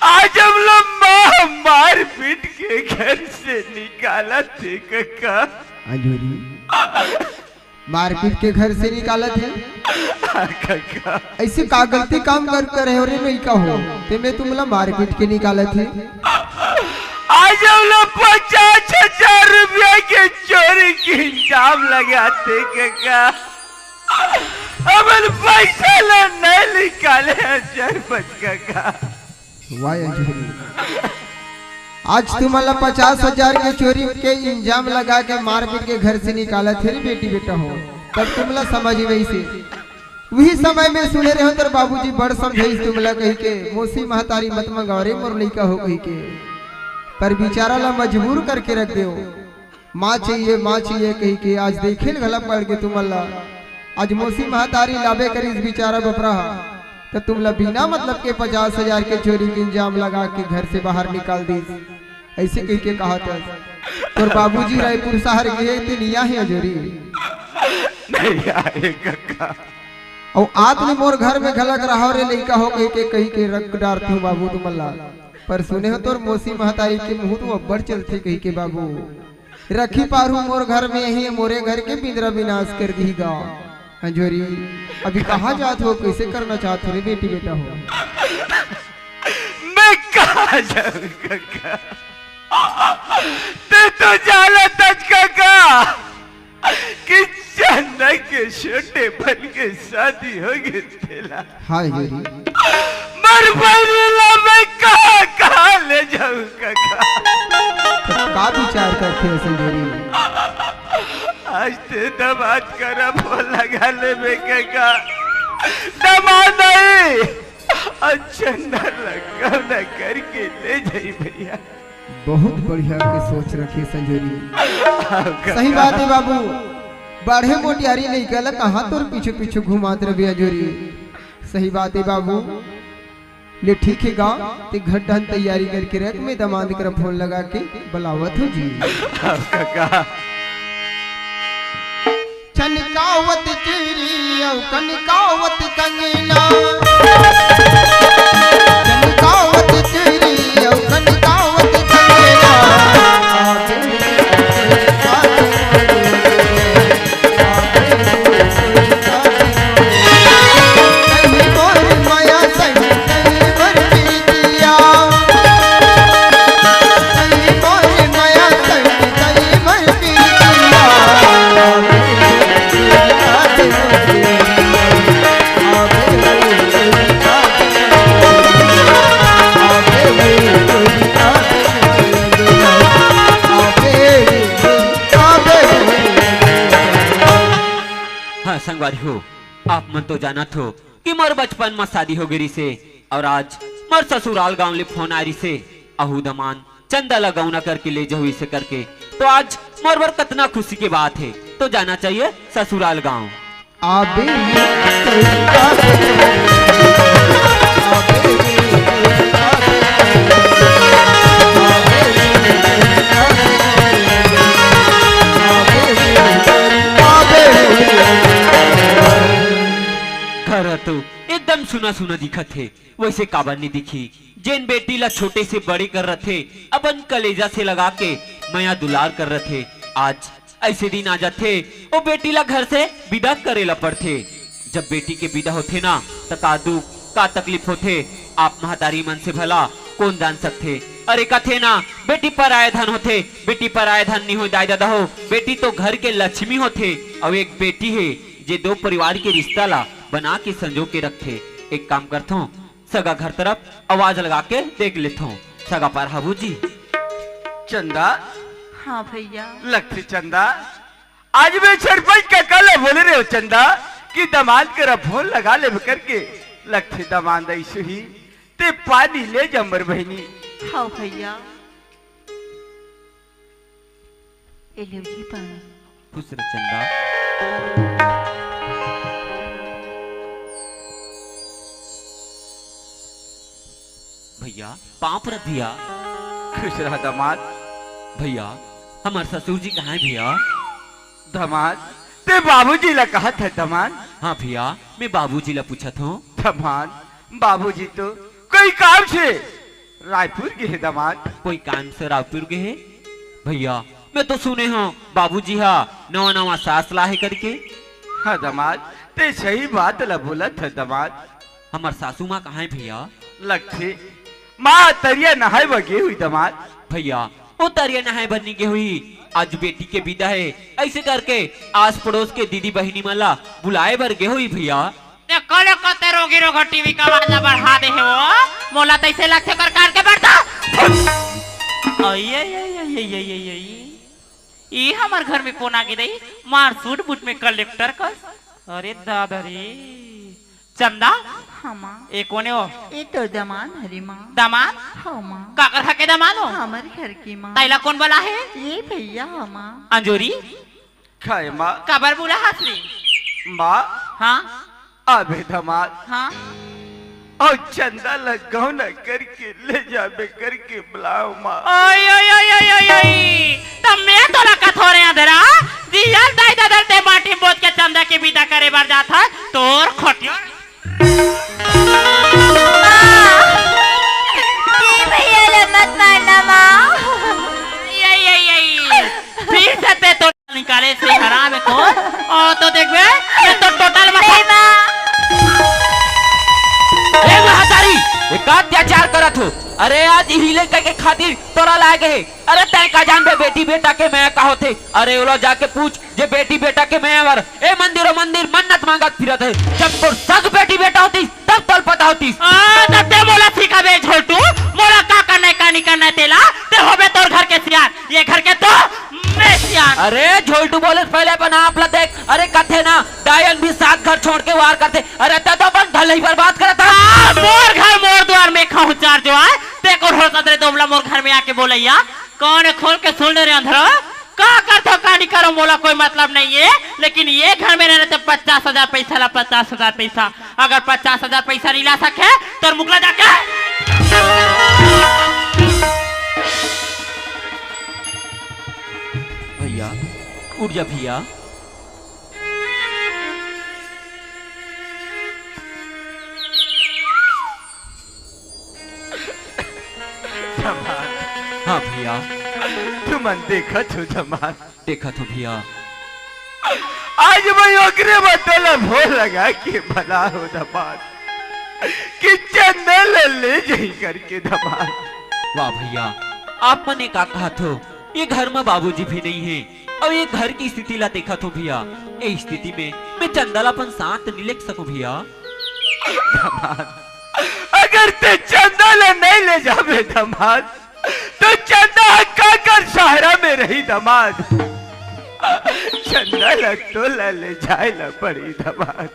आज हमला माँ मार पीट के घर से निकालत हे कका। अंजोरी, मारपीट के घर से निकालत हे? हाँ, कका। ऐसे का गलती काम कर करे हो रे लइका हो, ते में तुमला मारपीट के निकालत हे? आज हमला पचास हजार रुपया के चोरी के इल्जाम लगात हे कका। हमन पैसा ला नहीं निकाले हजार बच कका। वाह अंजोरी, आज तुमन ला पचास हजार के चोरी के इल्जाम लगा के मारपीट के घर से निकालत हे रे बेटी बेटा हो, तब तुमला समझ में आइसे। उही समय में सुने रहे हो तोर बाबूजी बड़ समझाइस तुमला कहि के, मौसी महतारी मत मंगाओ रे मोर लइका हो कहि के, पर बिचारा ला मजबूर करके रख देव। माँ चाहिए, माँ चाहिए कहि के आज देखे ल घला पड़ गे तुमन ला। आज मौसी महतारी लाबे करिस बिचारा बपरा ह, त तुमला बिना मतलब के पचास हजार के चोरी के इल्जाम लगा के घर से बाहर निकाल दिस। ऐसे कहि के कहा त तोर बाबूजी रायपुर शहर गे हे, ते निया हे अंजोरी। नहीं आए कका। अउ आत ले मोर घर में घलक रहा रे लइका हो कहि के, कहि के रख डारत हूँ बाबू तुमन ला। पर सुने हो तोर मौसी महतारी के मुँह तो अब्बड़ चलथे कहि के बाबू। रखी पारू मोर घर में ही, मोरे घर के बिंदरा विनाश कर दिही गा। अंजोरी, अभी कहाँ जात हो, कैसे करना चाहत हो रे बेटी बेटा हो? मैं कहाँ जाऊँ कका? ते तो जानत हस कका कि चंदा के छोटे बन के शादी हो गई तेला। हाय रे। मोर बहिनी ला मैं कहाँ, कहाँ ले जाऊँ कका? तो का विचार करथे अइसे अंजोरी? आज ते दामाद करा फोन लगा लेबे कका। दामाद नहीं, अउ चंदा ला गवना करके ले जाही भैया। बहुत बढ़िया के सोच रखे अंजोरी। सही बात हे बाबू, बाढ़े मोटियारी लइका ला कहाँ तोर पीछू पीछू घुमात रहिबे अंजोरी। सही बात हे बाबू, ले ठीक हे गा, ते घर डहन तैयारी करके रख, मैं दामाद करा फोन लगा के बलावत हूँ जी। हाँ, कका। चनकावत चूरी अउ कनकावत कंगना। चनकावत चूरी अउ कनकावत कंगना। पर हो, आप मन तो जानत हो कि मोर बचपन म शादी हो गे रिसे अउ आज मोर ससुराल गांव ले फोन आय रिसे, अहू दमांद चंदा ला गौना करके ले जहू इसे करके। तो आज मोर बर कतना खुशी के बात हे, तो जाना चाहिए ससुराल गांव। आबे घर ह तो एकदम सुना सुना दिखत हे, वैसे काबर नी दिखी? जेन बेटी ला छोटे से बड़े कर रथे, अपन कलेजा से लगा के मया दुलार कर रथे, आज ऐसे दिन आ जाथे, ओ बेटी ला घर से विदा करे ला पड़थे। जब बेटी के विदा होथे ना, त का दुख, का तकलीफ होथे, आप महतारी मन से भला कौन जान सकथे? अरे कथे ना, बेटी पराया धन होथे, बेटी पराया धन नी होय दाई ददा हो, बेटी तो घर के लक्ष्मी होथे। अउ एक बेटी हे, जे दो परिवार के रिश्ता ला बना के संजो के रखथे। एक काम करथों, सगा घर तरफ आवाज लगा के देख लेथों। सगा पर हाबू जी। चंदा। हाँ भैया। लगथे चंदा, आज मैं सरपंच कका ले बोले रहे हो चंदा कि दमांद करा फोन लगा ले करके। लगथे दमांद ऐसे ही ते पानी ले जा मोर बहिनी। हाँ भैया। ए लेव जी पानी। खुश रह चंदा। भैया, पाँव परत भैया। खुश रह दमांद। भैया, हमर ससुर जी कहाँ हे भैया? दमांद, ते बाबूजी ला कहत हे दमांद? हाँ भैया, मैं बाबूजी ला पूछत हूँ। दमांद, बाबूजी तो कोई काम से रायपुर गे हे दमांद। कोई काम से रायपुर गे हे? भैया, मैं तो सुने हूँ बाबूजी हा नवा नवा सास ला हे करके। हाँ दमांद, ते सही बात ला बोलत हे दमांद। हमर सासू माँ कहाँ हे भैया? लगथे माँ तरिया नहाय बर गे होही दमांद। भैया, ओ तरिया नहाय बर नी गे होही, आज बेटी के विदा हे, ऐसे करके आस पड़ोस के दीदी बहिनी मन ला बुलाय बर गे होही भैया। ते कले कते रोगी रोग टीवी का आवाज बढ़ा दे हे वो। मोला तैसे लगथे कर कान के बढ़ता। अये, अये, अये, अये, अये, अये। ई हमर घर में कोन आगे दई? मार सूट बूट में कलेक्टर कस। अरे दादा रे। चंदा? हाँ माँ। ए कोने हो? ए तो दमांद हरे माँ। दमांद? हाँ माँ। काकर घर के दमांद हो? हमर घर के माँ। तैला कोन बला हे? ये भैया हाँ माँ। अंजोरी? काय माँ? काबर बुला हस रे? माँ? हाँ? अबे दमांद। हाँ? अउ चंदा ला गौना करके ले जाबे करके बुलाव माँ। ओय, ओय, ओय, ओय, ओय, ओय। तब मैं तोला कथों रे अंधरा, जिया दाई ददा ल ते माटी में बोत के चंदा के विदा करे बर जात हस, तोर खोटियो। माँ, ये भैया ला मत मारना माँ। ये, ये, ये, ये। फिर से ते तो निकाले से हराम हे तो। ओ तो देखबे, ये तो टोटल मत। नहीं माँ। ए महतारी, ये का अत्याचार करत हो? अरे आज इही लइका के खातिर तोला लाय गे हे। अरे तैं का जानबे बेटी बेटा के मया का होथे? अरे ओला जाके पूछ जे बेटी बेटा के मया बर ए मंदिर ओ मंदिर मन्नत मांगत फिरत हे। जब तोर सग बेटी बेटा होतिस तब तोला पता होतिस। आ, तब ते मोला सिखाबे झोलटू, मोला का करना हे, का नहीं करना हे तेला, ते होबे तोर घर के सियान, ये घर के तो मैं सियान। अरे झोलटू बोले से पहले अपन आप ला देख। अरे कथे ना, डायन भी सात घर छोड़ के वार करथे। अरे ते तो अपन घर ही बर्बाद करत हस। आ, मोर घर मोर द्वार में खाहूं चार जो आय, ते कोन हो सकत रे दोबला मोर घर में आके बोलइया? कान खोल के सुन ले रे अंधरा, का करथो का नहीं करो मोला कोई मतलब नहीं हे, लेकिन ये घर में रहने से पचास हजार पैसा ला, पचास हजार पैसा। अगर पचास हजार पैसा नहीं ला सके तो मुकला जाके। भैया, उठ जा भैया। दमांद। हाँ भैया। तुमन देखत हो दमांद? देखत हो भैया। आज मैं ओकरे बर तोला फोन लगा के बलाय हों दमांद कि चंदा ला ले जाही करके दमांद। वाह भैया, आप मन ये का कहत हो? ये घर में बाबूजी भी नहीं हे। अउ ये घर के स्थिति ला देखत हो भैया, ए स्थिति में मैं चंदा ला अपन साथ नहीं ले सकूं भैया। दमांद, अगर ते चंदा ला नहीं ले जाबे दमांद, तो चंदा ह काकर सहारा में रही दमांद। चंदा ला तोला ले जाए ला पड़ी दमाद।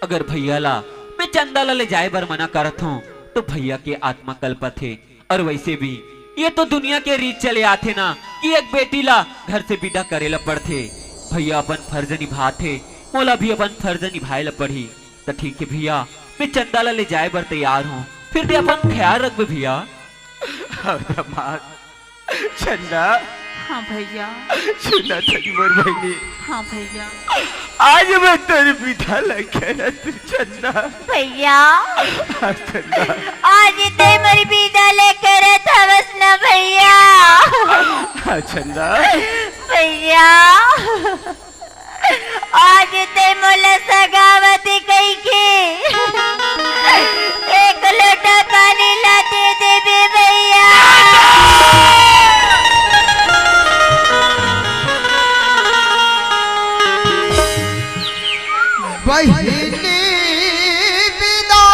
अगर भैया ला मैं चंदा ला ले जाए बर मना करत हूँ, तो भैया के आत्मा कलपत हे। और वैसे भी ये तो दुनिया के रीत चले आथे ना, कि एक बेटी ला घर से विदा करे ला पड़थे। भैया अपन फर्ज निभाथे, मोला भी अपन फर्ज निभाए ला पड़ही। त ठीक है भैया, मैं चंदा ला ले जाए बर तैयार हूँ, फिर ते अपन ख्याल रखबे भैया। अउ दमाद, चंदा। हाँ भैया। सुना थच मोर बहिनी। हाँ भैया। आज मैं तोर विदा ला करत हूँ चंदा। भैया। हाँ चंदा। आज ते मोर विदा ला करत हवस ना भैया। हाँ चंदा। भैया। आज ते मोला सगावत कहिके एक लोटा पानी ला दे देबे भैया। बहिनी विदा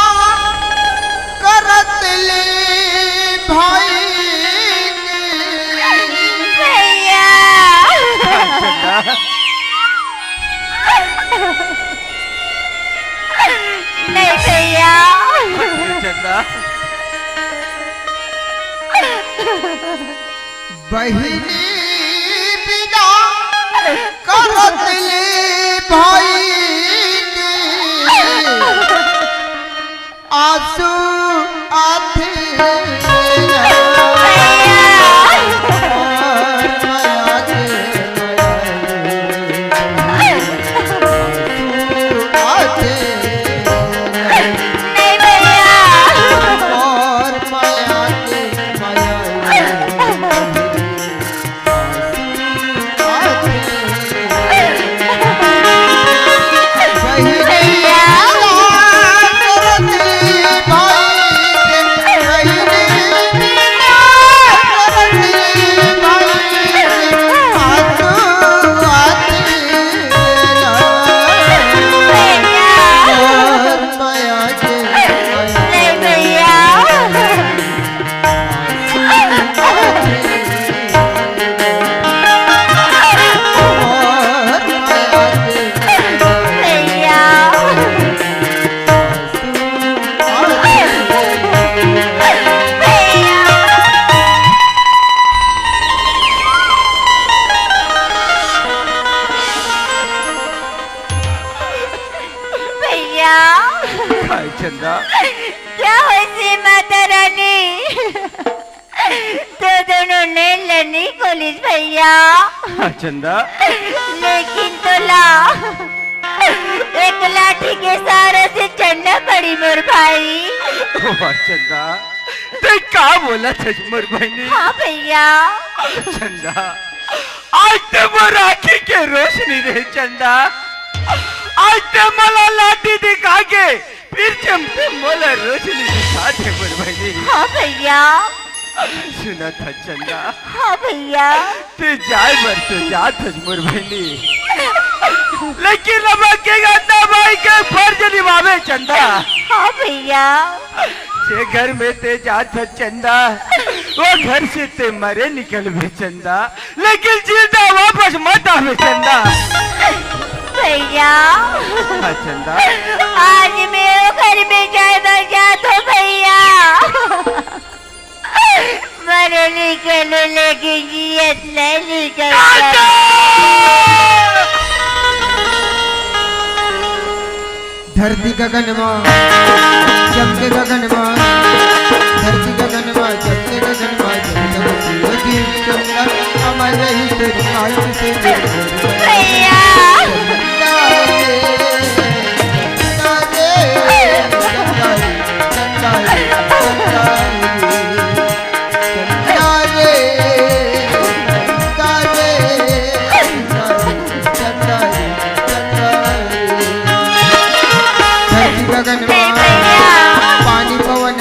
करत ले भाई। भैया। नहीं भैया। चंदा। बहिनी विदा करत ले भाई। आंसू आथे। भैया। काय चंदा? क्या होइसे माता रानी? तो दोनों ने लनी खोलिस भैया। हाँ, चंदा। लेकिन तोला एक लाठी के सहारा से चढ़ना पड़ी मोर भाई। वाह चंदा, ते का बोलत हस मोर बहिनी? हाँ भैया। चंदा, आज ते मोर आँखी के रोशनी रे चंदा। आज ते मोला लाठी दिखा के फिर जब ते मोला रोशनी दिखा दे मोर बहिनी। हाँ भैया। सुनत हस चंदा। हाँ भैया। ते जाए बर तो जात हस मोर बहिनी, लेकिन अब के गंदा भाई के फर्ज निभावे चंदा। हाँ भैया। जे घर में ते जात हस चंदा, वो घर से ते मरे निकलबे चंदा। लेकिन जिंदा वापस मत आवे चंदा। भैया। हाँ, चंदा। आज मैं वो घर में जाए बर जात हूँ भैया। मरे निकलूं लेकिन जियत नहीं निकल सकूं। धरती गगन मा, चमके गगन मा, धरती गगन मा, चमके गगन मा, जब तक जियो जीव चंदा, अमर रही तेरी आयु से निर्भर। भैया। चंदा रे, चंदा रे, चंदा रे, चंदा रे, चंदा रे। धरती गगन मा, पानी पवन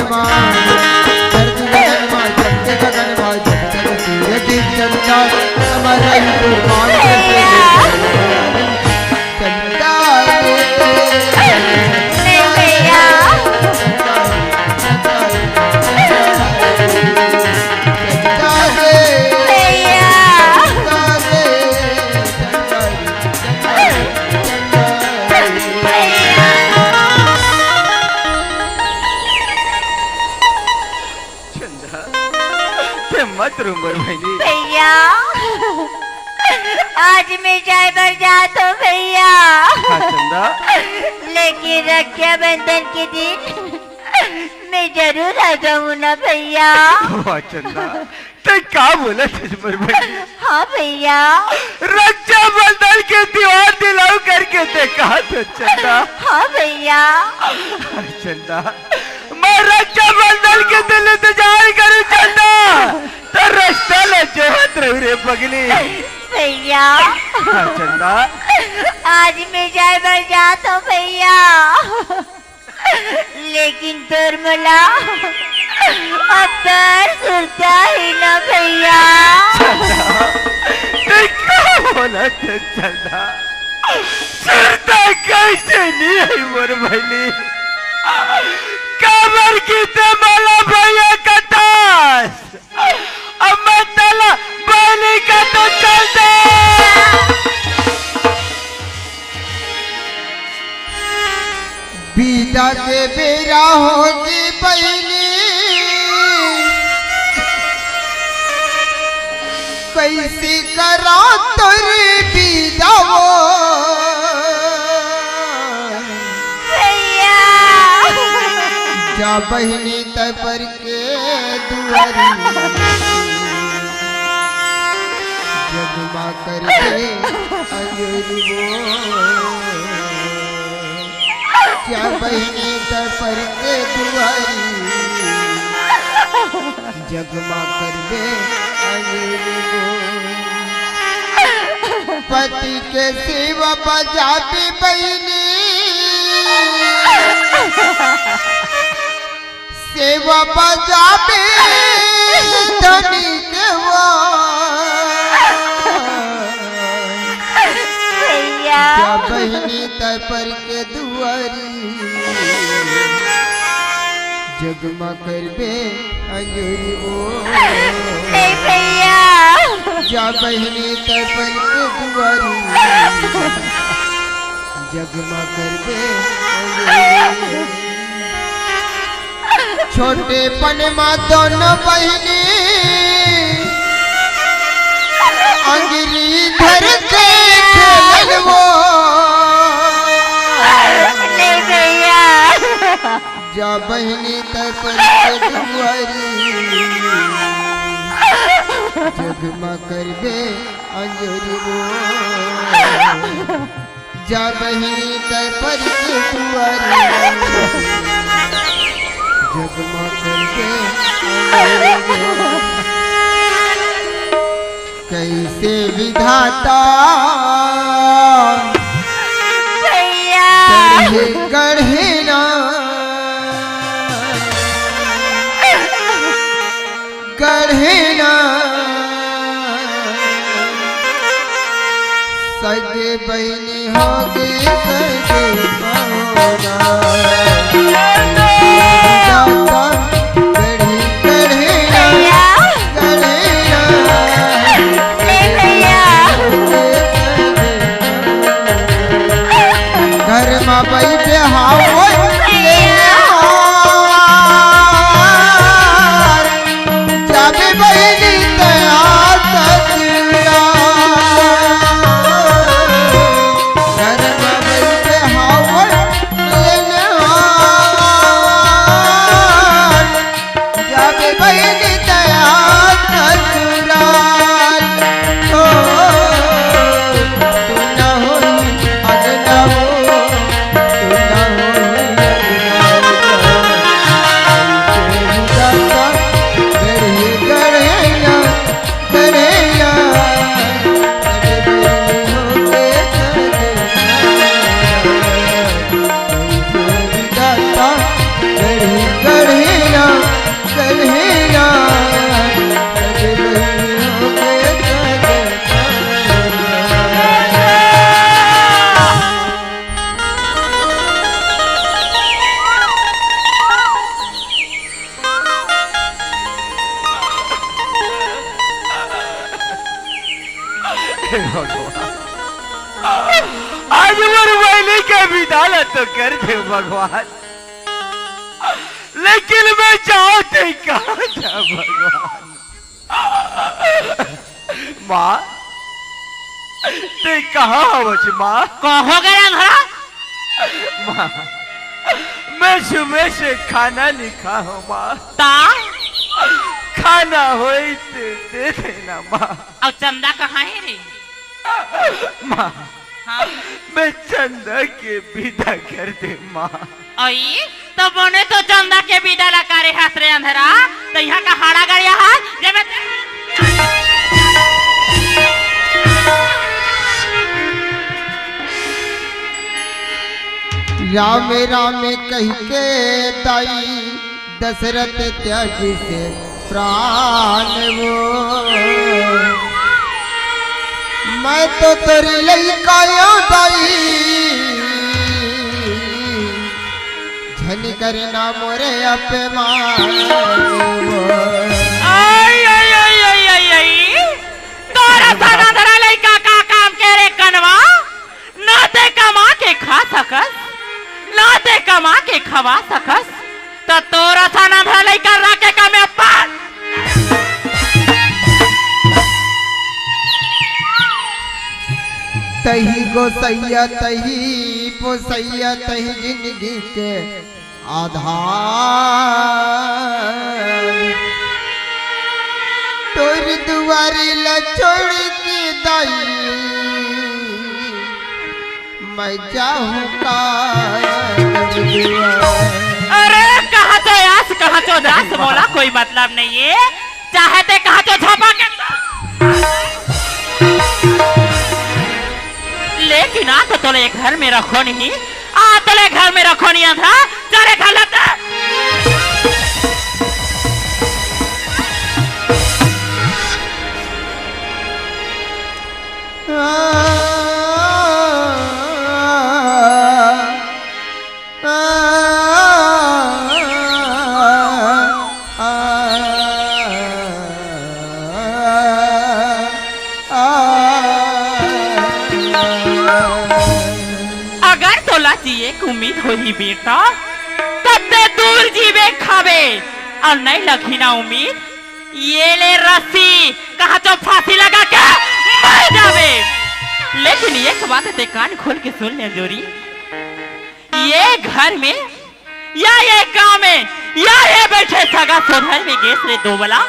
जाए बर जात हूँ भैया। हाँ चंदा। लेकिन रक्षाबंधन के दिन मैं जरूर आ जाऊँ ना भैया। वाह चंदा, तैं का बोलत हस मोर बहिनी? हाँ भैया। रक्षाबंधन के तिहार दिलाऊ करके तैं कहा तो चंदा। हाँ भैया। अरे चंदा, मैं रक्षाबंधन के दिन इंतजार करूँ चंदा। तो रास्ता ले जोहत रहूँ रे पगली। भैया। हाँ चंदा। आज मैं जाए बर जात हूँ भैया। लेकिन तोर मोला अब्बड़ सुरता हे ना भैया। चंदा, तैं का बोलत हस चंदा? सुरता कैसे नइ हे मोर बहिनी? काबर कि तैं मोला भैया कथस। अब मैं तला बहिनी का तो चल दे। बिदा के बेरा होगे बहिनी, कइसे करँव तोर बिदा वो। भैया। जा बहिनी तैं पर के दुआरी, जगमा करबे अंजोरी वो। जा बहिनी तैं पर के दुआरी, जगमा करबे अंजोरी वो। पति के सेवा बजाबे बहिनी, सेवा बजाबे धनी के वो। भैया। जा बहिनी तैं पर के दुआरी, जगमा करबे अंजोरी वो। नहीं भैया। जा बहिनी तैं पर के दुआरी, जगमा करबे अंजोरी वो। छोटेपन मा दोनों बहिनी अंगरी धर के खेलन वो। नहीं भैया। जा बहिनी तैं पर के दुआरी, जगमा करबे अंजोरी वो। जा बहिनी तैं पर के दुआरी, जगमा करबे अंजोरी वो। कइसे विधाता भैया। गढ़े, गढ़े ना, गढ़े ना, सगे बहिनी होगे सगे पहुना। गढ़े, गढ़े ना, भैया। गढ़े ना, ले भैया। घर मा बइठे हावय भैया। जाबे बहिनी तैं आ ससुराल। घर मा बइठे हावय लेनहार। जाबे बहिनी तैं आ ससुराल। ओ, तू ना होही अंगना वो, तू ना होही अंगना वो। गढ़े, गढ़े ना, गढ़े ना, हे भगवान, आज मोर बहिनी के बिदा ला तो कर दे भगवान, लेकिन मैं जाऊं तैं कहाँ जा भगवान। माँ, ते कहाँ हवच माँ? कहाँ गे रे अंधरा? माँ, मैं सुबह से खाना नहीं खा हूँ माँ। ता? खाना होई ते दे देना माँ। अउ चंदा कहाँ हे रे? माँ, हाँ। मैं चंदा के विदा कर दे माँ। अई, त बने तो चंदा के विदा ला करे हस रे अंधरा, त इहाँ का हाड़ा गड़िया हस, जेमे ते राम राम कहिके दाई दशरथ त्यागिस प्राण वो। मैं तो तोरी लइका यो दाई, झन करना मोरे अपमान वो। आई, आई, आई, आई, आई, आई। तोर असन अंधरा लइका का काम के रे कनवा? ना ते कमा के खा सकस, ना ते कमा के खवा सकस, त तोर असन अंधरा लइका राखे का मैं अपन। तही गोसैया, तही पोसैया, तही जिंदगी के आधार। तोर दुआरी ला छोड़ के दाई, मैं जाहूँ का तोर दुआर। अरे, कहाँ तो आस, कहाँ तो दास, मोला कोई मतलब नहीं है। चाहे ते कहाँ तो झपा के, लेकिन आ तो तोले घर में रखो नहीं। आ तोले घर में रखो नहीं था, चले घर लता। अगर तोला जिए के उम्मीद होही बेटा, तब ते दूर जीबे खाबे, अउ नहीं लगही ना उम्मीद, ये ले रस्सी, कहाँ तो फांसी लगा के मर जाबे। लेकिन एक बात ते कान खोल के सुन ले जोरी, ये घर में या ये गांव में या ये बैठे सगा सोधर में गेस रे दोबला,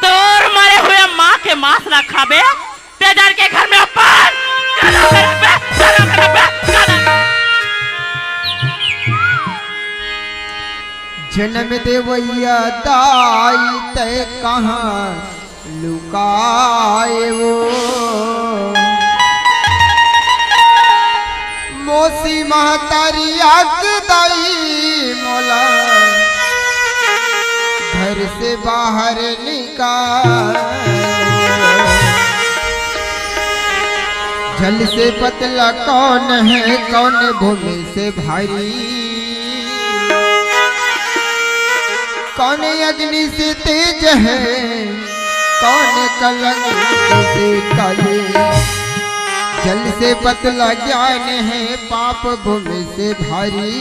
तोर मरे हुए माँ के मांस ला खाबे, ते जान के घर में अपन। जनम देवैया दाई तय कहाँ लुकाए वो। मौसी महतारी आके दाई मोला घर से बाहर निकाल। जल से पतला कौन है, कौन भूमि से भारी, कौन अग्नि से तेज है, कौन कलंक से काली। जल से पतला ज्ञान है, पाप भूमि से भारी।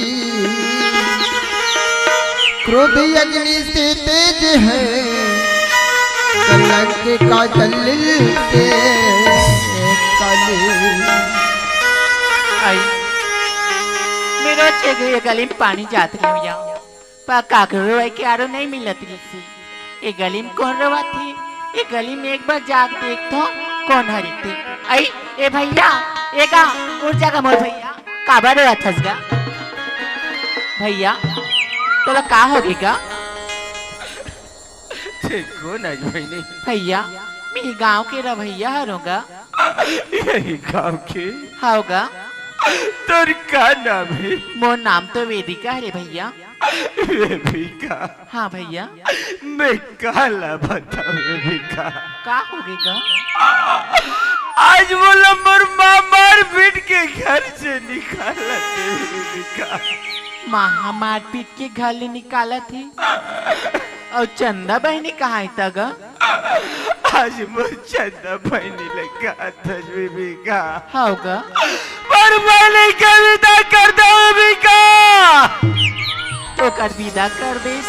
क्रोध अग्नि से तेज है, कलंक का जल से काली। आई, मेरो छे गई गली में पानी जात रही हूँ। पर काकरो रोए के आरो नहीं मिलत रहिसे। ए गली में कौन रोवत हे? ए गली में एक बार जाके देख तो, कौन हरे ते? अई, ए भैया, ए गा, उठ जा गा मोर भैया, काबर रोवत हस गा? भैया, तोला का होगे गा? ते कोन आय बहिनी? भैया, मैं गांव के रवैया हरों गा। यही गांव के? हव गा। तोर का नाम हे? मोर नाम तो वेदिका हरे भैया। वेदिका? हाँ भैया। मैं काला बताऊं वेदिका? का होगे गा? आज मोला मोर माँ मारपीट के घर से निकालत हे वेदिका। माँ मारपीट के घर ले निकालत हे? अउ चंदा बहिनी कहाँ हे त गा? आज मोर चंदा बहिनी ले कहा था बेबी का। हव गा। पर मैं नहीं कविता करता हूँ बेबी। ओकर विदा कर देस।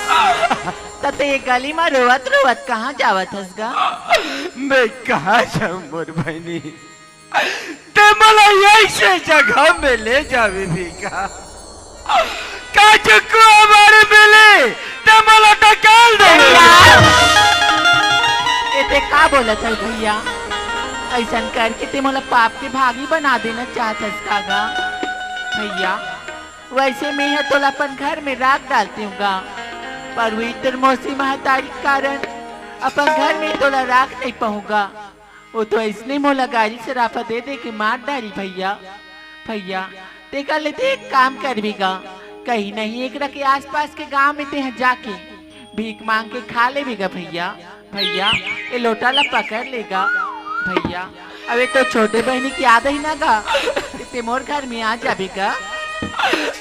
त ते ये गली मा रोवत रोवत कहाँ जावत हस गा? मैं कहाँ जाऊँ मोर बहिनी? ते मोला ऐसे जगह में ले जाबे भी का? का चुकू हमारे मिले, ते मोला टकाल दे। ए ते का बोलत हस भैया? अइसन करके ते मोला पाप के भागी बना देना चाहत हस का गा? भैया, वइसे मैं ह तोला अपन घर में राख डालतेंव गा, पर वही तोर मौसी महतारी के कारण अपन घर में तोला राख नइ पाहूं गा। वो तो अइसने मोला गारी सराफा दे दे के मार डारी भैया। भैया, तेकर ले ते एक काम करबे गा, कहीं नहीं एकरा के आसपास के गांव में तेहा जाके भीख मांग के खा लेबे गा भैया। भैया, ए लोटा ला पकड़ ले गा भैया। अबे तोर छोटे बहिनी के याद आही ना गा, ते मोर घर में आ जाबे गा।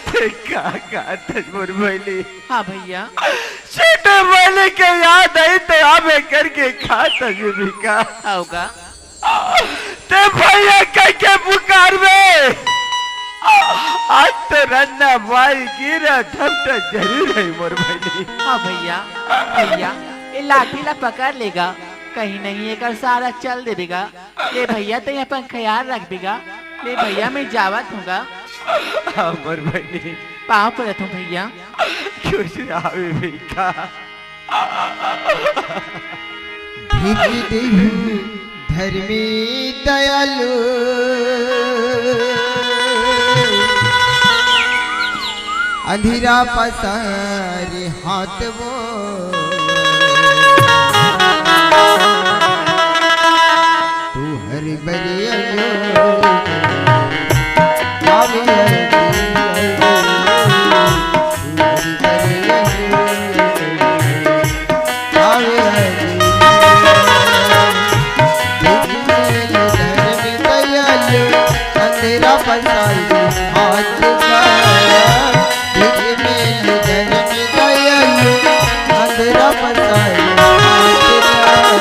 ते का कहत हस मोर बहिनी? हाँ भैया। छोटे बहिनी के याद आही त आबे करके खात हस भी का? हव गा। ते भैया कहिके पुकारबे। आज तो रन्ना बाई गिरा धमटा जरूर हे मोर बहिनी। हाँ भैया, भैया, ए लाठी ला पकड़ ले गा, कहीं नहीं एकर सहारा चल देबे गा। ले भैया, ते अपन ख्याल रखबे गा। ले भैया, मैं जावत हूँ गा। हाँ मोर बहिनी। पाँव परत हूँ भैया। खुश रहे भी का। भीख देहु धर्मी दयालु, अंधिरा पसारी हाथ वो। तू हर बरिया जो आवे हर बरिया जो, तू हर बरिया जो आवे हर बरिया जो। अंधेरा पसारी हाथ का, भीख मेल धर्म दयालु, अंधेरा पसारी हाथ का।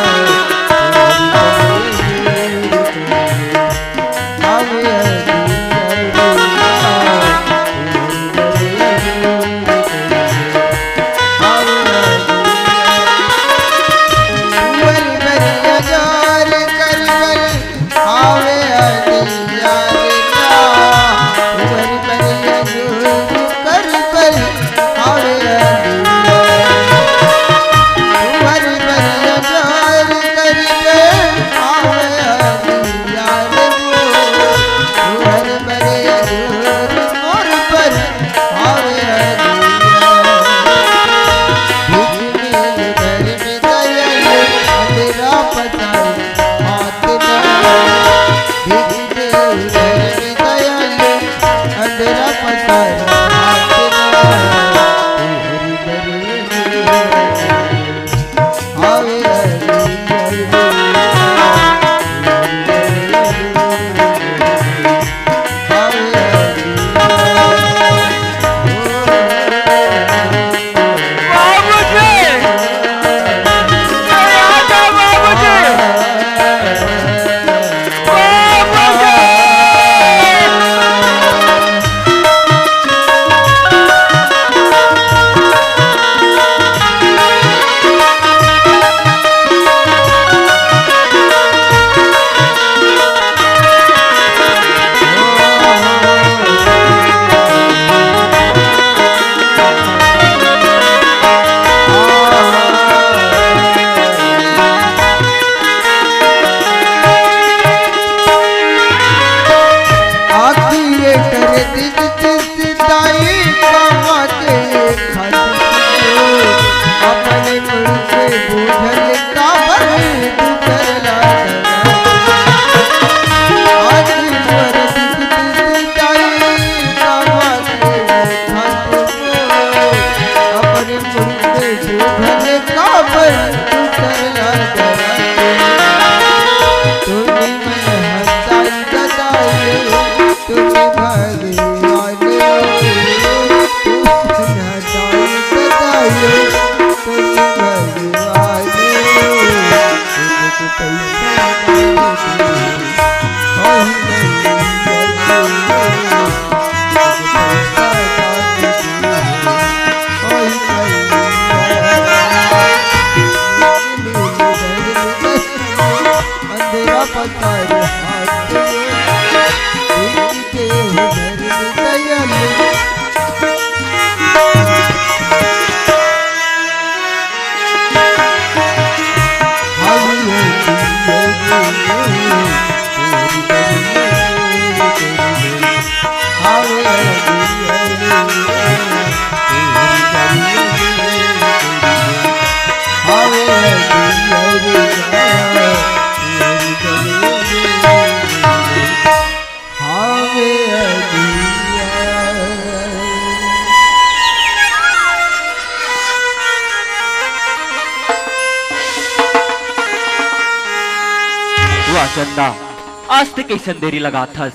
आज ते कइसन देरी लगाथस?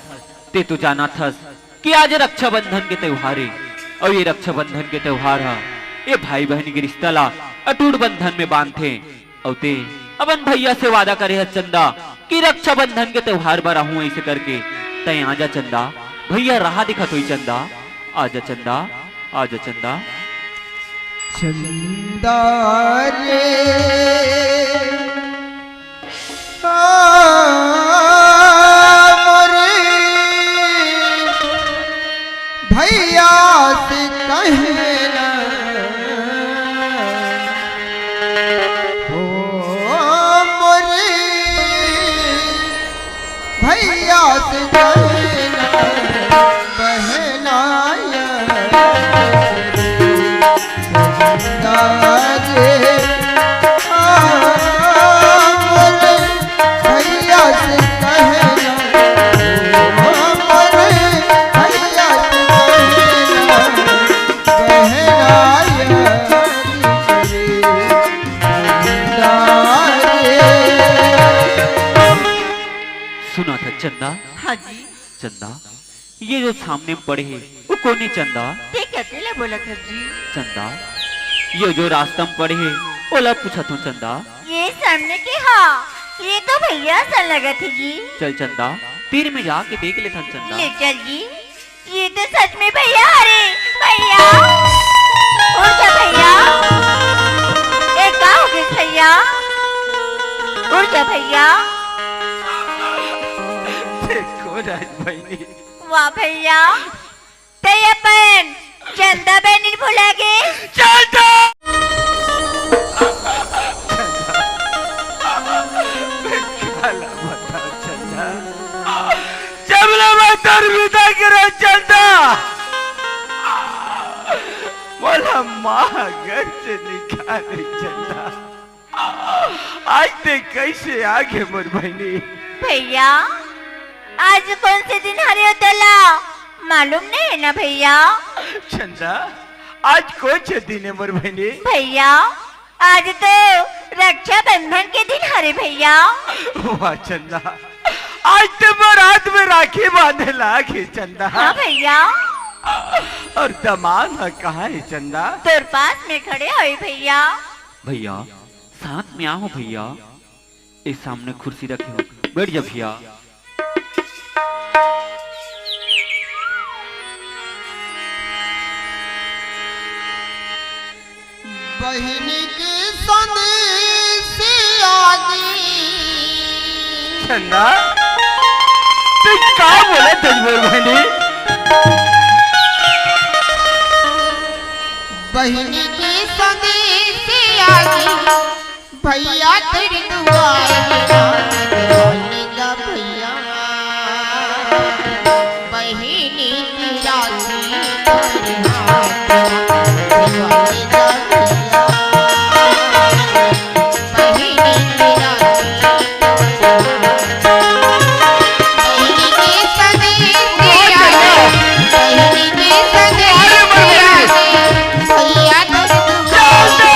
ते तो जानत हस कि आज रक्षाबंधन के त्योहार हे, अउ ये रक्षाबंधन के त्योहार ह ये भाई बहिनी के रिश्ता ला अटूट बंधन में बांधथे। अउ ते अपन भैया से वादा करे हस चंदा कि रक्षाबंधन के त्योहार बर आहूं अइसे करके। तैं आ जा चंदा, भैया राह दिखत होई चंदा, आ जा चंदा, आ जा चंदा। चंदा रे, आ, मोरे भैया से कहना, हो मोरे भैया से कहना, बहना या रे, आ, मोरे भैया से कहना, ओ मोरे भैया से कहना, बहना या रे, बहना रे। सुनत हस चंदा? हाँ जी। चंदा, ये जो सामने में पड़े हे, वो कोन हे चंदा? ते कतेला बोलत हस जी? चंदा, ये जो रास्ता में पड़े हे, ओला पूछत हों चंदा। ये सामने के हा, ये तो भैया असन लगत हे जी। चल चंदा, तीर में जाके देख लेथन चंदा। ले चल जी, ये तो सच में भैया हरे। भैया, उठ जा भैया। ए, का हो गे भैया? उठ जा भैया। देखो राज बहिनी, वाह भैया, ते अपन चंदा बहिनी भुला गे। चंदा! काला बताओ चंदा, जब ले मैं तोर विदा करे चंदा, मोला माँ घर से निकाले चंदा। आज ते कइसे आ गे मोर बहिनी? भैया, आज कोन से दिन हरे हो तोला मालूम नइ हे ना भैया? चंदा, आज कोन से दिन हे मोर बहिनी? भैया, आज तो रक्षाबंधन के दिन हरे भैया। वाह चंदा, आज तो मोर हाथ में राखी बांधे लागे चंदा। हाँ भैया। अउ दमांद ह कहाँ हे चंदा? तोर पास में खड़े होई भैया। भैया, साथ में आव भैया, ए सामने कुर्सी रखे हों, बैठ जा भैया। बहिनी के संदेश आगे। चंदा, ते का बोलत हस मोर बहिनी? बहिनी के संदेश आगे। भैया तेरी दुआर में आने वाली गा भैया, बहिनी की राखी तेरे हाथ में आने वाली गा भैया, बहिनी की राखी तेरे हाथ में। बहिनी के संदेश आगे, बहिनी के संदेश आगे, भैया तेरी दुआर में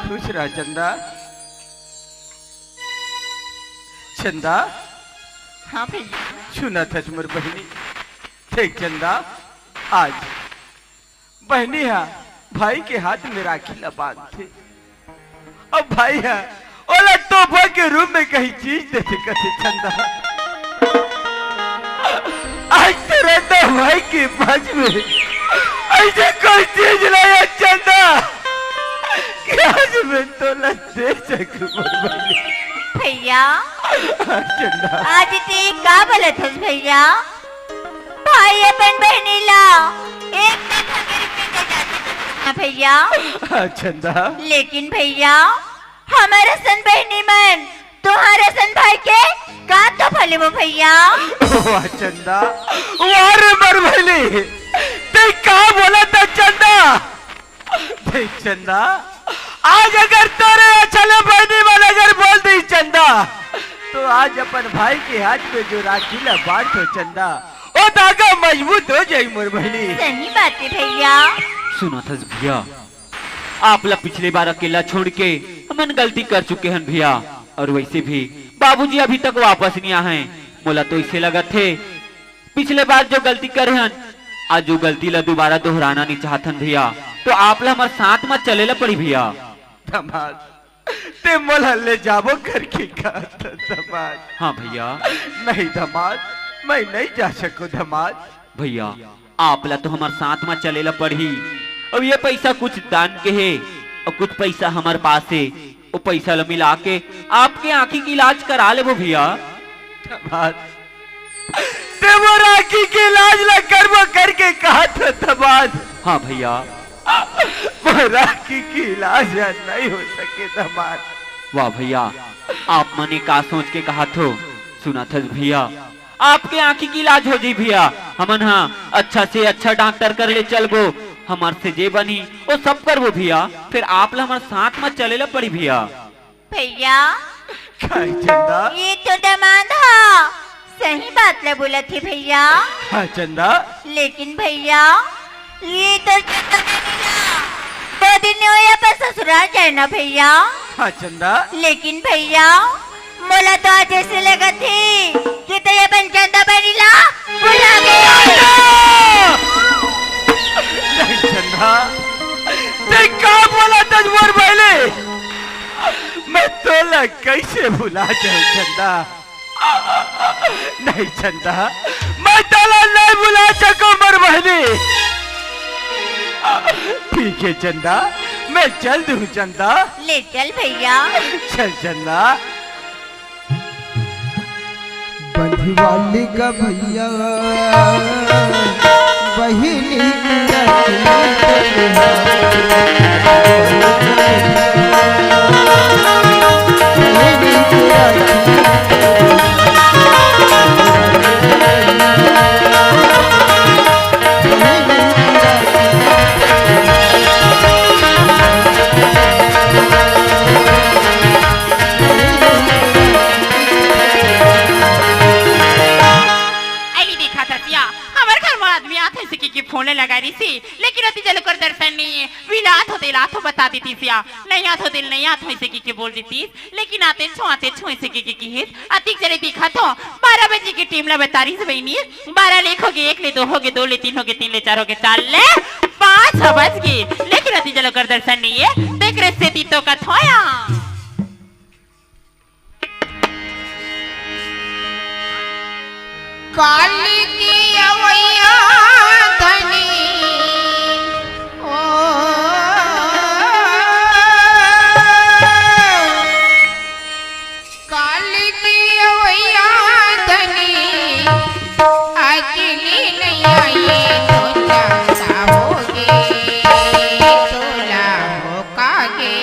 खुश रह चंदा। चंदा। हाँ भैया। सुनत हस मोर बहिनी। देख चंदा, आज बहिनी हा भाई के हाथ में राखी ला बांधथे। अब भाई हा ओला तोहफा के रूप में कहीं चीज देथे कथे चंदा। आज तेरा तो भाई के पास में ऐसे कोई चीज नहीं है चंदा, कि आज मैं तोला दे सकूं मोर बहिनी। भैया, चंदा। आज ते का बोलत हस भैया? भाई अपन बहिनी ला एक कथा के रूप में दे जाथे ना भैया। हाँ, चंदा। लेकिन भैया, हमर असन बहिनी मन तुंहर असन भाई के का तोहफा लेबो भैया? वाह चंदा, वाह रे मोर बहिनी, ते का बोलत हस चंदा? देख चंदा, आज अगर तोरे अछल बहिनी मन अगर बोल दी चंदा, तो आज अपन भाई के हाथ में जो राखी ला बांध हो चंदा, ओ धागा मजबूत हो जाई मोर बहिनी। सही बात है भैया। सुनत हस भैया, आप ला पिछले बार अकेला छोड़ के हमन गलती कर चुके हन भैया, और वैसे भी बाबूजी अभी तक वापस नहीं आए हैं। मोला तो इसे लगत हे पिछले बार जो गलती करे हन, आज वो गलती ला दोबारा दोहराना नहीं चाहत हन भैया, तो आप ला हमर साथ में चले ला पड़ी भैया। दमाद, ते मोला ले जाबो करके कहा था दमाद। हाँ भैया। नहीं दमाद, मैं नहीं जा सकूं दमाद। भैया, आप ला तो हमर साथ में चले ला पड़ही। अब ये पैसा कुछ दान के हे और कुछ पैसा हमर पास हे, वो पैसा ला मिला के आपके आँखी के इलाज करा लेबो भैया। दमाद, ते मोर आँखी के इलाज ला करबो करके कहा था दमाद। हाँ भैया। मोर आँखी के इलाज ह नहीं हो सके दमाद। वाह भैया, आप मने का सोच के कहा थो? सुना थस भैया, आपके आँखी के इलाज हो जाई भैया। हमन हा अच्छा से अच्छा डॉक्टर कर ले चलबो, हमर से जे बनही वो सब करबो भैया। फिर आप ला हमर साथ में चले ला पड़ी भैया। भैया, काय चंदा? ये तो दमाद हा, सही बात ला बोलत हे भैया। हाँ चंदा। लेकिन भैया, ये तो चंदा नहीं ना। दो दिन नहीं होय अपन ससुराल जाए ना भैया। हाँ चंदा। लेकिन भैया, मोला तो आज ऐसे लगत हे कि ते अपन चंदा बहिनी ला भुला गे। नहीं चंदा, ते का बोला तज मोर बहले? मैं तोला कैसे भुला जाऊं चंदा? नहीं चंदा, मैं तोला नहीं भुला सकूं मोर बहनी। ठीक है चंदा, मैं चल दूं चंदा। ले चल भैया। चल चंदा। बंधवाली का भैया, बहिनी की राखी। अरे देखा ससिया, हमर घर म आदमी आथे से कि, कि फोन ले लगा रही थी, लेकिन अति जल कर दर्शन नहीं है। बिलात होते लात हो बता देती सिया, नहीं आत होते नहीं आत हो इसे कि, कि बोल देती, लेकिन आते छो आते छो इसे कि, कि, कि हित। अति जरे देखा तो बारह बजे की टीम ला बता रही से बहनी, बारह ले एक हो गए, एक ले दो हो गए, दो ले तीन हो गए, तीन ले चार हो गए, चार ले पाँच ह बज गए, लेकिन अति जल कर दर्शन नहीं है। देख रहे से ती तो कथोया। काली की अवैया धनी, ओ, काली की अवैया धनी, अकेली नहीं आई तो जाता होगे, तोला हो कागे।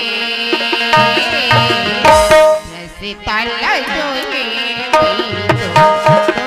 सीता ला जोए गई तो तोला होगे।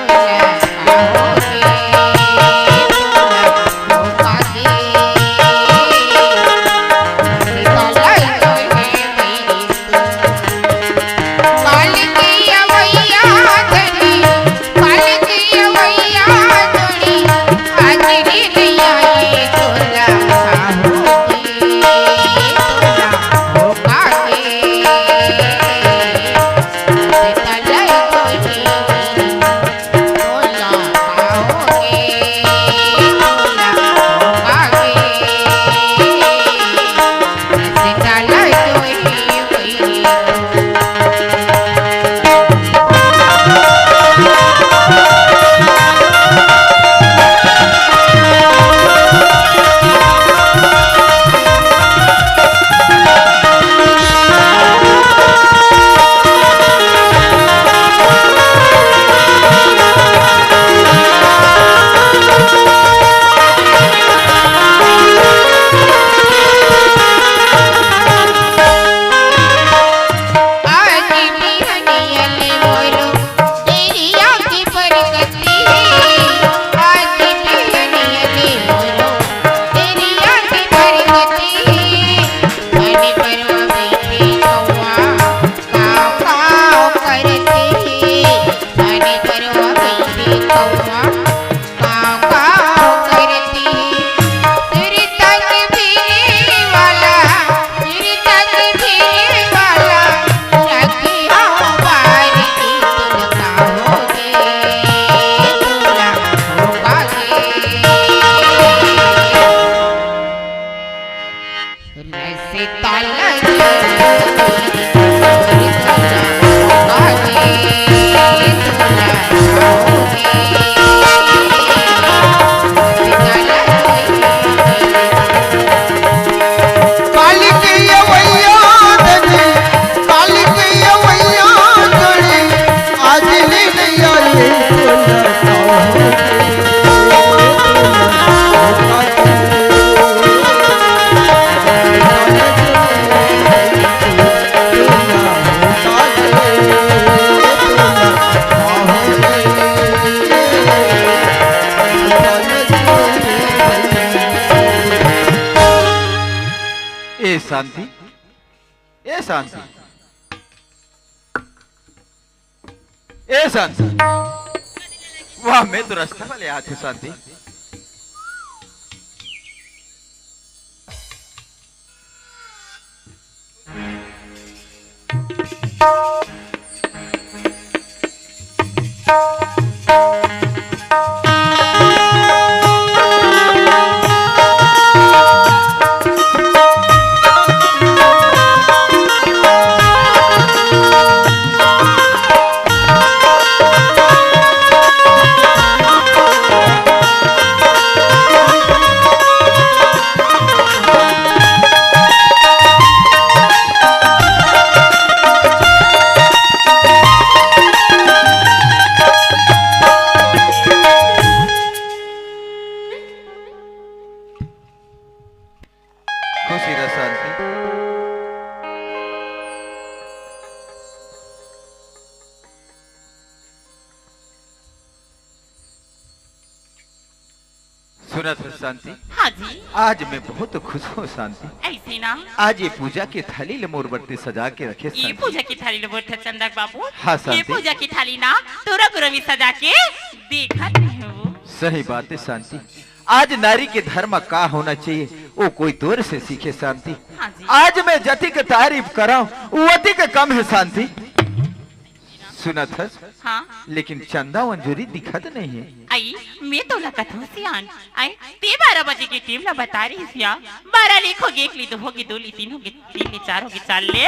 शांति, ए शांति, ए शांति। वाह, मैं तो रास्ता वाले आथे शांति। खुशी रह शांति। सुनत हस शांति? हाँ जी। आज मैं बहुत खुश हूँ शांति। ऐसे ना? आज ये पूजा के थाली ल मोर बर तैं सजा के रखे ये शांति। पूजा के थाली ल मोर बर चंदा के बाबू। हाँ ये शांति। पूजा के थाली ना तोर बर मैं सजा के देखत रहेंव। सही बात हे शांति। आज नारी के धर्म का होना चाहिए, वो कोई तोर से सीखे शांति। हाँ जी। आज मैं जतिक तारीफ करँव, वतिक कम हे शांति। सुनत हस? हाँ। लेकिन चंदा अंजोरी दिखत नहीं हे। अई, मैं तोला कथों सियान, अई, तैं बारह बजे के टेम ला बता रहिस या, बारह ले एक होगे, एक ले दो होगे, दो ले तीन होगे, तीन ले चार होगे, चार ले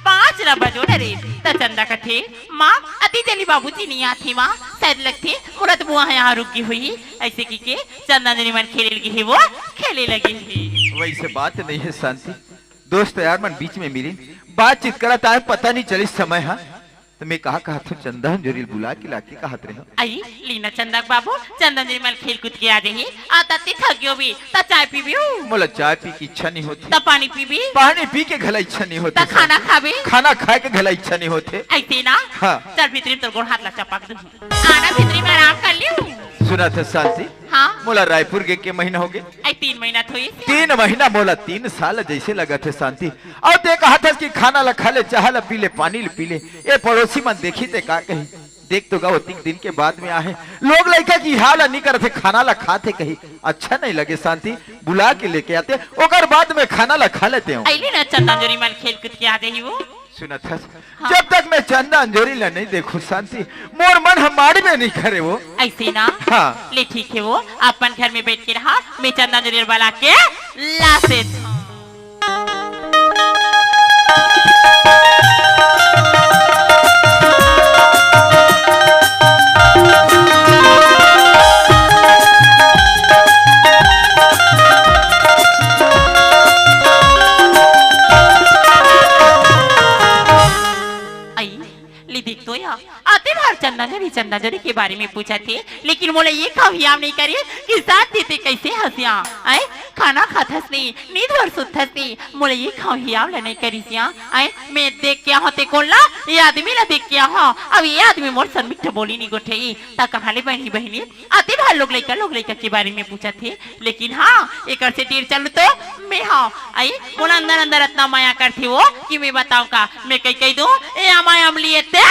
पाँच ला बजो डरे, त चंदा कथे, माँ, अति जल्दी बाबूजी नइ आथे माँ, शायद लगथे, मुरत बुआ ह यहाँ रुक गे होही, अइसे कहिके चंदा अंजोरी मन खेले लगे हे, वो खेले लगे हे। वइसे बात नइ हे शांति, दोस्त यार मन बीच में मिलिन, बातचीत करत आए, पता नइ चलिस समय ह। त मैं कहा, कहा तो चंदा अंजोरी ल बुला के लाके कहत रहेंव। अई, ले ना चंदा के बाबू, चंदा अंजोरी मन खेल कूद के आ जाही। आ, त तैं थक गे होबे, त चाय पीबे? मोला चाय पी के इच्छा नइ होथे। त पानी पीबे? पानी पी के घला इच्छा नइ होथे। त खाना खाबे? खाना खाए के घला इच्छा नइ होथे। अइसे ना? हाँ। चल भीतरी में तोर गोड़ हाथ ला चपक दूँ। आना भीतरी में आराम कर लियो। सुनत हस शांति? हाँ। मोला रायपुर गे के महीना होगे। अई तीन महीना तो होइस। तीन महीना मोला तीन साल जइसे लगत हे शांति। अउ तैं कहत हस कि खाना ला खा ले, चाह ला पी ले, पानी ला पी ले। ए पड़ोसी मन देखही त का कही? देख तो गा, ओतिक दिन के बाद में आहे। लोग लइका के हाल नइ करत हे, खाना ला खात हे कही। अच्छा नइ लगे शांति, बुला के लेके आते, ओकर बाद में खाना ला खा लेतेंव। अई ले ना चंदा अंजोरी मन खेल कूद के आ जाही वो। सुनत हस? हाँ। जब तक मैं चंदा अंजोरी ला नइ देखूँ शांति, मोर मन ह मानबे नइ करे वो। अइसे ना? हाँ। ले ठीक हे वो, अपन घर में बइठ के रहा, मैं चंदा अंजोरी ला बला के लात हँव। अई, ले देख तो या, अतेक बार चंदा अंजोरी, चंदा अंजोरी के बारे में पूछत हे, लेकिन मोला ये घांव हियाव नइ करे कि शांति तैं कइसे हस या, अई? खाना खात हस नहीं, नींद भर सुतत हस नहीं, मोला ये घांव हियाव ला नइ करिस या, अई? मैं देख के आहँव तैं कोन ला, ये आदमी ला देख के आहँव, अब ये आदमी मोर संग मिठा बोली नइ गोठियाही, त कहाँ ले बनही बहिनी? अतेक बार लोग लइका, लोग लइका के बारे में पूछत हे, लेकिन हाँ, एकर से ढेर चालू तो मैं हँव। अई, मोला अंदर अंदर अतना मया करथे वो कि मैं बताँव का, मैं कहि कहि दूँ, ए अमाय अमली ए ते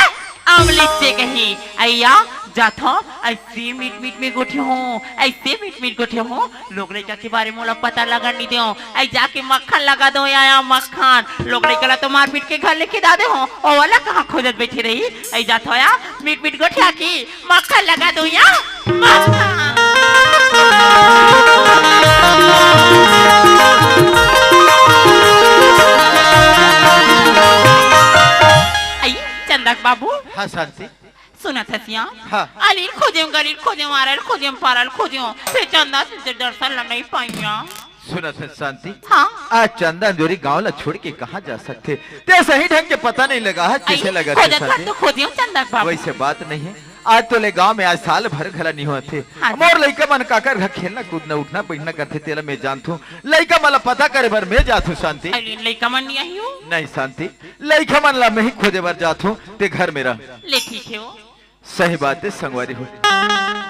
अमली ते कही। अइया, जाथँव, अइसे मीठ मीठ में गोठियाहूँ, अइसे मीठ मीठ गोठियाहूँ, लोग लइका के बारे में मोला पता लगन नइ देवँव। अई जाके मक्खन लगा दूँ, या, या मक्खन, लोग लइका ला तो मार पीट के घर लेके दा देहूँ, ओ वाला कहाँ खोजत बइठे रही। अई जाथँव या, मीठ मीठ गोठिया के मक्खन लगा दूँ या, मक्खन। अई, चंदा के बाबू। हाँ, शांति। सुनत हस या? हाँ। अली ल खोजेंव, गली ल खोजेंव, आरा ल खोजेंव, पारा ल खोजेंव, फेर चंदा अंजोरी दर्शन ला नइ पाएँव या। सुनत हस शांति? हाँ। आज चंदा अंजोरी गाँव ला छोड़ के कहाँ जा सकथे? तैं सही ढंग के पता नइ लगा हे, कइसे अई, लगथे खोजत शांति? तो खोजेंव चंदा के बाबू। वइसे बात नइ हे, आज तोले गाँव में आज साल भर घला नइ होवत हे। हाँ जी। मोर लइका मन काकर घर खेलना, कूदना, उठना, बइठना करथे, तेला मैं जानथँव। लइका मन ला पता करे बर मैं जाथँव शांति। अली, लइका मन नइ आही वो? नहीं शांति, लइका मन ला मैं ही खोजे बर जाथँव, तैं घर में रह। ले ठीक हे वो। सही बात हे संगवारी हो।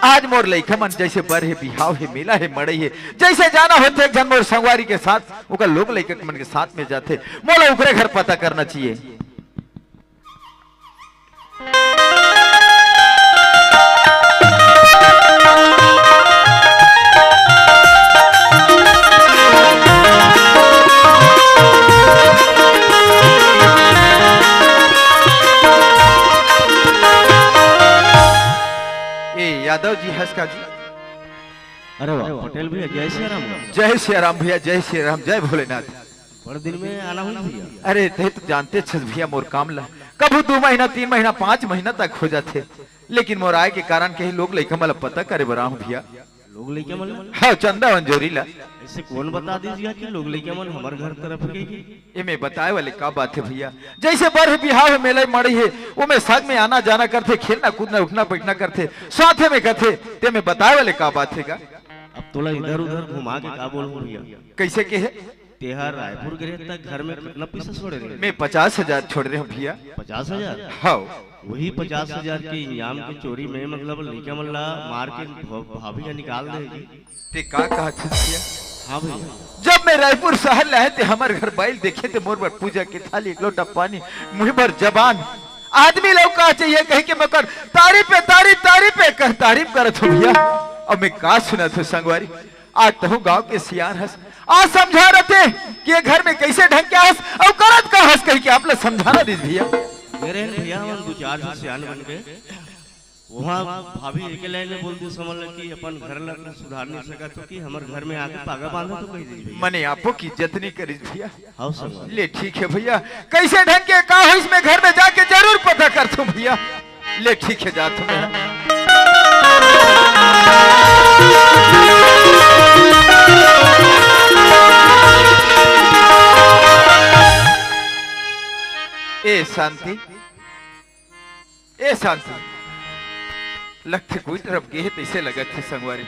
आज मोर लइका मन जइसे बर हे, बिहाव हे, मेला हे, मड़ई हे, जइसे जाना होथे एक झन मोर संगवारी के साथ, ओकर लोग लइका मन के साथ में जाथे, मोला ओकरे घर पता करना चाहिए। ए यादव जी हस का जी? अरे वाह, पटेल भैया, जय सिया राम। जय सिया राम भैया, जय सिया राम, जय भोलेनाथ। बड़ दिन में आना हुई भैया। अरे, ते तो जानते छस भैया मोर काम ला, कभू दू महीना, तीन महीना, पाँच महीना तक हो जाथे, लेकिन मोर आय के कारण कहीं लोग लइका मन ला पता करे बर आहूं भैया। लोग लइका मन ला? हाँ, चंदा मंजोरी ला। ऐसे कौन बता दीजिए कि लोग लइका मन हमर घर तरफ के ही? एमे बताए वाले का बात हे भैया, जइसे बर हे, बिहाव हे, मेला मड़ई हे, ओमे संग में आना जाना करथे, खेलना कूदना, उठना बैठना करथे, साथे में करथे, तेमे बताए वाले का बात हे गा? अब तोला इधर उधर घुमा के का बोलूं भैया? कइसे के हे? तेहा रायपुर गे रहे त घर में कितना पैसा छोड़े रहे? मैं पचास हजार छोड़े रहेंव भैया। पचास हजार? हाँ। वही पचास हजार के इनाम के चोरी में, मतलब, लइका मन ला मार के भ-, भाभी ला निकाल दे जी। ते का कहत हस भैया? हाँ भैया। जब मैं रायपुर शहर ले आए ते हमर घर बाइल देखे ते मोर बर पूजा के थाली, एक लोटा पानी, मुँह भर जबान, आदमी ला का चाहिए कहि के मैं ओकर तारीफ पे तारीफ, तारीफ पे कर तारीफ करत हों भैया। अब मैं का सुनत हों संगवारी, आज तहूं गांव के सियान हस, आज समझा रहते कि ये घर में कइसे ढंग के हस अउ करत का हस कहि के आप ला समझाना दिस भैया। मेरे भैया हम दू चार झन सियान बन के वहाँ भाभी एके लाइन में बोल दिस हमन ला कि अपन घर ला कुछ सुधार नहीं सकत हो कि हमर घर में आके पागा बांधा तो कहि दिस भैया। मने आपो की इज्जत नहीं करिस भैया। हाँ संगवारी। ले ठीक हे भैया, कइसे ढंग के का होइस मैं घर में जाके जरूर पता करथों भैया। ले ठीक हे, जाथों मैं। ए शांति, ए शांति, लगथे कोई तरफ गे हे तइसे लगत हे संगवारी।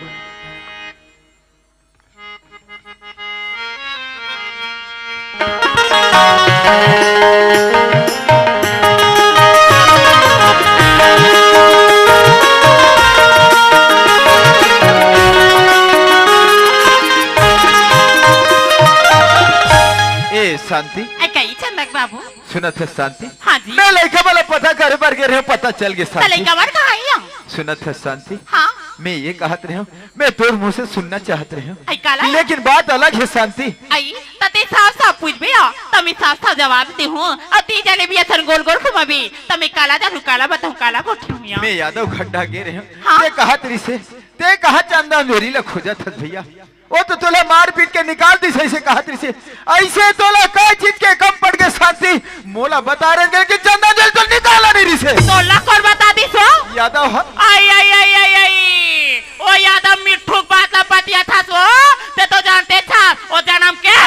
ए शांति। ए, कही चंदक बाबू? सुनत हस शांति? हाँ जी। मैं लइका वाला पता करे बर गे रहेंव, पता चल गे त शांति। लइका बर कहाँ आइया? सुनत हस शांति? हाँ। मैं ये कहत रहेंव, मैं तोर मुँह से सुनना चाहत रहेंव। अई काला? लेकिन बात अलग हे शांति। अई, त ते साफ साफ पूछबे आ, त मैं साफ साफ जवाब देहूँ। अउ ते जाने भी असन गोल गोल घुमाबे, त मैं काला जानहूँ, काला बताहूँ, काला गोठियाहूँ। मैं यादव खड्डा गे रहेंव। हाँ। ते कहत रिसे, ते कहाँ चंदा अंजोरी ला खोजत हस भैया? ओ तो तोला मार पीट के निकाल दिस, अइसे कहत रिसे। अइसे तोला काय चीज के कम पड़ गे शांति? मोला बता रहे कि चंदा अंजोरी तो निकाला नहीं रिसे। तोला कोन बता दिस ओ? यादव ह। अई, अई, अई, अई, अई। ओ यादव मिट्ठू के बात ला बतियात हस ओ। ते तो जानते छस, ओ जनम के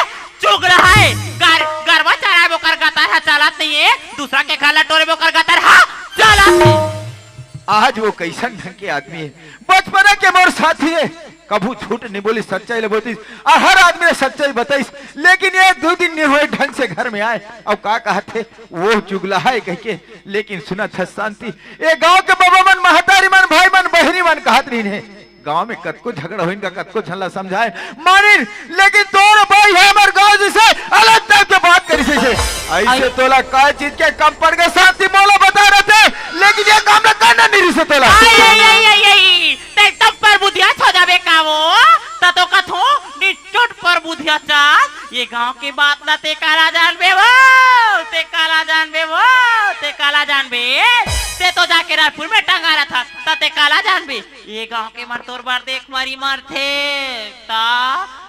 चुगला हे। गर-, गरवा चराए बर ओकर गतर ह चलत नहीं हे, दूसरा के घर ला टोरे बर ओकर गतर ह चलत हे। आज वो कइसन ढंग के आदमी हे, बचपना के मोर साथी हे, कभू झूठ नहीं बोलिस, सच्चाई ले बोलिस, अउ हर आदमी ला सच्चाई बताइस। लेकिन ये दू दिन नहीं होय ढंग से घर में आय, अउ का कहत हे, वो चुगला हे कहि के। लेकिन सुनत हस शांति, ये गांव के बाबा मन, महतारी मन, भाई मन, बहिनी मन कहत रहिन हे, गांव में कतको झगड़ा होइन गा, कतको झन ला समझाएन, मानिन, लेकिन तोर बाई ह हमर गांव जइसे अलग टाइप के बात करिस हे। अइसे अई। तोला काय चीज के कम पड़ गे शांति, मोला बता रहते, लेकिन ये काम ला करना नहीं रिसे तोला। अई, अई, अई, अई, अई, ते एकदम परबुधिया हो जाबे का वो? त तो कथों, निचोट परबुधिया चाल, ये गांव के बात ला ते काला जानबे वो, ते काला जानबे वो, ते काला जानबे, ते तो जाके रायपुर में टंगा रहत हस, त ते काला जानबे। ये गांव के मन तोर बर देख मरी मरथे, त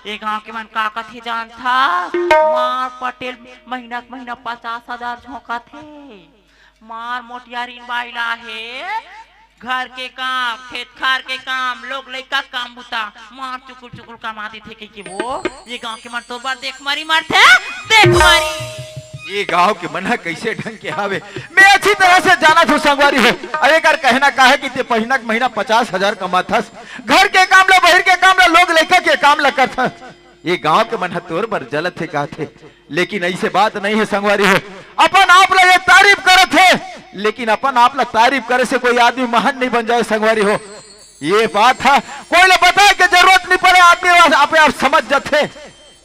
ये गांव के मन का कथे जानथस? मार पटेल महीना के महीना पचास हजार झोंकत हे। मार मोटियारिन बाई ला हे, घर के काम, खेत खार के काम, लोग लइका के काम बुता, मार चुकुल चुकुल कमा देथे कहिके वो, ये गांव के मन तोर बर देख मरी मरथे, देख मरी। ये गांव के मन ह कइसे ढंग के हावे, मैं अच्छी तरह से जानत हूँ संगवारी हो। अरे कर कहना का हे कि ते महीना के महीना पचास हजार कमाथस, घर के काम ला, बहिर के काम ला, लोग लइका के काम ला करथस। ये गांव के मन ह तोर बर जलत हे कहत हे, लेकिन ऐसे बात नहीं है संगवारी हो। अपन आप ला ये तारीफ करत हे, लेकिन अपन आप ला तारीफ करे से कोई आदमी महान नहीं बन जाए संगवारी हो। ये बात है, कोई ला बताए के जरूरत नहीं पड़े, आदमी आपे आप समझ जाथे।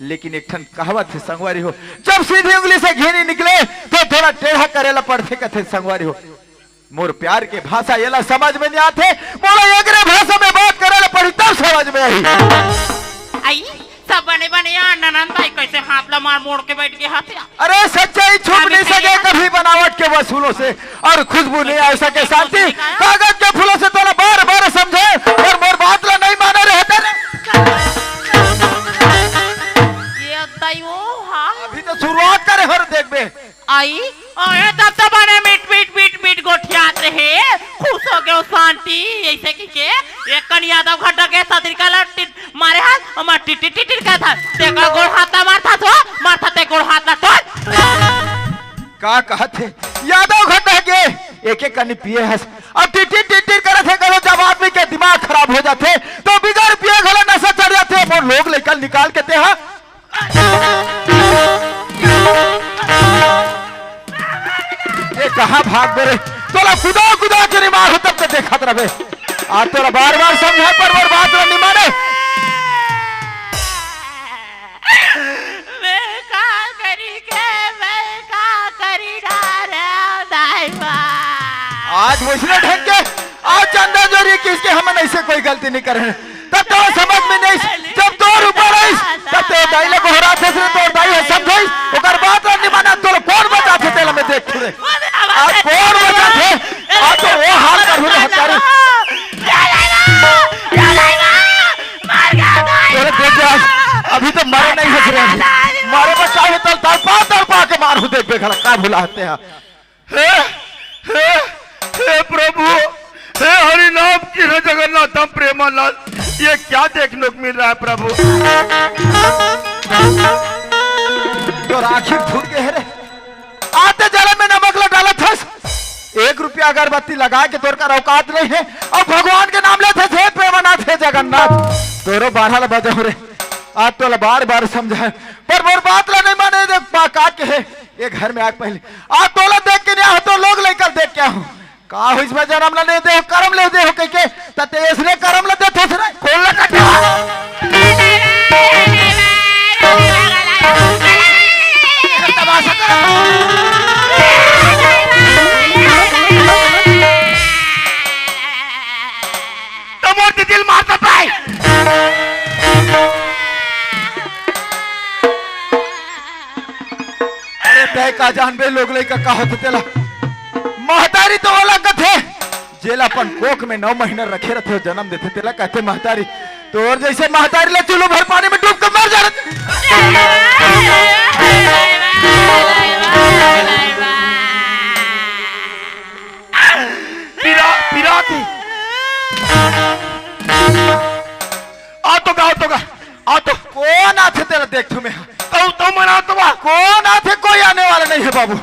लेकिन एक ठन कहावत है संगवारी हो, जब सीधी उंगली से घी नहीं निकले तो थोड़ा टेढ़ा करे ला पड़थे कथे संगवारी हो। मोर प्यार के भाषा एला समझ में नहीं आथे, मोला एगरे भाषा में बात करे ला पड़ी तब समझ में आही। आई, सब बने बने यार, ननंद भाई कैसे हाथ ला मार मोड़ के बैठ गए हाथ यार। अरे सच्चाई छुप नहीं सके कभी बनावट के वसूलों से, और खुशबू नहीं आ सके शांति कागज के फूलों से। तोला बार बार समझे और मोर बात ला नहीं माने रहते रे। ये तई वो, हाँ। अभी तो शुरुआत करे हर देखबे। आई, अरे तब तो बने मिट मिट मिट मिट गोठियात रहे, खुश हो गयो शांति। ऐसे की के एक कन यादव घर डगे सदरी का लट्टी मारे हाथ, और मार टिटी टिटी का था, ते का गोड़ हाथ ला मार था तो, मार था ते गोड़ हाथ ला तोड़। का कहत हे? यादव घर डगे एक एक कनी पिए हस, अब टिटी टिटी करत हे, कहो जब आदमी के दिमाग खराब हो जाथे तो बिगर पिए घलो नशा चढ़ जाथे। मोर लोग लइका निकाल के ते हा ये कहाँ भाग बे रे? तोला कुदा कुदा के नहीं मार तब तो देखत रहे। आ तोला बार बार समझा पर मोर बात ला नहीं माने। मैं का करी के, मैं का करी ना रे दाई बा। आज वैसने ढंग के, आज चंदा जोरी किसके हमन ऐसे कोई गलती नहीं करे। तब तो समझ में नहीं, जब तोर ऊपर आइस, तब तो दाई ले गोहराथे से तोर दाई है समझाइस, ओकर बात ला नहीं माना, तोला कौन बचाथे तेला मैं देख थोड़े। आज कौन बचाथे? आज तो वो हाल कर हुए हत्यारे। तोरे देख जा, अभी तो मरे नहीं हंस रहे हैं। मारे बचाओ तल तड़पा तड़पा के मारू देख बेघड़ा का भुलाते हैं। हे, हे, हे प्रभु, हे हरि नाम की, हे जगन्नाथम प्रेमानंद, ये क्या देखने को मिल रहा है प्रभु? तोर आँखी फूट गे हे रे। आते जले में नमक ला डालत हस। एक रुपया अगरबत्ती लगा के तोर का औकात नहीं है। अउ भगवान के नाम लेत हस, हे प्रेमानाथ, हे जगन्नाथ। तोरो बारह ला बजाओ रे। आज तोला बार बार समझाए, पर मोर बात ला नहीं माने। देख, पा का के हे। ये घर में आके पहले आ तोला देख के नहीं आहो, तो लोग लइका देख के आहो। का होइस बे, जनम ला ले दे हो, करम ले दे हो कहिके, त ते इसने करम ला देथस रे। कौन ला कटे? तमाशा कर। त मोर दीदी ल मार दे भाई। अरे तय का जानबे लोग लइका का होथे तेला? महतारी तो ओला कथे, जेला अपन कोख में नौ महीना रखे रथे, जनम देथे, तेला कहथे महतारी। तोर जैसे महतारी ला चुल्लू भर पानी में डूब के मर जाना। पिरा, पिरा थी। आ तो गा, आ तो गा, आ तो। कौन आथे तेला देखथों मैं? तू, तू मना तो बा। कौन आथे? कोई आने वाला नहीं है बाबू।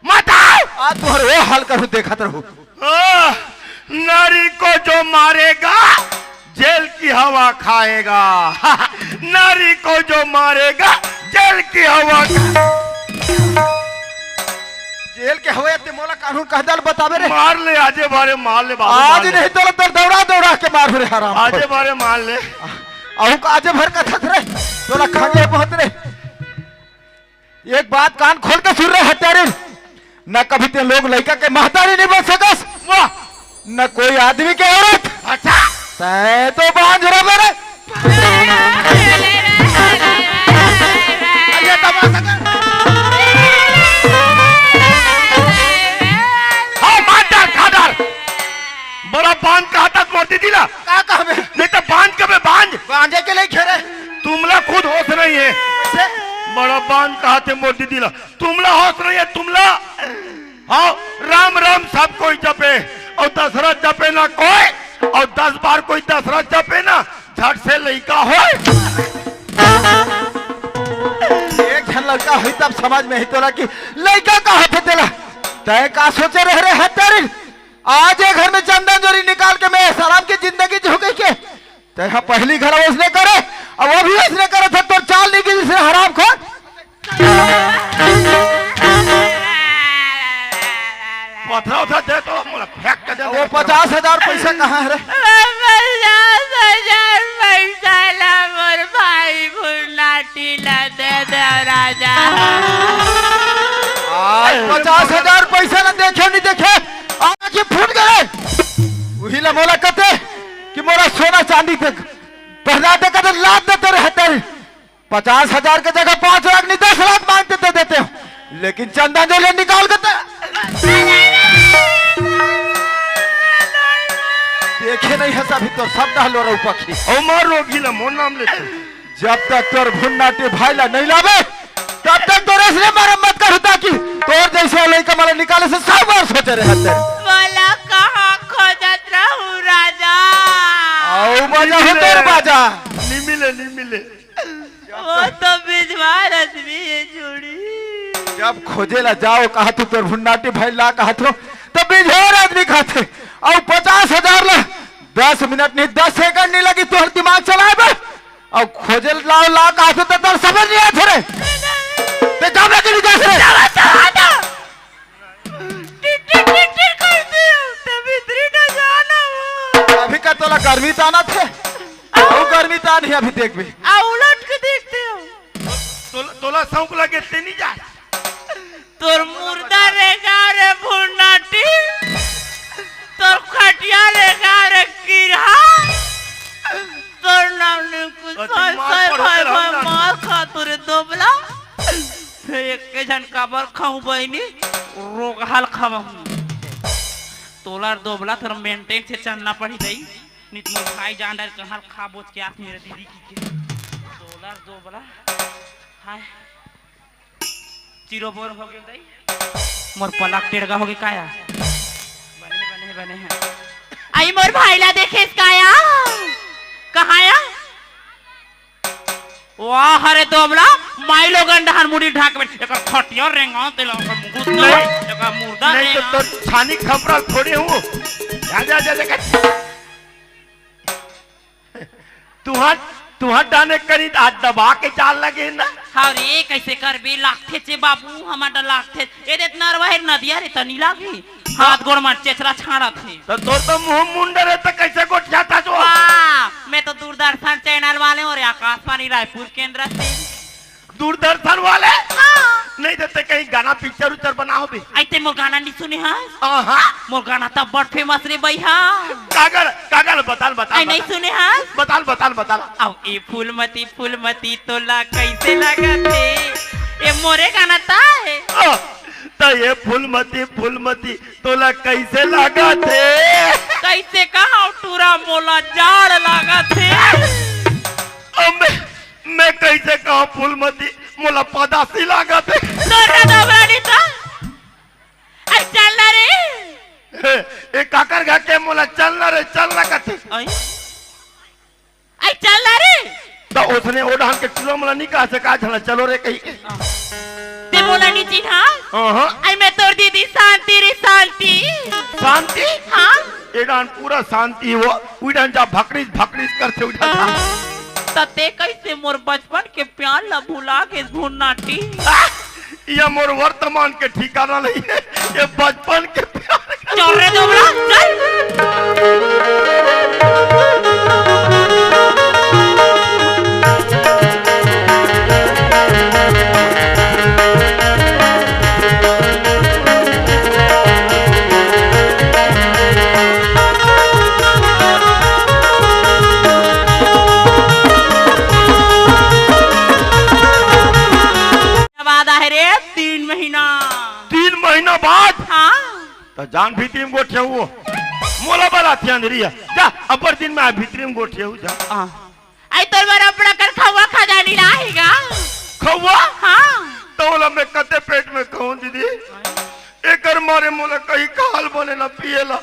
मत आओ। आ तुहर वो हाल करू, देखत रहू। आ, नारी को जो मारेगा, जेल की हवा खाएगा। नारी को जो मारेगा, जेल की हवा खा- जेल के हवा ते मोला कानून कह दल बताबे रे। मार ले, आजे बारे मार ले बाबू, आज मार ले। नहीं तो तोर दौड़ा दौड़ा के मार रे हराम। आजे बारे मार ले। अहू का आजे भर कथत रे, तोला खंगे बहुत रे। एक बात कान खोल के सुन रे हत्यारिन, न कभी ते लोग लइका के महतारी नहीं बन सकस, वाह। न कोई आदमी के औरत। अच्छा। तै तो बांझ रहे रे। ये तमाशा कर। हाँ, मार डार, खा डार। बड़ा बांझ कहा था मोती दिला। का कहबे? नहीं तो बांझ कबे बांझ। बांझे के लिए खेरे। तुमला खुद होश नहीं है। से? बड़ा बांझ कहा थे मोती दिला। तुमला होश नहीं है, तुमला। हाँ, राम राम सब कोई जपे, अउ दशरथ जपे ना कोई, अउ दस बार कोई दशरथ जपे ना, झट से लइका होय। एक झन लड़का होई तब समझ में ही तोला कि लइका का होथे तेला। तय का सोचे रहे रे हत्यारिन? आज ये घर में चंदन जोरी निकाल के मैं सलाम की जिंदगी जी हो गई के? तैं हा पहिली घला ओसने करे, अब वो भी ओसने करे थे, तोर चार पचास हजार पैसा कहाँ हे रे? पचास हजार पैसा ला मोर भाई भुन्नाटी ला दे दे राजा। आज पचास हजार पैसा ला देखे नहीं देखे, आँखी फूट गे। उही ला मोला कथे कि मोला सोना चांदी दे, पहना दे कथे, लात देते रहते। पचास हजार के जगह पाँच लाख नहीं, दस लाख मांगते तो देते हो, लेकिन चंदा जो ले निकाल के ते-, देखे नहीं हे सभी तो सब डहलो रहू पखी। अउ मार रोगी ला मोर नाम लेते। जब तक तोर भुन्नाटी भाई ला नहीं लाबे, तब तक तोर असली मरम्मत करू, ताकि तोर जैसे लइका मला निकाले से सब बार सोचे रहते। बोला कहाँ खोजत रहू राजा? अउ बाजा हो तोर बाजा। नहीं मिले, नहीं मिले। वो तो बिजवार आदमी हे छोड़ी। जब खोजे ला जाओ, कहा तू तोर भुन्नाटी भाई ला, कहा तू तो बिजवार आदमी खाथे। अउ पचास हजार ला दस मिनट नहीं, दस सेकंड नहीं लगी तोर दिमाग चलाए बर। अउ खोजे लाओ ला, कहा तू तो तोर समझ नहीं आथे रे। ते जाबे कि नहीं जास रे? टिट, टिट, टिट, टिट करथे, ते भीतरी न जाना वो। अभी का तोला गर्मी तानथे? अउ गर्मी तान ही अभी देखबे। आ उलट के देखथे हो। तोला, तोला शौक लगे ते नहीं जा। तोर मुर्दा रेंगा रे भुन्नाटी, तोर खटिया रेंगा रे किरहा, तोर नाम नहीं कुछ अति सोय, मार सोय, पड़ो भाई, तेरा भाई, ना। मार खा तू रे दोबला। फेर एक के झन काबर खाऊं बहिनी, रोगहा ल खावहूं। तोला दोबला थोड़ा मेंटेन से चलना पड़ी दई, नहीं तो मोर भाई जान डार कहाँ ल खा बोच के आत मेरे दीदी की के। तोला दोबला, हाय, चिरो बोर हो गेल दई, मोर पलक टेड़गा हो गे काया। बने, बने, बने हे। आई मोर भाई ला देखेस काया, कहाँ या? वाह रे दोबला, माई लोगन डहन मुड़ी ढाक बैठ, एकर खटिया रेंगा, तेला ओकर मुकुट नहीं, नहीं। एकर मुर्दा नहीं तो रेंगा। तोर छानी खपरा थोड़े हूँ। जा, जा, जा, जा, जा। तुहार, तुहार डाने करी त आज दबा के चाल लगे ना। हाँ रे, कैसे करबे, लागथे चे बाबू, हमर डर लागथे। ए दे इतना रवा हे नदिया रे, तनी लागी। हाथ गोड़ मार चेचरा छाड़त हे। तो तोर तो मुंह मुंडर हे, तो कैसे गोठियाथा जो? वाह, मैं तो दूरदर्शन चैनल वाले हूँ रे, आकाशवाणी रायपुर केंद्र से। दूरदर्शन वाले? हाँ। नहीं तो ते कहीं गाना पिक्चर उच्चर बनाओ भी। आई ते मोर गाना नहीं सुने हस? हाँ, हाँ। मोर गाना तो बड़ फेमस रे भैया। कागल, कागल, बताल, बताल, आई नहीं बताल। सुने हस? बताल, बताल, बताल। अब ए फूलमती, फूलमती तोला कैसे लगत हे? ए मोरे गाना ता हे। आ, तो ए फूलमती, फूलमती तोला कैसे लागत हे? कैसे कहा टूरा मोला जाड़ लागत हे। अब मैं, मैं कैसे कहा फूलमती मोला पदासी लागत हे। तोरा दबरानी ता। आई चल ना रे। हे, ए काकर घर के मोला चल ना रे, चल ना कथे। आई। आई चल ना रे। त ओसने ओ डहन के टूरा मोला नहीं कहा से का झला चलो रे कही के। ते मोला नहीं चिन्हा? हाँ, हाँ। आई मैं तोर दीदी शांति रे शांति। शांति? हाँ। ए डहन पूरा शांति हो, उई डहन जा भकरीस भकरीस करथे उई डहन। त ते कैसे मोर बचपन के प्यार ला भुला के भुन्नाटी? आ! ये मोर वर्तमान के ठिकाना नहीं है, ये बचपन के प्यार का चल रे दोबरा, चल। बाद आहे रे, तीन महीना। तीन महीना बाद? हाँ। त जान भीतरी में गोठियाहू। मोला बलाथे अंधरिया। जा, अब्बड़ दिन में आय भीतरी में गोठियाहू जा। हाँ। आई तोर बर अब्बड़ अकन खउवा खजानी लाही गा। खउवा? हाँ। त ओला मैं कते पेट में खाहूं दीदी? एकर मारे मोला कहीं खाल बने ना पिए ला।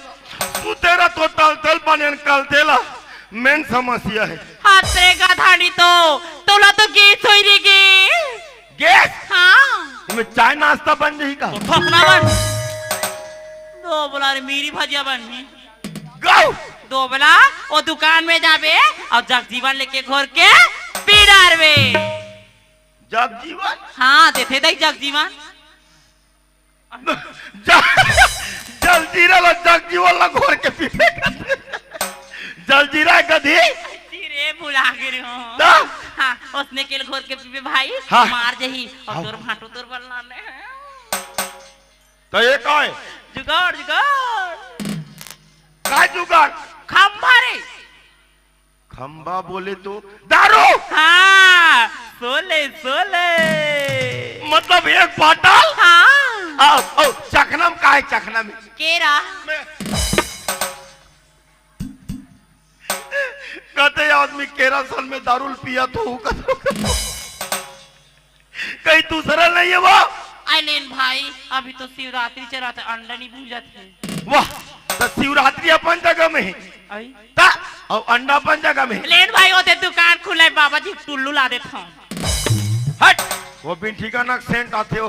सुतेरा तो तल तल बने न कल देला। मेन समस्या हे। हाथ रे गाधानी तो, तोला तो गैस होई रे गैस। गैस? हाँ। एमे चाय नाश्ता बन जाही का? तो ठोकना बन। दोबला रे, मीरी भजिया बनही। गौ। दोबला, ओ दुकान में जाबे अउ जगजीवन लेके घोर के पी डारबे। जगजीवन? हाँ, देथे दई जगजीवन। जा, जा, जलजीरा ला जगजीवन ला घोर के पीबे। जलजीरा गधी। जी रे, भुला गे रहे हो। ना। हाँ, उसने के घोर के पीबे भाई, हाँ। मार जही, और हाँ। तोर भांटो तोर बल्ला ने। तो ये का है? जुगाड़, जुगाड़। का जुगाड़? खंभा रे। खंभा बोले तो दारू। हाँ, सोले, सोले। मतलब एक बाटल? हाँ। आ, ओ, चखना में का है, चखना में? केरा। मैं कहते आदमी केरा सन में दारू पिया तो हूँ, कहते कहीं दूसरा नहीं है वो। अइ लेन भाई, अभी तो शिवरात्रि चलत हे, अंडा नहीं भूजत हे। वाह, तो शिवरात्रि अपन जगह में है। अइ? ता, और अंडा अपन जगह में है। लेन भाई, ओदे दुकान खुले, बाबा जी टुल्लू ला देत हूँ। हट, वो बिन ठिकाना सेंट आते हो।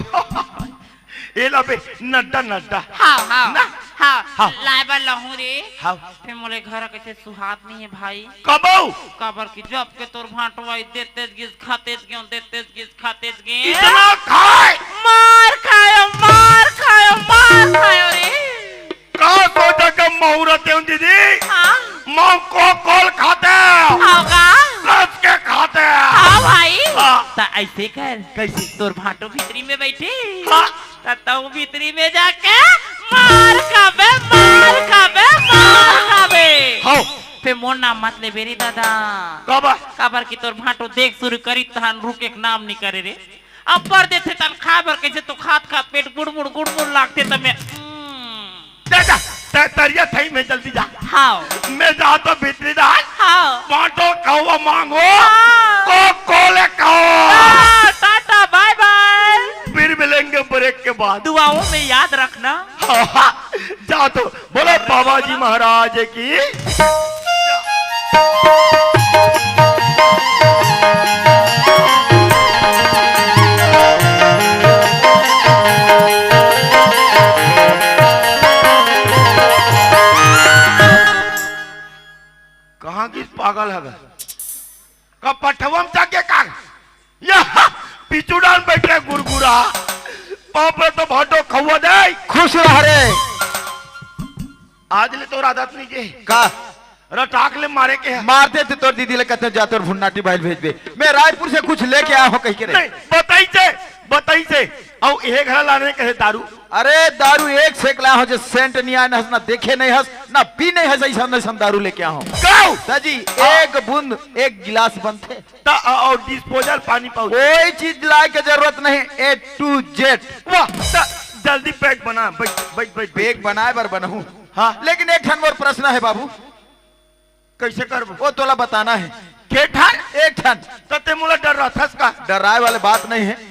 ए ला बे, नड्डा, नड्डा। हाँ, हाँ, ना? हाँ, हाँ। लाए बर लहूँ रे। हाँ। फेर मोले घर कइसे सुहात नहीं है भाई। कबऊ? काबर कि जब के तोर भांटो आई देते गिस, खाते गियों, देते गिस, खाते गियों। इतना खाए? मार खायो, मार खायो, मार खायो रे। का सोचा के महुरा तेऊं दीदी? हाँ। मऊ को कोल खाते। हाँ का? कस के खाते। हाँ भाई। हाँ। त ऐसे कर। कैसे? तोर भांटो भीतरी में बैठे। हाँ। त तऊ भीतरी में जाके मार खाबे, मार खाबे, मार खाबे। हाँ। फेर मोर नाम मत लेबे रे दादा। काबर? काबर कि तोर भांटो देख सुरू करी तहन रुके के नाम नहीं करे रे। अब्बर देथे तन खाए बर कइसे तो खात खात पेट गुड़मुड़ गुड़मुड़ लागथे त मैं, हम्म। जा, जा, तै तरिया थई में जल्दी जा। हाँ। मैं जा तो भीतरी डाल। हाँ। बाटो कहवा मांगो। हाँ। को कोले कहो। हाँ, टाटा, बाय बाय। फिर मिलेंगे ब्रेक के बाद। दुआओं में याद रखना। जा तो बोलो बाबा जी महाराज की। कहाँ गिस पागल हवे? का पठवम जाके का? या पीछू डाल बैठे गुरगुरा। बाप रे तो भाटो खौवा दे। खुश रह रे। आज ले तोर आदत नहीं के। का? रटाक ले मारे के है। मार दे तो तोर दीदी ले कहते जा तोर भुन्नाटी बाइल भेज दे। मैं रायपुर से कुछ लेके आया हूँ कह के रे। नहीं, बताई से, बताई से। अउ ए घरा लाने कहे दारू। अरे दारू एक सेक लाया हूँ जे सेंट नहीं आया, ना, ना देखे नहीं हस, ना पी नहीं हस, ऐसा, ऐसा दारू लेके आया हूँ। गाओ। दाजी, हाँ। एक बूंद, एक गिलास बनथे। त, अ, और डिस्पोजल पानी पाउच। कोई चीज लाए के जरूरत नहीं, A to Z। वाह, त जल्दी पैक बना, बैठ, बैठ, बैठ, बैठ। पैक बनाए बर बनहूँ। हाँ। लेकिन एक ठन मोर प्रश्न है बाबू। कैसे करबो? वो तोला बताना है। के ठन? एक ठन। त ते मोला डर्राथस का? डर्राए वाले बात नहीं है।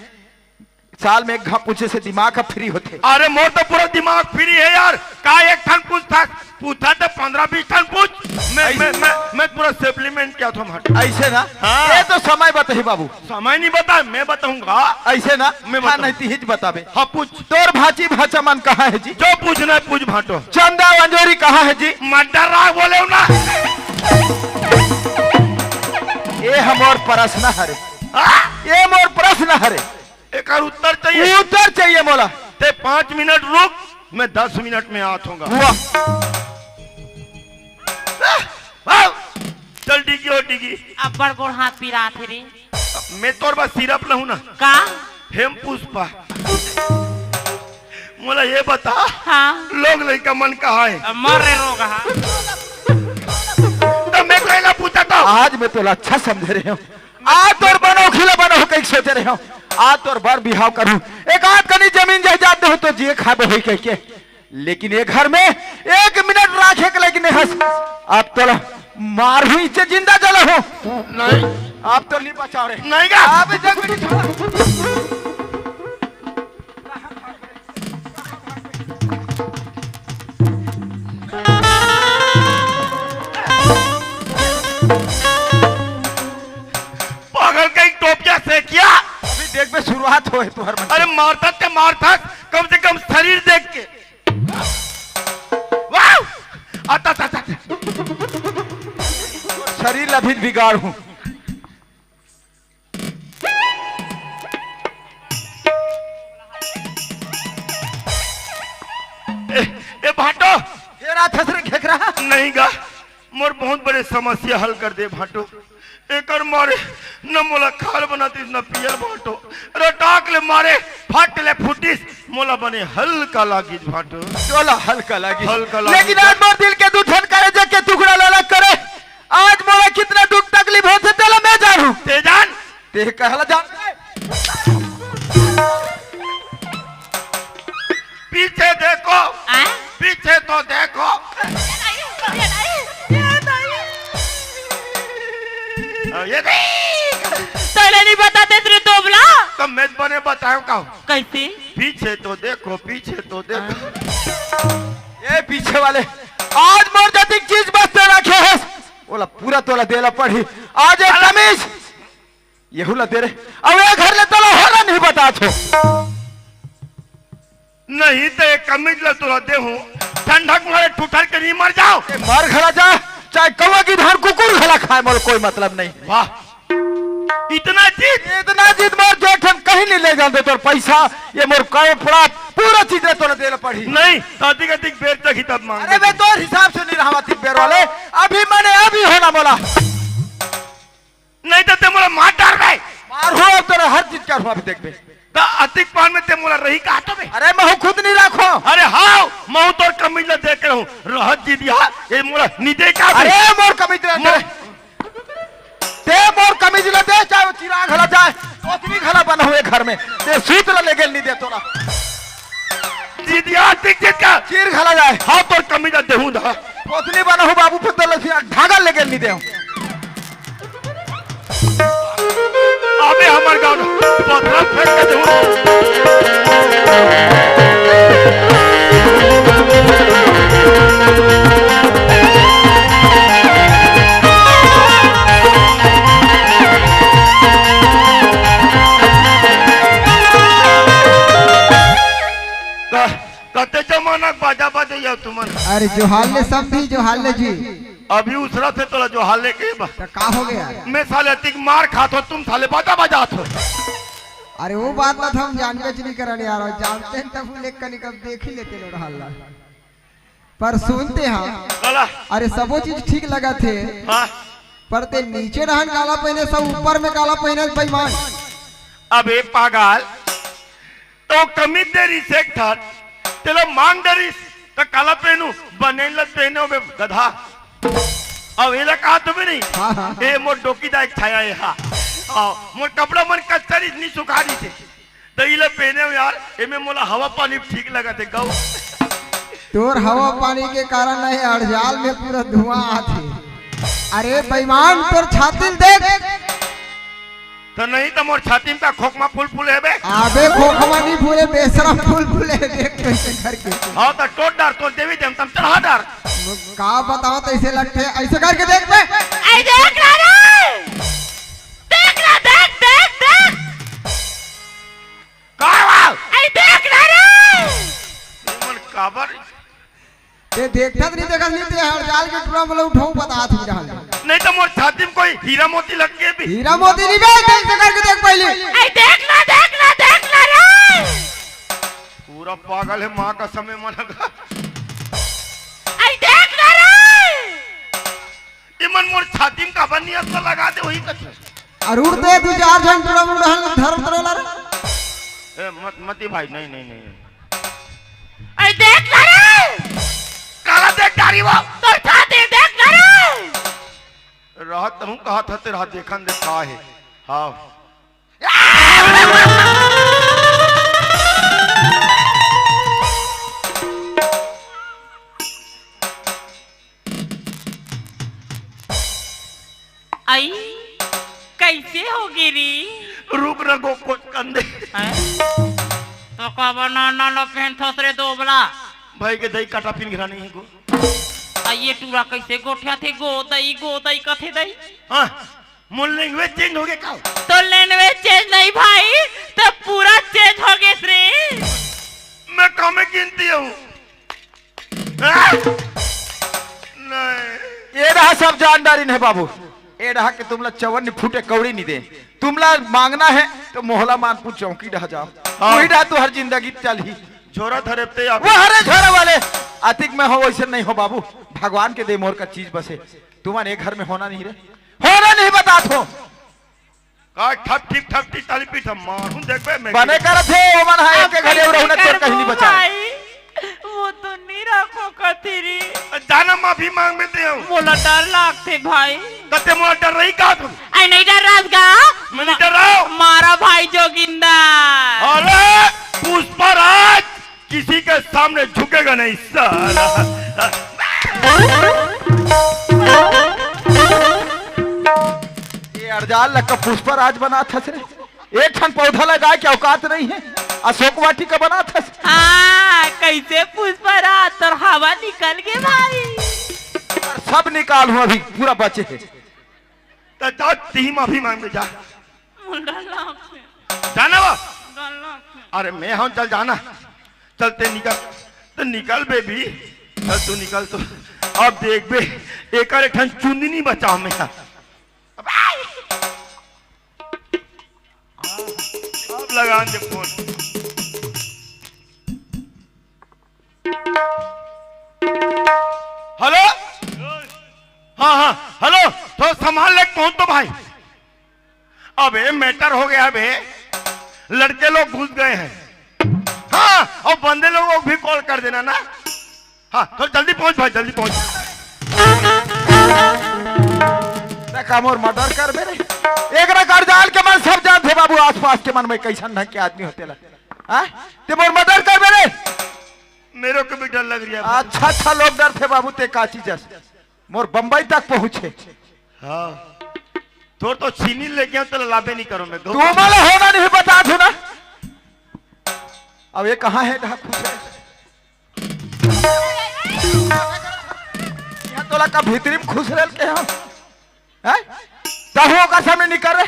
साल में एक घांव पूछे से दिमाग ह फ्री होथे। अरे मोर तो पूरा दिमाग फ्री है यार। का एक ठन पूछथस? पूछा तो पन्द्रह बीस ठन पूछ। मैं, ऐसे मैं, मैं, मैं पूरा सप्लीमेंट किया था हमारे। ऐसे ना? हाँ। ये तो समय बताही बाबू। समय नहीं बता, मैं बताऊंगा। ऐसे ना? मैं हाँ, बताऊं। नहीं तिहिच बताबे। हाँ, पूछ। तोर भांची भांचा मन कहाँ है जी? जो पूछना है पूछ भांटो। चंदा अंजोरी कहाँ है जी? मर्डर राग बोले हो ना। ये हमर प्रश्न हरे। हाँ? ये मोर प्रश्न हरे। एकर उत्तर चाहिए। उत्तर चाहिए मोला। ते पाँच मिनट रुक, मैं दस मिनट में आत होंगा। वाह। वाह। चल डिगी हो डिगी। अब्बड़ गोड़ हाथ पिरात हे रे। मैं तोर बस सिरप लहूं ना। का? हेम पुष्पा। मोला ये बता। हाँ। लोग लइका मन कहाँ है? मर रे रोग हा। तो मैं कहला पूछा तो। आज मैं तोला अच्छा समझ रहे हूँ। आज तोर बनौखी ला बनौखी कइके सोचे रहे हूँ। आज तोर बर बिहाव करूँ। एक आध कनी जमीन जायदाद देहूँ तो जिए खाबे होई कह के। लेकिन ये घर में एक मिनट राखे के लायक नहीं हस। अब तोला मारहूँ, इच्चे जिंदा जलाहूँ। नहीं। अब तो नहीं बचाओ रे। नहीं गा। अब जग में नहीं छोड़ा। पागल कहीं टोपिया से क्या? अभी देख बे, शुरुआत होय तुहर मन। अरे मारथस ते मारथस, कम से कम शरीर देख के। वाह! आता, आता, आता। शरीर ला भी बिगाड़हूँ। ए, ए भाई, मोर बहुत बड़े समस्या हल कर दे भांटो। एकर मारे न मोला खार बनातिस, न पियल भांटो। रटाक ले मारे, फट ले फुटिस, मोला बने हल्का लागिस भांटो। तोला हल्का लागिस। हल्का लागिस। लेकिन आज मोर दिल के दू ठन करेजा के टुकड़ा ल अलग करे। आज मोला कितना दुख तकलीफ होथे, तेला मैं जानहूं। ते जान। ते कहला जान। पीछे देखो, आय? पीछे तो देखो। ये नहीं, ये नहीं, ये नहीं। अ, ये देख। तोला नहीं बताते तेरे दोबला। तो मैं बने बताऊं का? कैसे? पीछे तो देखो, पीछे तो देखो। ये पीछे वाले, आज मोर जतिक चीज बस्ते रखे हे, ओला पूरा तोला देला पड़ही। आज एक कमीज यहू ला दे रे। अब ए घर ले तोला हरा नहीं बतात हो। नहीं तो एक कमीज ला तोला देहूं, ठंडक मारे ठुठर के नहीं मर जाओ। ए, मर घला जा, चाहे कौवा की धान कुकुर घला खाए, मोर कोई मतलब नहीं। वाह, इतना जिद। इतना जिद मोर, जो ठन कहीं नहीं ले जान दे तोर पैसा, ये मोर कपड़ा, पूरा चीज रे तोला देला पड़ही। नहीं, तो अधिक अधिक बेर तक ही तब मांग अरे दे। बे, तोर हिसाब से नहीं रहा अधिक बेर वाले, अभी मने अभी होना मोला। नहीं तो ते मोला मार डारबे। मार हो, अब तोरा हर चीज का हुआ भी देखबे। त अतिक पान में ते मोला रही का तो बे? अरे महू खुद नहीं रखो। अरे हाव, महू तोर कमीज ला देख के रहूं। रहत जी दिया, ये मोला नहीं दे का बे? अरे मोर कमीज ला दे। ते मोर कमीज ला दे, चाहे वो चिराग घला जाए, कोतरी घला बना हुए घर में। ते सूत ला लेगेल नहीं दे तोला। जी दिया, अतिक चीज का। चीर घला जाए। हाव तोर कमीज ला देहूं दा। कोतरी बना हूं बाबू, फिर तो लसिया धागा लेगेल नहीं दे। अबे हमर गांव पथरा फेंक के देहूं। क-, कते जमाना के बाजा बजैया तुमन। अरे जोहार ले समधी, जोहार ले जी। अभी उसरा से तोला जोहार लेके बा। तो का हो गया? मैं साले अतिक मार खात हो, तुम साले बाजा बजात हो। अरे वो बात ला तो हम जानबे च नहीं करन यार, और जानते हैं तब लेख कनिक अब देख ही लेते लोग हल्ला। पर सुनते हैं। काला। अरे सबो चीज ठीक लगा थे। हाँ। पर ते नीचे रहन काला पहने, सब ऊपर में काला पहने बेईमान। अबे पागल, तो कमीज दे रिस एक ठन, तेला मांग दे रिस, त काला पहनू, बने ल पहने होबे गधा। अब एला कहा तुम्हें नहीं? हाँ, हाँ। ए मोर डोकी दा एक छाया है, हाँ। आओ, मोर कपड़ा मन कच्चा रिस नहीं सुखा रिस थे। त इला पहने हो यार, एमे मोला हवा पानी ठीक लगा थे, गौ। तोर हवा पानी के कारण नहीं, अड़जाल में पूरा धुआं आथे। अरे बेईमान, तोर छाती ल देख। तो नहीं तो मोर छाती में का खोखमा फूल फूल है बे? अबे खोखमा नहीं फूले, बेशरम फूल फूले, देख कैसे करके। हाँ तो टोट डार, तो देवी देवता में चढ़ा डार। का बताओ तो ऐसे लगते, ऐसे करके देख बे। ऐ देख ना रे, देख ना, देख, देख, देख। का बा? ऐ देख ना रे। तुमन काबर ते देखत नहीं, देखत नहीं, ते अड़जाल के टुरा मोला उठाऊं, बता थी रहल। नहीं तो मोर छाती में कोई हीरा मोती लग के भी। हीरा मोती नहीं बे, देख से करके देख पहले। ऐ देख ना, देख ना, देख ना रे। पूरा पागल है माँ का समय मन का। ऐ देख ना रे। इमन मोर छाती में काबर नहीं असर लगा दे वही कथे। अरुण ते दू चार झन टुरा मुंडा हन धर्म तरोला रे। ए, मत, मती भाई, नहीं, नहीं, नहीं। ऐ देख ना रे। काला देख डारी वो। तोर छाती देख ना रे। रहत हूँ कहा था तेरा देखन दे का है। हाँ। आई, कैसे हो गिरी? रुक ना गो, कुछ कंदे। हैं? तो काबर ना, ना, ना पहन थस रे दोबला? भाई के दही काटा पिन घरा नहीं है गो। आ ये टूरा कैसे गोठिया थे, गो दही, गो दही कथे दही? हाँ, मोर language change हो गया का? तो language change नहीं भाई, तो पूरा change हो गया रे। मैं कम गिनती हूँ। नहीं। ए रहा सब जान डारिन हे बाबू। ए रहा के तुमला चवन्नी फूटे कौड़ी नहीं दे। तुमला मांगना है तो मोहला मानपुर चौकी डहा जाओ। हाँ। वही डहा तुहर जिंदगी चलही। झोरा धरे ते आप। वो हरे झोरा वाले। अतिक में हो वैसे नहीं हो बाबू। भगवान के दे मोर का चीज बसे। तुमन एक घर में होना नहीं रे, होना नहीं बतात हो। का ठप ठिप ठप ठिप ताली पीठ मारू देखबे मैं। बने करत हे, ओमन हा एक घरे रहू ना, तोर कहीं नहीं बचा। भाई, वो तो नहीं रखो कथी रे। जाना माफी मांग में दे हूँ। मोला डर लागथे भाई। कते मोला डर रही का तू? आई नहीं डर राज का। मैं नहीं डर रहा हूँ। मारा भाई जोगिंदर। अरे पुष्पराज किसी के सामने झुकेगा नहीं साला। ये अड़जाल लग का पुष्पराज बनात हस रे। एक ठन पौधा लगाए के औकात नहीं है, अशोक वाटिका बनात हस। हाँ, कैसे पुष्पराज तोर हवा निकल गे भाई। सब निकाल हूँ अभी, पूरा बचे है। त जा तिही माफी मांग में जा। मुंडा लाग से। जाना वो? गला से। अरे मैं हूँ, चल जाना। चल ते निकल, ते निकल बेबी। चल तू निकल तो। अब देख बे, एकर एक ठन चुंदनी बचाओ मैं। अब लगा दे फोन। हेलो। हाँ हाँ हेलो। थोड़ा सामान लेके पहुंच तो भाई। अबे मैटर हो गया बे। लड़के लोग घुस गए हैं। हाँ, और बंदे लोगों को भी कॉल कर देना ना। हाँ, थोड़ा जल्दी पहुंच भाई, जल्दी पहुंच। ते का मोर मर्डर करबे रे। एकरा कर डाल के मन सब जानथे बाबू, आसपास के मन में कैसन ढंग के आदमी होथे ला। हाँ? ते मोर मर्डर करबे रे। मेरे को भी डर लग रहा है भाई। अच्छा अच्छा लोग डरथे बाबू, ते का चीज हस? मोर बम्बई तक पहुंचे। हाँ। तोर तो चीनी लेके आऊं, तो लाबे नहीं करो मैं। तुमला होना नहीं बतात हूं ना। अब ये कहाँ है डाकू से? यहाँ तोला का भीतरी में खुसरेल के हम। हैं? तहु ओकर सामने निकल रे।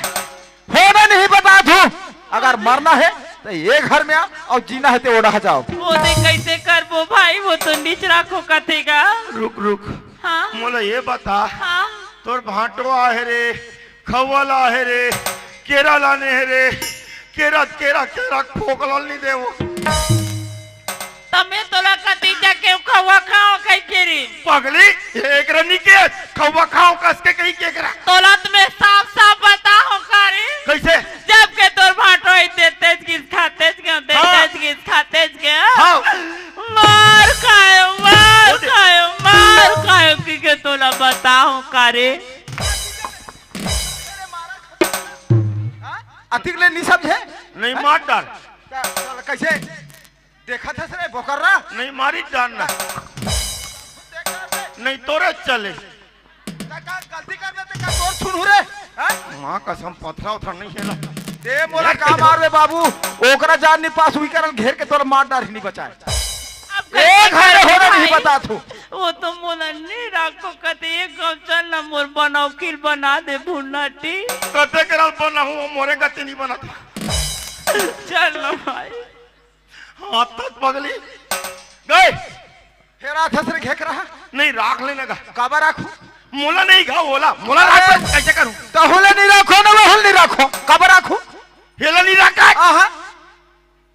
होना नहीं बतात हूं। अगर मरना है तो ये घर में आ और जीना है तो ओढ़ा जाओ। वो दे कैसे करबो भाई, वो तो नीच राखो कथेगा। रुक रुक। हाँ। मोला ये बता। हाँ। तोर भांटो आहे रे, खवल आहे रे, केरा लाने हे रे, केरा, केरा, केरा खोकला नहीं देवो। तमे तोला कती जाके खवा खाओ कई केरी। पगली, एक रनी के खवा खाओ कस के कही के करा। तोला त मैं साफ साफ बताओ का रे। कैसे? जब के तोर भांटो ही देते गिस खाते गिस, देते हाँ। गिस खाते गिस। हाँ। मार खायो, मार खायो, मार खायो कि के तोला बताओ का रे। अतिक ले नहीं समझे? नहीं, मार डाल। का-, का-, कैसे? देखत हस रे, बोकर्रा? नहीं, मारी डाल ना। नहीं, तोरे चले। का, का गलती कर देते, का तोर सुनहू रे? हाँ? माँ कसम, पथरा उथरा नहीं खेला। ते मोला का मारबे बाबू? ओकरा जान नहीं पास हुई करल घेर के तोर मार डार ही नहीं बचाए। अब ए, कैसे घरे करे होना नहीं भाई? बतात हूं। वो तो मोला नहीं राखो, कते एक गाँव चल ना, मोर बनाओ खीर बना दे भुन्नाटी। कते करल बना हूं, मोरे गति नहीं बना था। चल ना भाई। हाँ, तक पगली। गए। फेर आथस रे घेकरा। नहीं, राख लेना गा। काबर राखू? मोला नहीं घा, ओला। मोला अरे। राख, कैसे करूं? तहुले नहीं राखो ना, वहुल नहीं राखो। काबर राखू? हेला नहीं राखा। आहा।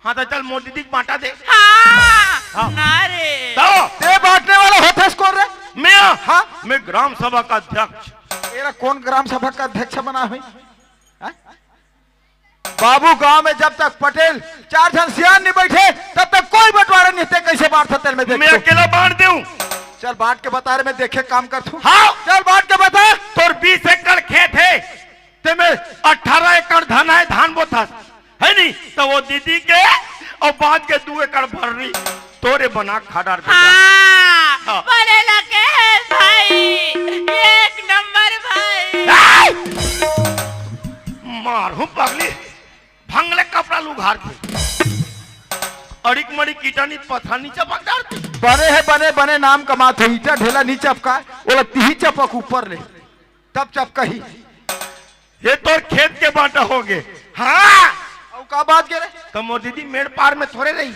हाँ, तो चल, मोर दीदी के बांटा दे। हाँ। हाँ। ना रे। तो? ते बांटने वाला होथस कौन रे? मैं? हाँ। मैं ग्राम सभा का अध्यक्ष। तेरा कौन ग्राम सभा का अध्यक्ष बना हुई? हाँ? बाबू, गांव में जब तक पटेल चार झन सियान नहीं बैठे, तब तक कोई बंटवारा नहीं होते। कैसे बांट सकते मैं? मैं देखो। अकेला बांट दूं। चल, बांट के बता रे, मैं देखे काम कर तू। हाँ। चल, बांट के बता। तोर बीस एकड़ खेत है, ते में अठारह एकड़ धान है, धान बोथस, है नहीं? तो वो दीदी के और बांध के दू एकड़ भर्री तोरे बना खा डार देगा। हाँ, हाँ। बोले लगे है भाई, एक नंबर भाई। ए! मारू पगली, भंगले कपड़ा लुघार के। अड़िक मड़िक ईटा नी पथरा नी चपक डार दे। बने है, बने, बने नाम कमात हो, ईटा ढेला नी चपका, ओला तिही चपक ऊपर ले, तब चपकही। ये तोर खेत के बांटा होगे। हाँ। अउ का बात के रे? तो मोर दीदी मेड़ पार में थोड़े रही,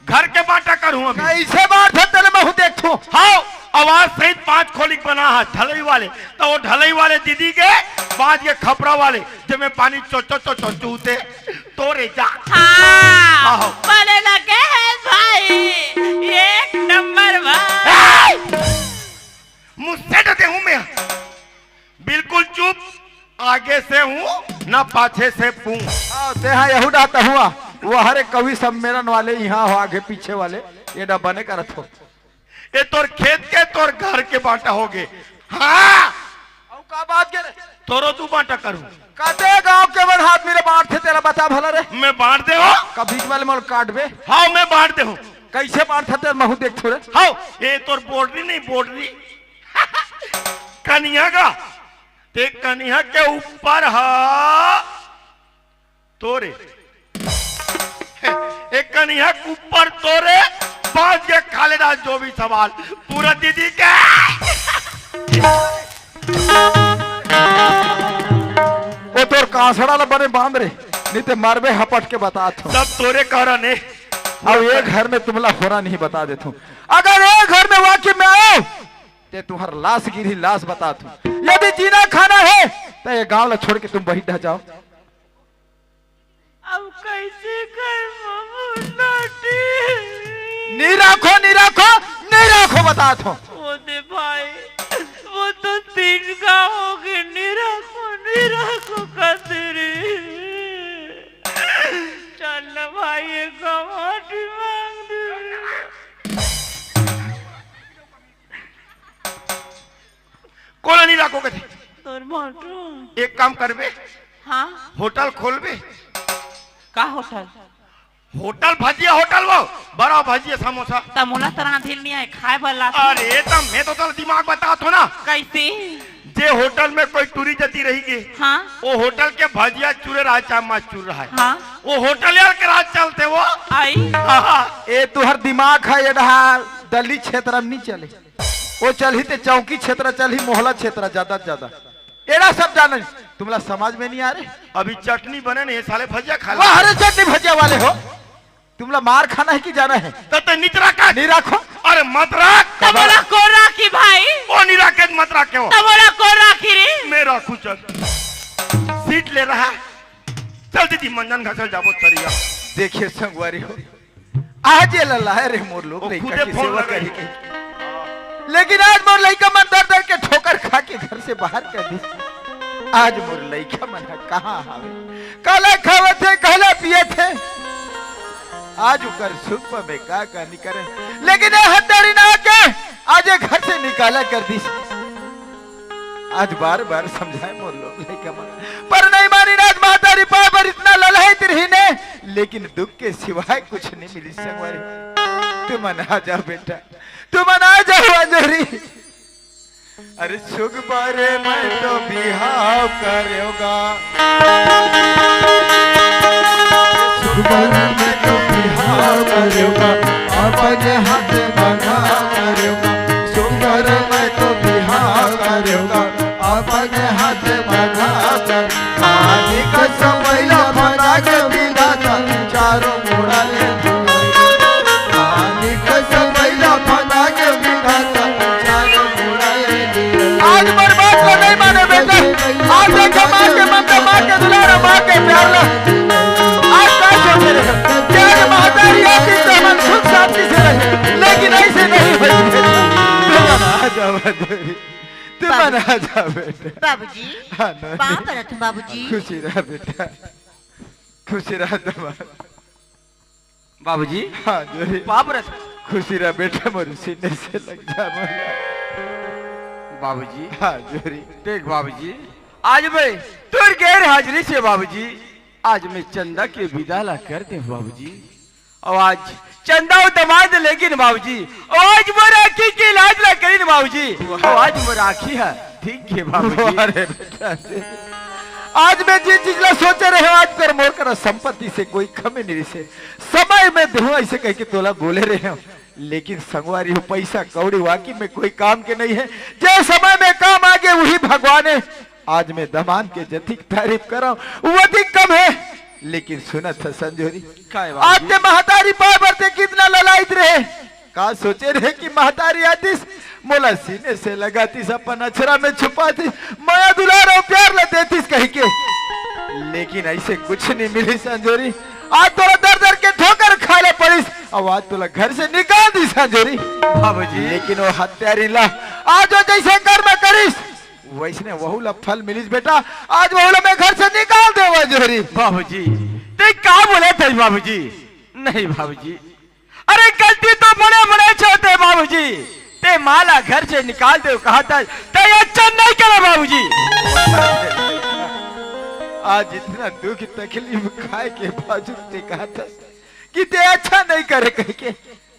घर के बांटा करूं अभी। कैसे बांट है तेरे महू देख तू? हाँ, आवाज सहित पांच खोलिक बना है ढलई वाले, तो वो ढलई वाले दीदी के बांध के खपरा वाले, जेमे पानी चो चो चो चो चूते, तोरे जा। हाँ, आहो। बोले लगे है भाई, एक नंबर भाई। ए! मुझसे डरते हूँ मैं? बिल्कुल चुप, आगे से हूँ ना पाछे से पूँ। हाँ, तेहा यहू डाहर हुआ, वो हरे कवि सम्मेलन वाले यहाँ हो, आगे पीछे वाले, ये डा बने करत हो। ये तोर खेत के, तोर घर के बांटा होगे। हाँ। अउ का बात के रे? तोरो दू बांटा करूँ। कते गांव के मन हाथ मेरे बांटथे तेला बता भला रे। मैं बांट दे हो। का बीच वाले मोला काटबे? हाँ, मैं बांट दे हूँ। कैसे बांटथे तेला महू देखथों रे। हाँ, ये तोर बोडरी नहीं, बोडरी। कनिहा का, ते कनिहा के ऊपर हा तोरे। एक कनिहा के ऊपर तोरे, बांध के खा लेना जो भी सवाल, पूरा दीदी के। ओ तोर कांसड़ा ला बने बांध रे, नहीं ते मरबे हपट के बतात हूँ। सब तोरे कारण है। अब ये घर में तुमला होरा नहीं बता देता हूँ। अगर ये घर में वाकई में आयो, ते तुम्हार लाश गिरी, लाश बतात हूँ। यदि जीना खाना है, तो ये गांव ला छोड़ के तुम बहिर डह जाओ। अब कैसे कर बाबू नाटी? नहीं राखो, नहीं राखो, नहीं राखो, बतात हूँ। वो दे भाई, वो तो तीन गाँव हो गए, नहीं राखो, नहीं राखो खातिर। चल ना भाई, एक गाँव माटी मांग दे। कोला नहीं राखो कथे। तोर मोटू। एक काम करबे। हाँ। होटल खोलबे। का होटल? होटल, भजिया होटल वो, बड़ा भजिया समोसा। त मोला त रांधे ल नहीं आए, खाए बर लात। अरे त मैं तो तोला दिमाग बतात हूँ ना। कैसे? जे होटल में कोई टूरी जती रही गे, हाँ। वो होटल के भजिया चूरे रहा, चाहे माछ चूर रहा है। हाँ। वो होटल यार के राज चलते वो। आई। हाँ। ए तुहर दिमाग है, ये डहा दली क्षेत्र में नहीं चले। वो चलही ते चौकी क्षेत्र, चलही मोहला क्षेत्र, ज्यादा से ज्यादा। एड़ा सब जाने, तुमला समझ में नहीं आ रहे। अभी चटनी बने नहीं, साले भजिया खा ले। वाह, अरे चटनी भजिया वाले हो, तुमला मार खाना है कि जाना है? तो ते निचरा का नहीं राखो। अरे मत राख। तमोला कोन राखी भाई? वो नहीं राखे मत राखे हो। तमोला कोन राखी रे? मैं राखू चल। सीट ले रहा। चल दीदी, मंजन घसल जाबो तरिया। देखिए संगवारी हो, आज ये ललाए रे मोर लोग वो लइका खुदे की फोन सेवा लगाई। करी के। लेकिन आज मोर लइका मन दर दर के ठोकर खा के घर से बाहर कर दी। आज मोर लइका मन ह कहाँ हावे? काला खावत हे, काला पियत हे। आज उकर सुख में का का नहीं करे। लेकिन ये हत्यारी ना के आज ये घर से निकाला कर दी। आज बार बार समझाए मोर लोग लइका मन, पर नहीं मानी। आज महतारी पाए बर इतना ललाइत रही ने, लेकिन दुख के सिवाय कुछ नहीं मिली संगवारी। तुमन आ जाओ बेटा, तुमन आ जाओ अंजोरी। अरे सुख बारे मैं तो बिहाव करेगा, सुख बारे मैं तो बिहाव करेगा, अपने हाथ बना करेगा, सुख बारे मैं तो बिहाव करेगा। अपन हाथ बना कर पानी का समैला बना के विधाता चारों मुड़ा ले। पानी का समैला बना के विधाता चारों मुड़ा ले। आज मोर बात ला नहीं माने बेटा, आज देखा माँ के ममता, माँ के दुलारा, माँ के प्यार ला। आज का सोचे रहे? प्यार महतारी आती तो हम सुख शांति से रहे, लेकिन ऐसे नहीं होई। आ जाओ, आ जाओ। तू बाबू-, बना जा बेटा। बाबूजी, हाँ, नहीं। पाँव परत हूँ बाबूजी। खुशी रह बेटा, खुशी रह दमाद। बाबूजी, हाँ, जो रे। पाँव परत। खुशी रह बेटा, मोर सीने से लग जा मोला। बाबूजी, हाँ, जो रे। देख बाबूजी, आज मैं तोर गैर हाजिरी से बाबूजी, आज मैं चंदा के विदा ला कर दे बाबूजी। अउ आज चंदा अउ दमांद लेगिन बाबूजी, अउ आज मोर आँखी के इलाज ला करिन बाबूजी, अउ आज मोर आँखी ह ठीक गे बाबूजी। अरे बेटा, आज मैं जे चीज ला सोचे रहे हूँ, आज कर मोर करा संपत्ति से कोई कमी नहीं से, समय में देहूँ ऐसे कह के तोला बोले रहे हूँ, लेकिन संगवारी हो, पैसा कौड़ी वाकई में कोई काम के नहीं है, जे समय में काम आगे वही भगवान है। आज मैं दमांद के जतिक तारीफ करव, वो अधिक कम है। लेकिन सुनत ह संजोरी, काय बाबूजी? आज ते महतारी पाए बर ते कितना ललाइत रहे। का सोचे रहे कि महतारी आतिस, मोला सीने से लगातिस, अपन अचरा में छुपातिस, मया दुलार अउ प्यार ल देतिस कहिके। लेकिन ऐसे कुछ नहीं मिली संजोरी। आज तोला दर दर के ठोकर खाए ला पड़िस, अउ आज तोला घर से निकाल दिस संजोरी। बाबूजी। लेकिन वो हत्यारी ला आज वो जइसे कर्म करिस, वइसने वहू ला फल मिलिस बेटा। आज वहू ला मैं घर से निकाल देवँव अंजोरी। बाबूजी, तें का बोलत हस बाबूजी? नहीं बाबूजी, अरे गलती तो बड़े बड़े च होथे बाबूजी। तें माँ ला घर से निकाल देवँव कहत हस, तें अच्छा नहीं करे बाबूजी। आज इतना दुख तकलीफ खाय के बावजूद तें कहत हस कि तें अच्छा नहीं करे कहिके,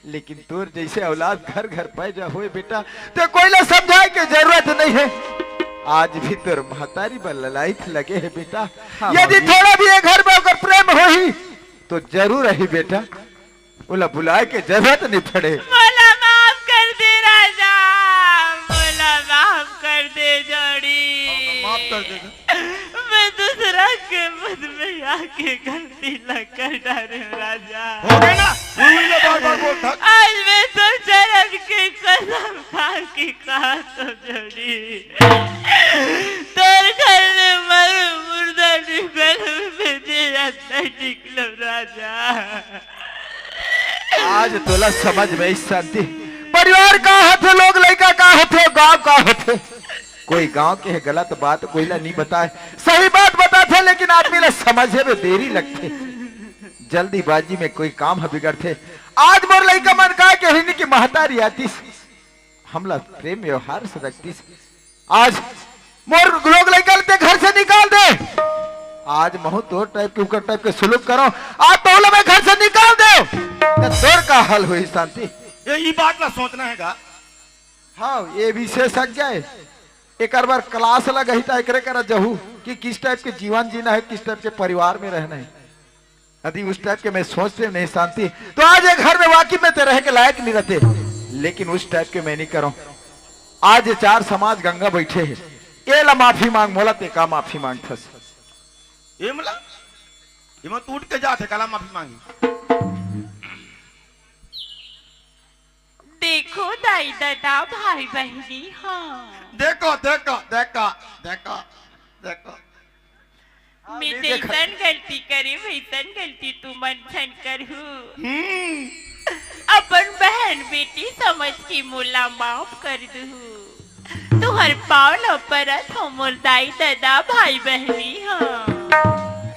लेकिन तोर जइसे औलाद घर घर पैदा होय बेटा, तें कोई ला समझाय के जरूरत नहीं हे। आज भी तोर महतारी बर ललाइत लगे हे बेटा। हाँ, यदि बाबूजी। थोड़ा भी ये घर में ओकर प्रेम होही, तो जरूर आही बेटा, ओला बुलाय के जरूरत नहीं पड़े। मोला माफ कर दे राजा, मोला माफ कर दे जोड़ी। माफ कर दे। मैं दूसरा के मुँह में आके गलती ला कर डारेंव राजा। हो गे ना, उही ला बार बार बोलत हस। आज मैं तोर चरण के कसम खा के कहत हँव जोड़ी, तोर घर ले मर मुर्दा निकल, मैं दे जाता निकलो राजा। आज तोला समझ में आइस शांति, परिवार का होथे, लोग लइका का होथे, गाँव का होथे। कोई गाँव के गलत बात कोई ला नहीं बताय, सही बात बताथे, लेकिन आदमी ला समझे में देरी लगथे। जल्दीबाजी में कोई काम ह बिगड़थे। आज मोर लइका मन का कहिन कि महतारी आतिस, हमला प्रेम व्यवहार से रखतिस। आज मोर लोग लइका ला तें घर से निकाल दे। आज महूँ तोर type के, ओकर type के सुलूक करँव। आज तोला मैं घर से निकाल देवँव, त तोर का हाल होही शांति? ये, ई बात ला सोचना हे गा। हाँ, ये विशेषज्ञ हे। एकर बर class लगही त एकरे करा जहू कि किस type के जीवन जीना हे, किस type के परिवार में रहना हे। यदि उस type के मैं सोचतेंव नहीं शांति, तो आज ये घर में वाकई में तें रहे के लायक नहीं रहते। लेकिन उस type के मैं नहीं करँव। आज ये चार समाज गंगा बइठे हे, एला माफी मांग, मोला तें का माफी मांगथस? एमला, एमा तो उठ के जात हे, काला माफी मांगी। देखो दाई ददा, भाई बहिनी, हाँ। देखो, देखो, देखो, देखो, देखो। मैं जइसन गलती करे, वइसन गलती तुमन झन करहू। हम्म। अपन बहन बेटी समझ के मोला माफ कर दुहू। तुहर पाँव ल परत हँव मोर दाई ददा, भाई बहिनी, हाँ।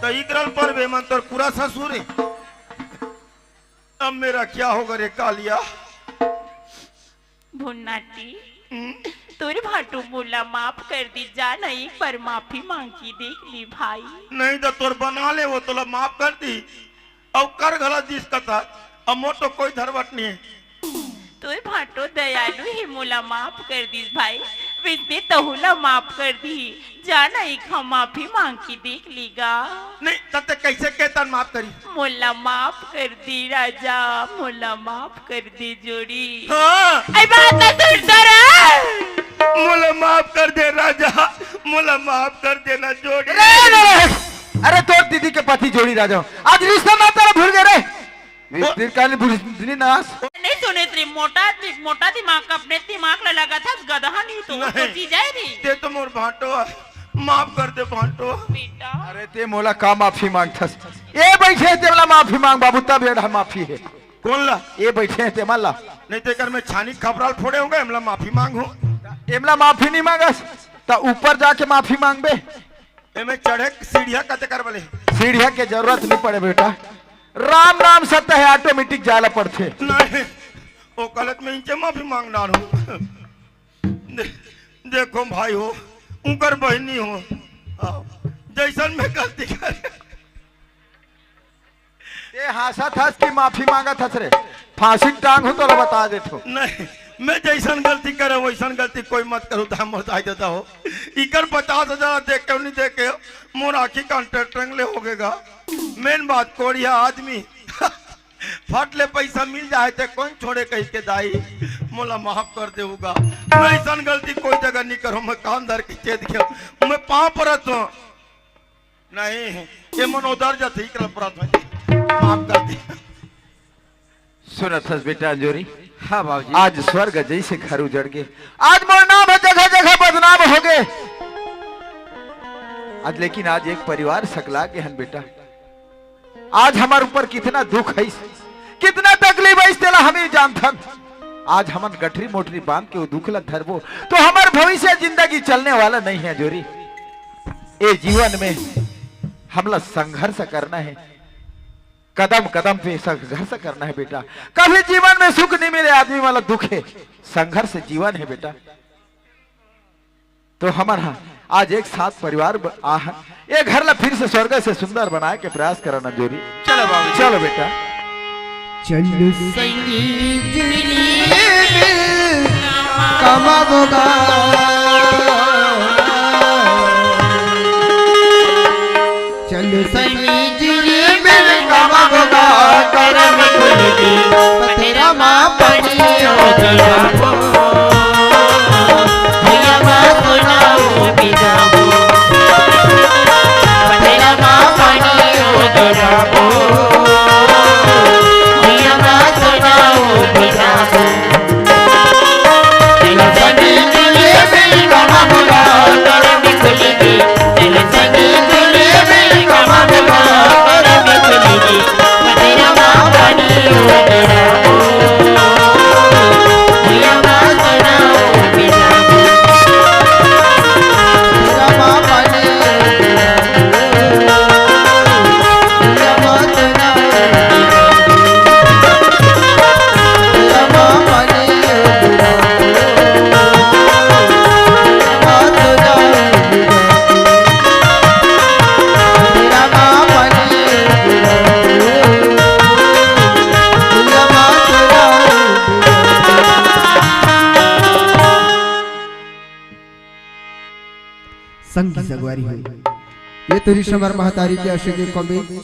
त इकरल परबे मन तोर पूरा ससुर हे। अब मेरा क्या होगा रे कालिया? भुन्नाटी, हम्म? तोर भांटो मोला माफ कर दी, जा ना एक बार माफी मांग के देख ले भाई। नहीं तो तोर बना ले, वो तोला माफ कर दी। अउ कर घला दिस कथा, अब मोर तो कोई धरवट नहीं है। तोर भांटो दयालु हे, मोला माफ कर दिस भाई, वइसने तहू ला माफ कर दी। जा ना एक हम माफी मांग के देख लेगा। नहीं, तब तक कैसे कहतन माफ करी? मोला माफ कर दी राजा, मोला माफ कर दे जोड़ी। हाँ। ऐ बात ना सुन तो रे। मोला माफ कर दे राजा, मोला माफ कर देना जोड़ी। रे, रे, रे। अरे तोर दीदी के पति जोड़ी राजा, आज रिश्ता नाता ला भूल गए रे। वो- दीर्घकालीन भूल नाश। नहीं सुने तेरी मोटा दि-, मोटा दिमाग का अपने दिमाग ला लगा था, गधा नहीं तो वो नहीं। सोची जाए रही। ते तो मोर भांटो, माफ कर दे भांटो। बेटा। अरे ते मोला का माफी मांगथस? ए बैठे हे तेमला माफी मांग बाबू, तब एड़ा माफी हे। कौन ला? ए बैठे हे तेमला। नहीं ते कर मैं छानी खपराल फोड़े होंगे, एमला माफी मांगू। एमला माफी नहीं मांगस, त ऊपर जाके माफी मांगबे। एमे चढ़े सीढ़िया कते कर बले? सीढ़िया के जरूरत नहीं पड़े बेटा, राम नाम सत्य है, automatic जाला पड़थे। नहीं, वो गलत में इनसे माफी मांग डालू। दे-, देखो भाई हो, उनकर बहनी हो, हाँ, जैसन में गलती कर। ते हाँसत हस कि माफी मांगत हस रे? फांसी टांग हूँ तोला बता देत हो। नहीं, मैं जैसन गलती करे वैसन गलती कोई मत करू, तो हम बताई देता हो। इकर पचास हजार देख के नहीं देख के मोर आँखी कान टटरंगले हो गेगा। मेन बात कोढ़िया आदमी फट ले पैसा मिल जाए ते कौन छोड़े कह के दाई मोला माफ कर देऊगा। मैं ऐसन गलती कोई जगह नहीं करूँ, मैं कान धर के चेत गया, मैं पाँव परत हूँ। नहीं, ये मन उधर जाते ही कल परत हूँ, माफ कर दे। सुनत हस बेटा अंजोरी? हाँ बाबूजी। आज स्वर्ग जैसे घर उजड़ गे, आज मोर नाम हे जगह जगह बदनाम हो गे। आज लेकिन आज एक परिवार सकला गे हन बेटा। आज हमर ऊपर कितना दुख है, कितना तकलीफ है, तेला हम ही जानथन। आज हमन गठरी मोटरी बांध के वो दुख ला धरबो, तो हमर भविष्य जिंदगी चलने वाला नहीं है जोरी। ए जीवन में हमला संघर्ष करना है, कदम कदम पे संघर्ष करना है बेटा। कभी जीवन में सुख नहीं मिले आदमी वाला दुख है, संघर्ष जीवन है बेटा। तो हमर हा आज एक साथ परिवार ब-, आ हन। ये घर ला फिर से स्वर्ग से सुंदर बनाए के प्रयास करना जोरी। चलो बाबू, चलो बेटा। चल संगी जुगनी मिल कमाबोगा। चल संगी जुगनी मिल कमाबोगा। करम कुल की पथरा माँ पानी हो गया। भैया बात सुनाओ बिजाबू। पथरा माँ पानी हो गया। भैया बात सुनाओ बिजाबू। संगी सगवारी हो, ये तो रिश्वत महतारी के अशोक कवि।